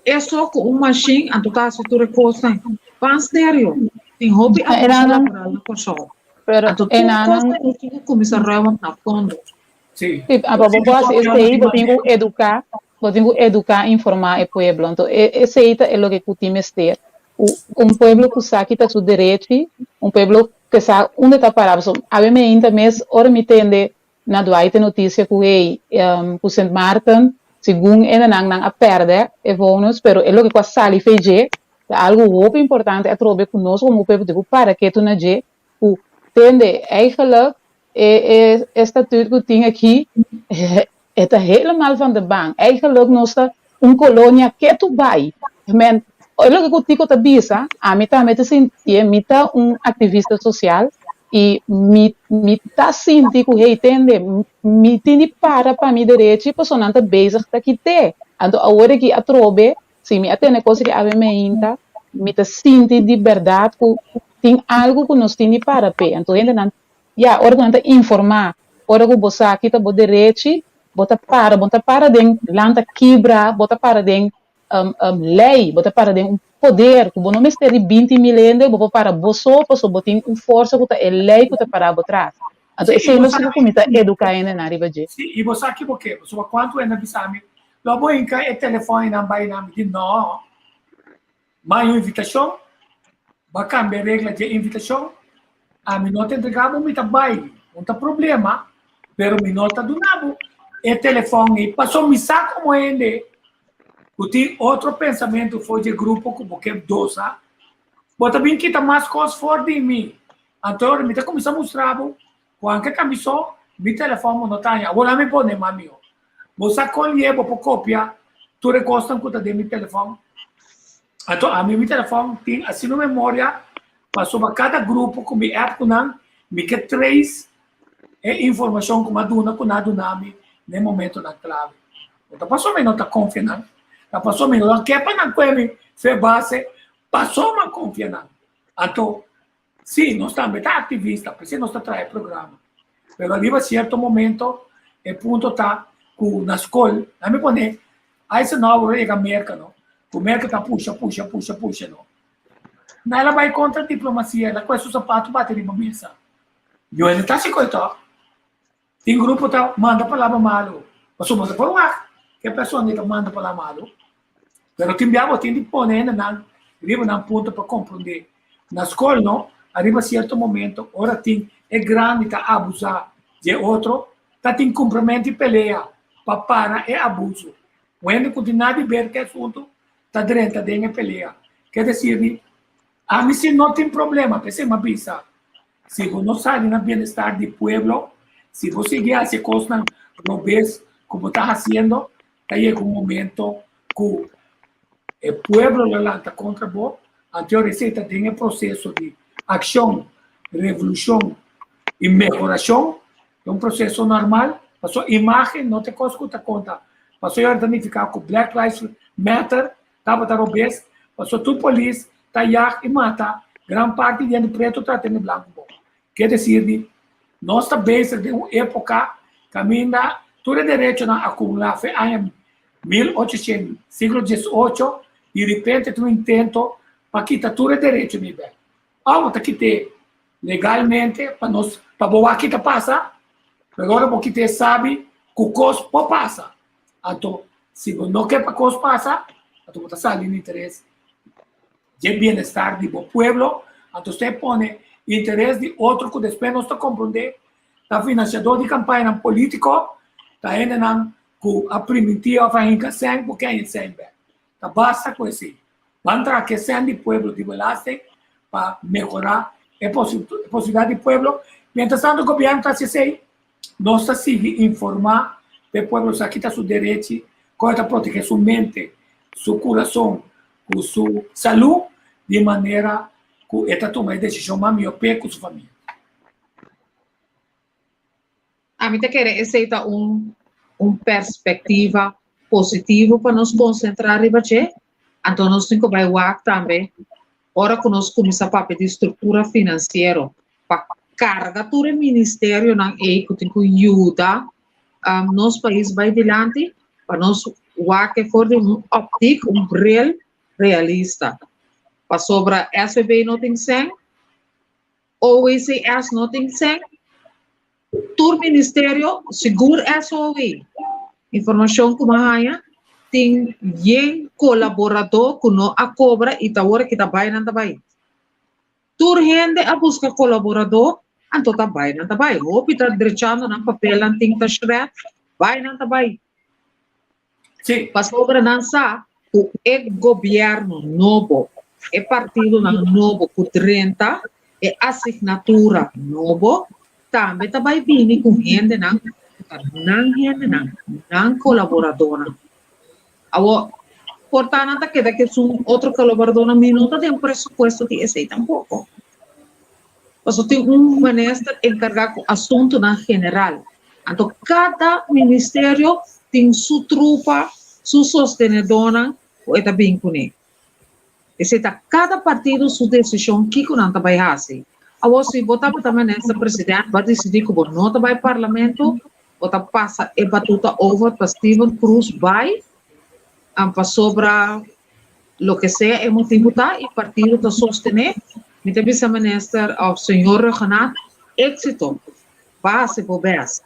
eso ku un mashin anto ta hasi tur e kosnan. Ban serio, tin hopi abuso laboral na Kòrsou. Anto tur kos ta e tin ku kuminsá ruim op na fondo. Sí, apa bo por hasi esei, bo tin ku eduká, bo tin ku eduká, informá e pueblo. Anto esei ta e loke ku tin mester. Un pueblo ku sa kita su derechi, un pueblo ku sa unda ta pará. Pasobra awe meinta mes ora mi tende na Dwight e notisia ku hey, ku Sint Maarten segun e nan nan a pèrdè e vonus, pero e loke ku a sali fei dje ta algu hopi importante atrobe ku nos komo pueblo tin ku para ketu na dje ku tende eigenlijk e e statuut ku tin aki e ta helemaal van de baan. Eigenlijk nos ta un kolonia ketu bai. Men, e loke ku Tico ta bisa, ami tambe ta sintié, mi ta un aktivista sosial i mi mi ta sinti ku hey tende, mi tin di para pa mi derechi pasobra nan ta bezig ta kit'é. Anto awor aki atrobe, si mi a tene kos aki awe meinta, mi ta sinti di bèrdat ku tin algu ku nos tin di para p'e. Anto hendenan Ya, ora ku nan ta informá, ora ku bo sa ki ta bo derechi, bo ta para, bo no ta para den lanta kibra, bo ta para den lei, bo ta para den un poder ku bo no mester di 20.000 hende, bo por para bo so pasobra bo tin un forsa ku ta e lei ku ta para bo tras. Anto esei nos tin ku kuminsá eduká hendenan riba dje. Sí, i bo sa ki bo ke, pasobra kuantu hende a bisa mi, lo bo hinka e telefòn einan bai nan, mi di no. Ma e invitashon, bo a kambia e regla dje invitashon, ami no ta entrega bo, mi ta bai, no ta problema, pero mi no ta duna bo e telefòn ei, pasobra mi sa komo hende ku tin otro pensamentu for dje grupo ku bo ke dosa, bo ta bin kita mas kos for di mi. Anto ora mi ta kuminsá mustra bo ku anke ta mi so, mi telefòn bo no ta haña. Awor ami pone mas mihó. Bo sa kon lié bo por kopia tur e kosnan ku ta den mi telefòn? Anto ami mi telefòn tin asina un memoria pasobra kada grupo ku mi app ku nan, mi ke trace e informashon ku mi a duna ku nan a duna mi na e momentonan klave. No ta pasobra mi no ta konfia nan, ta pasobra mi no ta ke pa nan kue mi fe base pasobra mi a konfia nan. Anto Sí, nos tambe ta aktivista, p'esei nos ta traha e programa. Pero ariba sierto momento e punto ta ku na skol, nan mi pone Eisenhower a yega Merka no, ku Merka ta pusha, pusha, pusha, pusha no. Na el a bai kontra diplomasia, el a kohe su sapatu bati riba mesa. Yo e no ta hasi koe tòg. Tin grupo ta manda palabra malu, pasobra bo ta por wak ku e persona ei ta manda palabra malu, pero tin bia bo tin di pone hendenan riba nan punto pa komprondé. Na skol no, ariba sierto momento ora tin e grandi ta abusá di e otro, ta tin kumpramentu i pelea pa para e abuso. Un hende ku tin nada di ber ku e asuntu ta drenta den e pelea. Ke desir di, ami si no tin problema, p'esei mi a bisa Si bo no sali na bienestar di pueblo, si bo sigui hasi e kosnan robes ku bo ta hasiendo, ta yega un momento ku e pueblo lo lanta kontra bo, anto ora esei ta den e proseso di akshon, revolushon i mehorashon, ta un proseso normal, pasobra imágen no ta e kos ku ta konta, pasobra ora ta nifiká ku Black Lives Matter tabata robes, pasobra tur polis ta yag i mata gran parti di hende pretu ta tene blanku bon. Ke desir di nos ta bezig den un epoka kaminda tur e derechonan akumulá fe aña 1800, siglo 18, di repente tin un intento pa. pa kita tur e derecho mi bek. Òf bo ta kit'é legalmente pa nos pa bo wak kita pasa, pero ora bo kit'é sabi ku kos por pasa. Anto si bo no ke pa kos pasa, anto bo ta sali na interes dje bienestar di bo pueblo, anto usted pone interes di otro ku despues nos ta komprondé ta finansiadó di kampañanan polítiko, ta hendenan ku a primintí òf a hinka sèn ku ke haña sèn bèk. Ta basta ku esei. Ban traha ku e sèn di pueblo di belasting pa mehorá e posibilidat di pueblo. Mientras tanto gobièrnu ta hasi esei, nos ta sigui informá pa e pueblo sa ki ta su derechi, kon e ta protegé su mente, su kurason ku su salú di manera ku e ta tuma e desishon mas mihó p'e ku su famia. Ami ta kere esei ta un un perspectiva positivo pa nos concentra riba dje, anto nos tin cu bay wak tambe ora cu nos cuminsa papia di structura financiero pa carga tur e ministerionan ey cu tin cu yuda nos pais bay dilanti pa nos wak e for di un optiek, un bril realista. Pasobra SVB no tin cen, OWCS no tin sèn, tur ministerio, sigur SOW. Informashon ku mi a haña, tin yen kolaboradó ku no a kobra i ta ora ki ta bai nan ta bai. Tur hende a buska kolaboradó, anto ta bai nan ta bai. Hopi ta drechando nan papelnan tin ta shred, bai nan ta bai. Sí. Pasobra nan sa ku e gobièrnu nobo, e partidonan nobo ku drenta e asignatura nobo, tambe ta bai bini ku hendenan ku ta nan hendenan, nan kolaboradónan. Awor, por ta nan ta keda ku esun otro kolaboradónan, mi no ta den presupuesto di esei tampoko. Pasobra tin un minister enkargá ku asuntunan general. Anto kada ministerio tin su trupa, su sostenedónan ku e ta bin kuné. Esei ta kada partido su desishon kiko nan ta bai hasi. Awor si bo tabata minister president bo a disidí ku bo no ta bai parlamento, bo ta pasa e batuta over pa Steven Cruz bai pasobra Loke sea e motibu ta y partido ta sostene, mi ta bisa Minister of Señor Rhuggenaath, éxito, ba haci bo best.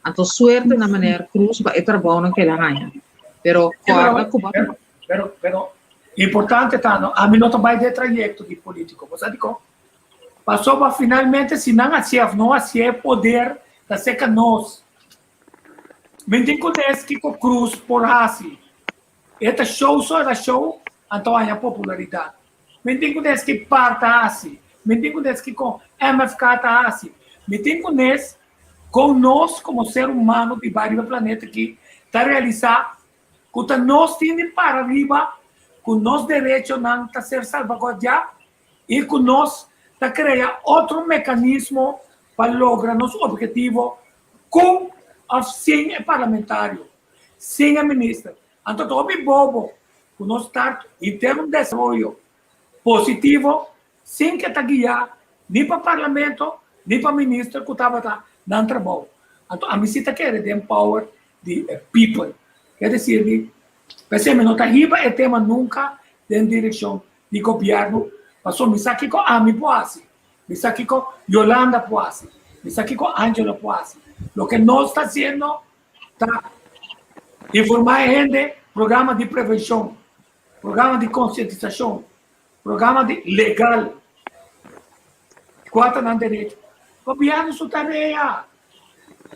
Anto suerte na Meneer Croes pa e trabounan cu el a haña. Pero corda cu bo. Pero, pero, pero, importante ta no, ami no ta bay den trayecto di politico, bo sa dicon? Pasobra finalmente si nan hacié of no hacié e poder ta cerca nos. Mi tin cu nes kico Croes por haci. E ta show so era show, anto haña popularidat. Mi tin ku nes ki par ta hasi, mi tin ku nes kiko MFK ta hasi, mi tin ku nes kon nos komo ser humano biba riba e planeta aki ta realisá ku ta nos tin di para riba ku nos derechonan ta ser salvaguardiá i ku nos ta krea otro mekanismo pa logra nos objetivo ku òf sin e parlamentario. Sin e minister. Anto ta hopi bobo ku nos start henter un desaroyo positivo sin ke ta guiá ni pa parlamento ni pa minister ku tabata nan trabou. Anto ami si ta kere den power di e people. Ke desir di p'esei mi no ta hiba e tema nunka den direkshon di gobièrnu pasobra mi sa kiko ami por hasi, mi sa kiko Yolanda por hasi, mi sa kiko Angelo por hasi. Loke nos ta hasiendo Ta informá e hende programa di prevenshon, programa di konsientisashon, programa di legal. Kua ta nan derecho? Gobièrnu su tarea.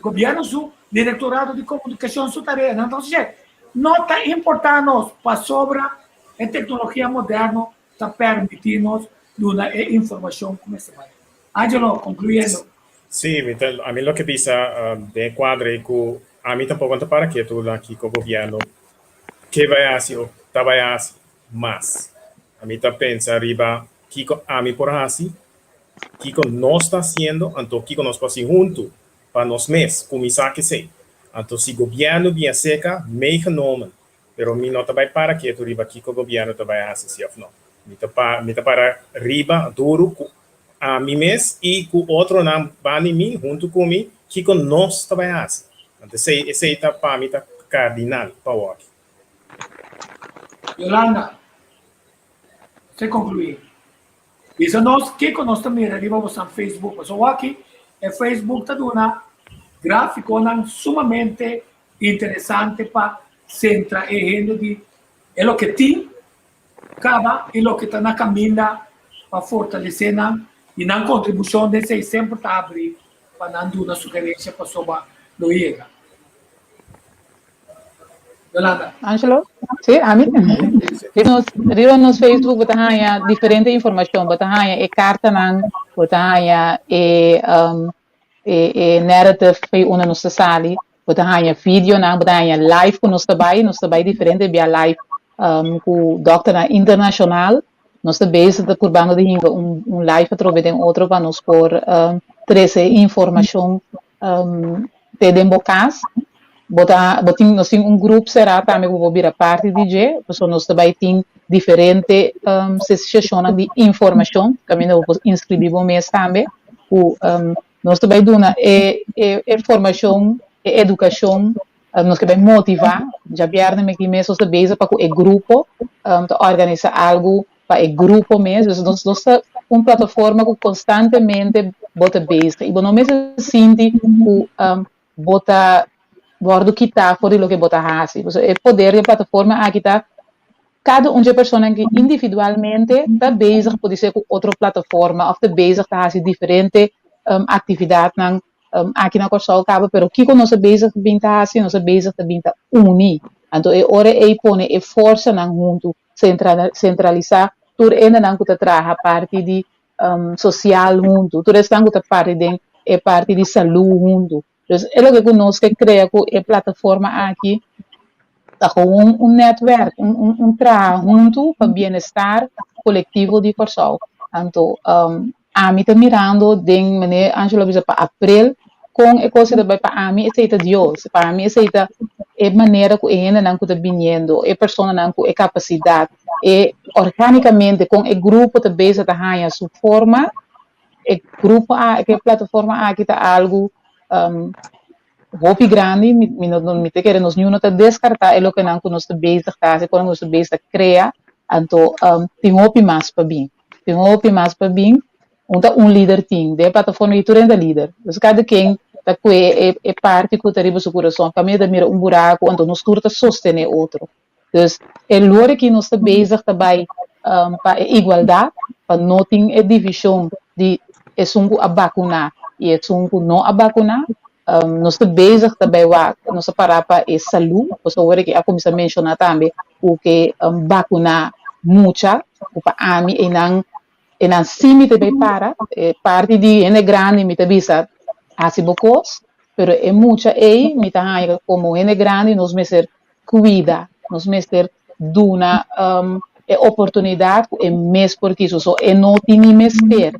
Gobièrnu su direktorado di komunikashon su tarea. Nan ta hasi. No ta importá nos pasobra e teknologia moderno ta permití nos duna e informashon ku mester bai. Angelo, konkluyendo. Sí, mi ta, ami loke bisa den e kuadro ei ku ami tampoko no ta para ketu na kiko gobièrnu ke bai hasi o ta bai hasi mas. Ami ta pensa riba kiko ami por hasi, kiko nos ta hasiendo, anto kiko nos por hasi huntu pa nos mes kuminsá kesei. Anto si gobièrnu bin aserka, meegenomen, pero mi no ta bai para ketu riba kiko gobièrnu ta bai hasi si òf no. Mi ta pa, mi ta para riba duru ku ami mes i ku otronan banda di mi, huntu ku mi, kiko nos ta bai hasi. Anto esei, esei ta pa mi ta kardinal pa wòrdu. Yolanda. Se konkluí. Bisa nos kiko nos ta mira riba bosan Facebook. Pasobra wak e Facebook ta duna gráfikonan sumamente interesante pa sentra e hende di e loke tin kaba i loke ta na kaminda pa fortalesé nan i nan kontribushon den esei semper ta habrí pa nan duna sugerensia pasobra lo yega. Yolanda. Angelo? Sí, ami. Riba nos, riba nos Facebook bo ta haña diferente informashon. Bo ta haña e kartanan, bo ta haña e, um, e, e narrative fe unda nos ta sali, bo ta haña videonan, bo ta haña live ku nos ta bai, nos ta bai diferente bia live um, ku dokternan internashonal. Nos ta bezig ta purbando di hinka un, un live atrobe den otro pa nos por um, trese informashon um, te den bo kas. Bo ta, bo tin, nos tin un grup será tambe ku bo por bira parti di dje, pasobra nos ta bai tin diferente um, seshonnan di informashon, kaminda bo por inskribí bo mes tambe, ku um, nos ta bai duna e, e, e formashon, e edukashon, um, nos ke bai motivá. Djabièrnè mi ki mes nos ta bezig pa ku e grupo, um, ta organisá algu pa e grupo mes. Dus nos, nos ta un plataforma ku konstantemente bo ta bezig i bo no mester sinti ku um, bo ta wòrdu kitá for di loke bo ta hasi. Pasobra e poder di e plataforma aki ta kada un dje personanan ki individualmente ta bezig podisé ku otro plataforma òf ta bezig ta hasi diferente um, aktividatnan um, aki na Kòrsou kaba, pero kiko nos ta bezig bin ta hasi? Nos ta bezig ta bin ta uni. Anto e ora ei pone e forsanan huntu sentralisá tur hendenan ku ta traha parti di sosial huntu, tur esnan ku ta parti den e parti di salú huntu. Dus e loke ku nos ke krea ku e plataforma aki ta gewoon un nètwèrk, un un traha huntu pa bienestar kolektivo di Kòrsou. Anto Ami ta mirando den manera Angelo a bisa pa aprel kon e kos ta bai pa ami esei ta Dios pa ami esei ta e manera ku e hendenan ku ta biniendo e personanan ku e kapasidat e organikamente kon e grupo ta bezig ta haña su forma e grupo aki e plataforma aki ta algu hopi grandi mi mi no mi ta kere nos niuno ta deskartá e lokenan ku nos ta bezig ta hasi kon nos ta bezig ta krea anto tin hopi mas pa bin. Tin hopi mas pa bin. Un ta un lider tin. Den e plataforma ei tur hende ta lider. Dus kada ken ta kue e e parti ku ta riba su kurason. Kaminda ta mira un buraku, anto nos tur ta sostené otro. Dus e lor aki nos ta bezig ta bai pa e igualdat, pa no tin e divishon di esun ku a bakuná i esun ku no a bakuná. Nos ta bezig ta bai wak, nos ta pará pa e salú, pasobra awor aki a kuminsá menshoná tambe ku ke bakuná mucha, ku pa ami einan einan sí mi ta bai para, e parti di hende grandi mi ta bisa hasi bo kos, pero e mucha ei mi ta haña komo hende grandi nos mester kuida, nos mester duna e oportunidat ku e mes por kiso, so e no tin ni mester,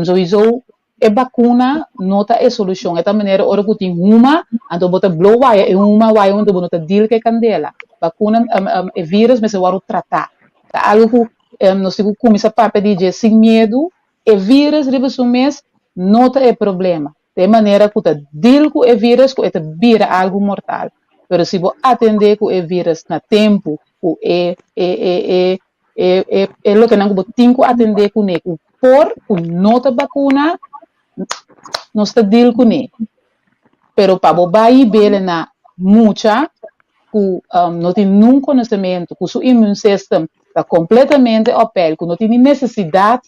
souiso E bakuna no ta e solushon. E ta manera ora ku tin huma, anto bo ta blo waya e huma waya anto bo no ta deal ku e kandela. Bakuna, e virus mester wòrdu tratá. Ta algu ku nos tin ku kuminsá papia di dje sin miedu. E virus riba su mes no ta e problema. Ta e manera ku ta deal ku e virus ku e ta bira algu mortal. Pero si bo atendé ku e virus na tempu, ku e e e e E e e lokenan ku bo tin ku atendé kuné ku por ku no ta bakuna, nos ta deal kuné. Pero pa bo bai bele na mucha ku no tin nun konosementu, ku su immune system ta kompletamente op peil, ku no tin ni nesesidat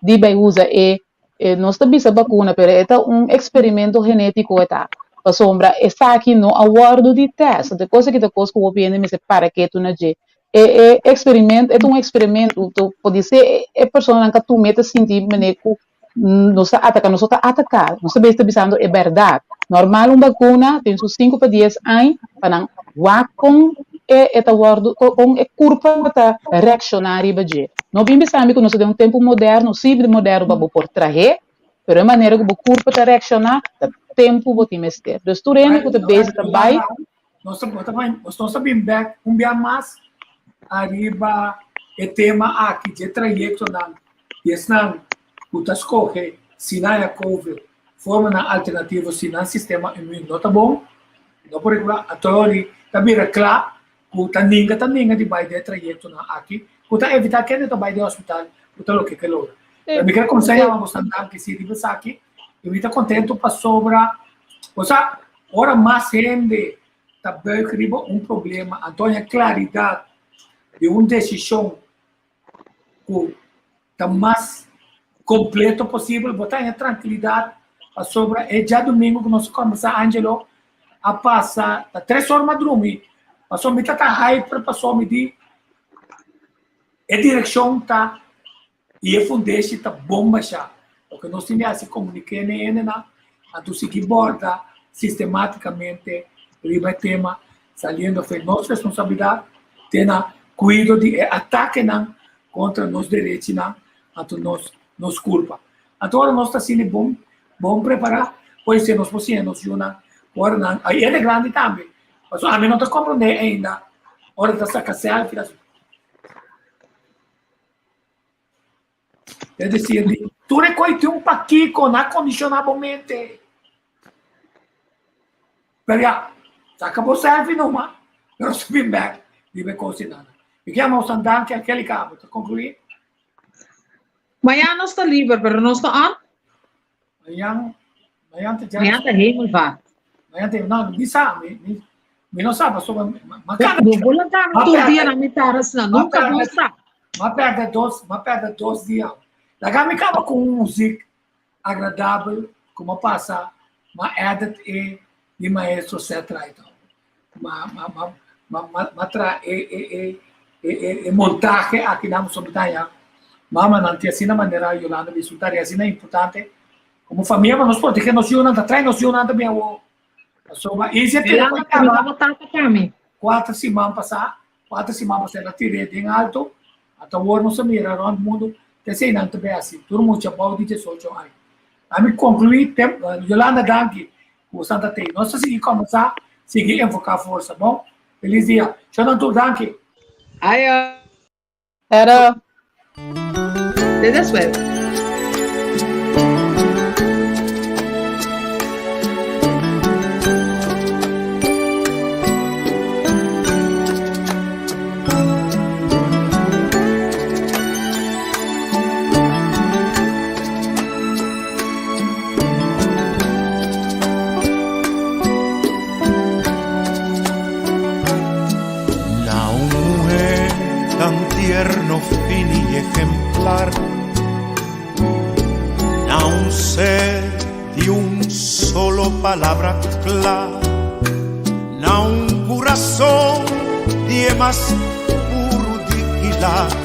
di bai usa e E nos ta bisa bakuna, pero e ta un eksperimento genétiko e ta. Pasobra esaki no a wòrdu di tèst. Anto e kos aki ta kos ku hopi hende mester para ketu na dje. E e eksperimento, e ta un eksperimento, anto podisé e personanan ka tum'é ta sinti manera ku nos ta ataká. Nos no ta ataká, nos ta ta bisando e bèrdat. Normal un bakuna tin su sinku pa dies aña pa nan wak kon e e ta wòrdu, kon e kurpa ta reakshoná riba dje. No bin bisa mi ku nos ta den un tempu moderno, sí moderno pa bo por trah'é, pero e manera ku bo kurpa ta reakshoná ta tempu bo tin mester. Dus tur hende ku ta bezig ta bai. Nos ta nos ta bin bèk un bia mas ariba e tema aki dje trayektonan di esnan ku ta skohe si nan a covid formanan alternativo si nan sistema inmun no ta bon. No por regulá, atori ta bira kla ku ta ninga ta ninga di bai den e trayektonan aki. Ku ta evitá kende ta bai den hospital ku ta loke ke logra. Pero mi kere kuminsá yama boso danki si riba esaki i mi ta kontentu pasobra bo sa ora mas hende ta buig riba un problema anto haña klaridat di un desishon ku ta mas kompleto posibel bo ta haña trankilidat pasobra e djadumingu ku nos a kòmbersá Angelo a pasa ta tres or madrumi pasobra mi ta ta hyper pasobra mi di e direkshon ta i e fundeshi ta bon bashá loke nos tin di hasi komuniké na e hendenan anto sigui borda sistematikamente riba e tema saliendo for nos responsabilidat te na kuido di e atakenan kontra nos derechinan anto nos nos kulpa. Anto ora nos ta asina bon bon prepará por esei nos por siña nos yunan ora nan i hende grandi tambe pasobra ami no ta komprondé ainda ora ta saka selfie Es decir, di, tur e koi tin un pakiko, na kondishoná bo mente. Pero ya, saka bo selfie numa, pero si bin bek, riba e kos di nada. Mi ke yama boso danki, Angelica, bo ta konkluí? Mañana nos ta liber, pero nos ta on. Mañan, mañan ta Mañan ta hemelvaart. Mañan ta, no, mi sa, mi, mi, mi no sa, pasobra ma kada Bo bo lanta mi tur dia na mi taras na, nunca bo sa. Ma perde dos, ma perde dos dia. Laga mi kaba ku un muziek agradabel ku ma pasa, ma edit e di maestro Seth Wright. Ma, ma, ma, ma, ma, ma tra e, e, e, e, e, e montahe aki nan pasobra mi ta haña mamanan tin asina manera Yolanda bisa un tarea asina importante como famia pa nos protege nos yunan ta trae nos yunan tambe awo pasobra i si tira Yolanda pa mi tabata tata pa mi. Kuater siman pasá kuater siman pasá el a tir'é den alto ata awor nos a mira rònt mundu te esei nan ta bay hasi tur mucha bou di diesocho aña. Ami konkluí tem Yolanda danki Ku Santa Tei. Nos ta sigui kòmensá, sigui enfoká forsa. Bon, felis dia. Shonnan tur danki. Ayo. Pero. Te despues. Na un muher tan tierno, fin y ejemplar, Na un ser di un solo palabra cla, Na un curazón di e mas puro di quilat,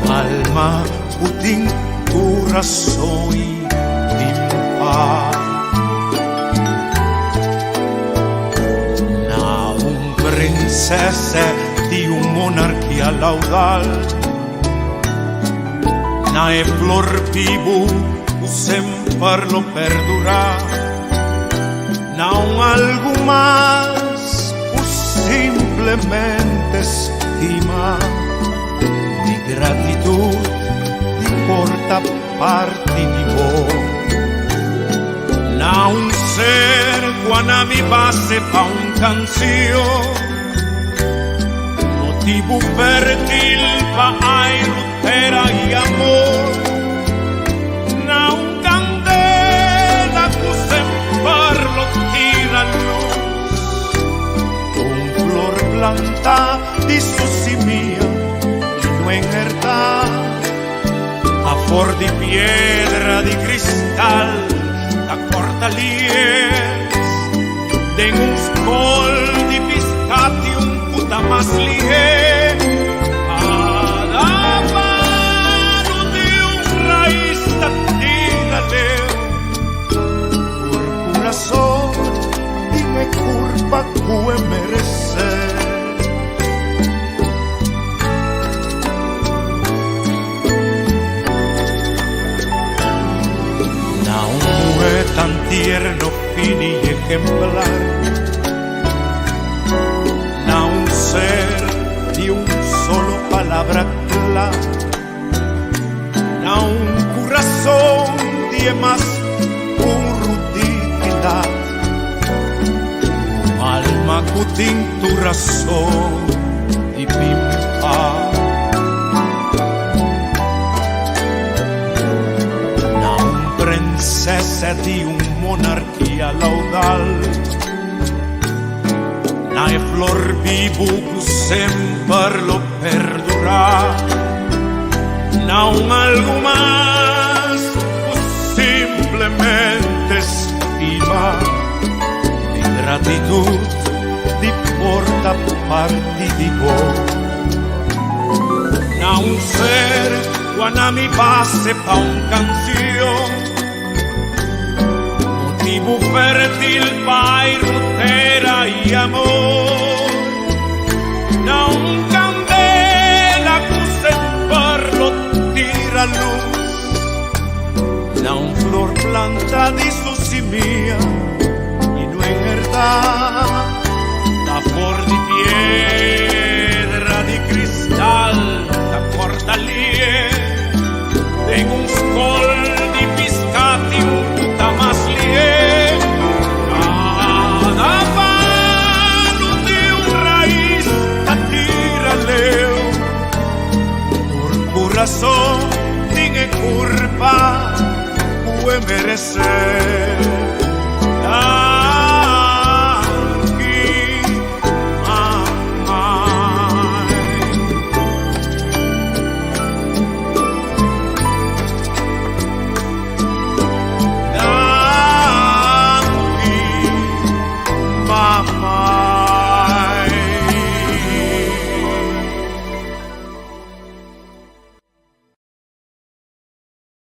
Un alma cu tin curason y tin paz. Na un princesa di un monarquia laudal, Na e flor bibu cu semper lo perdura, Na un algu mas cu simplemente stima. Mi gratitud di por ta parti di bo. Na un ser cu a na mi base pa un cancion, Motibu fertil pa airu, tera y amor. Na un candela cu semper lo tira luz, Un flor planta di su simia y no enhertá. A for di piedra di cristal ta corta lies den un skol di piscati un puta mas lihe. Cada palo di un raiz ta tira leu por corazón tin e curpa cu e merece. Na un muhe tan tierno, fin y ejemplar, Na un ser di un solo palabra cla, Na un curazon di e mas puro dignidad, Un alma cu tin tur razon di bin. pa. Na un prinsesa di un monarkia laudal, na e flor bibu ku semper lo perdurá, na un algu mas ku simplemente stima, mi gratitut di por ta parti di bo. Na un ser ku a na mi base pa un kanshon, motibu fértil pa airu, tera i amor, na un kandela ku semper lo tira lus, na un flor plantá di su simia i no enherdá, ta for di piedra di kristal ta kòrta lie, den un skol di piská tin un ku ta mas lie, kada palu tin un rais ta tira leu, tur kurason tin e kurpa ku e meresé.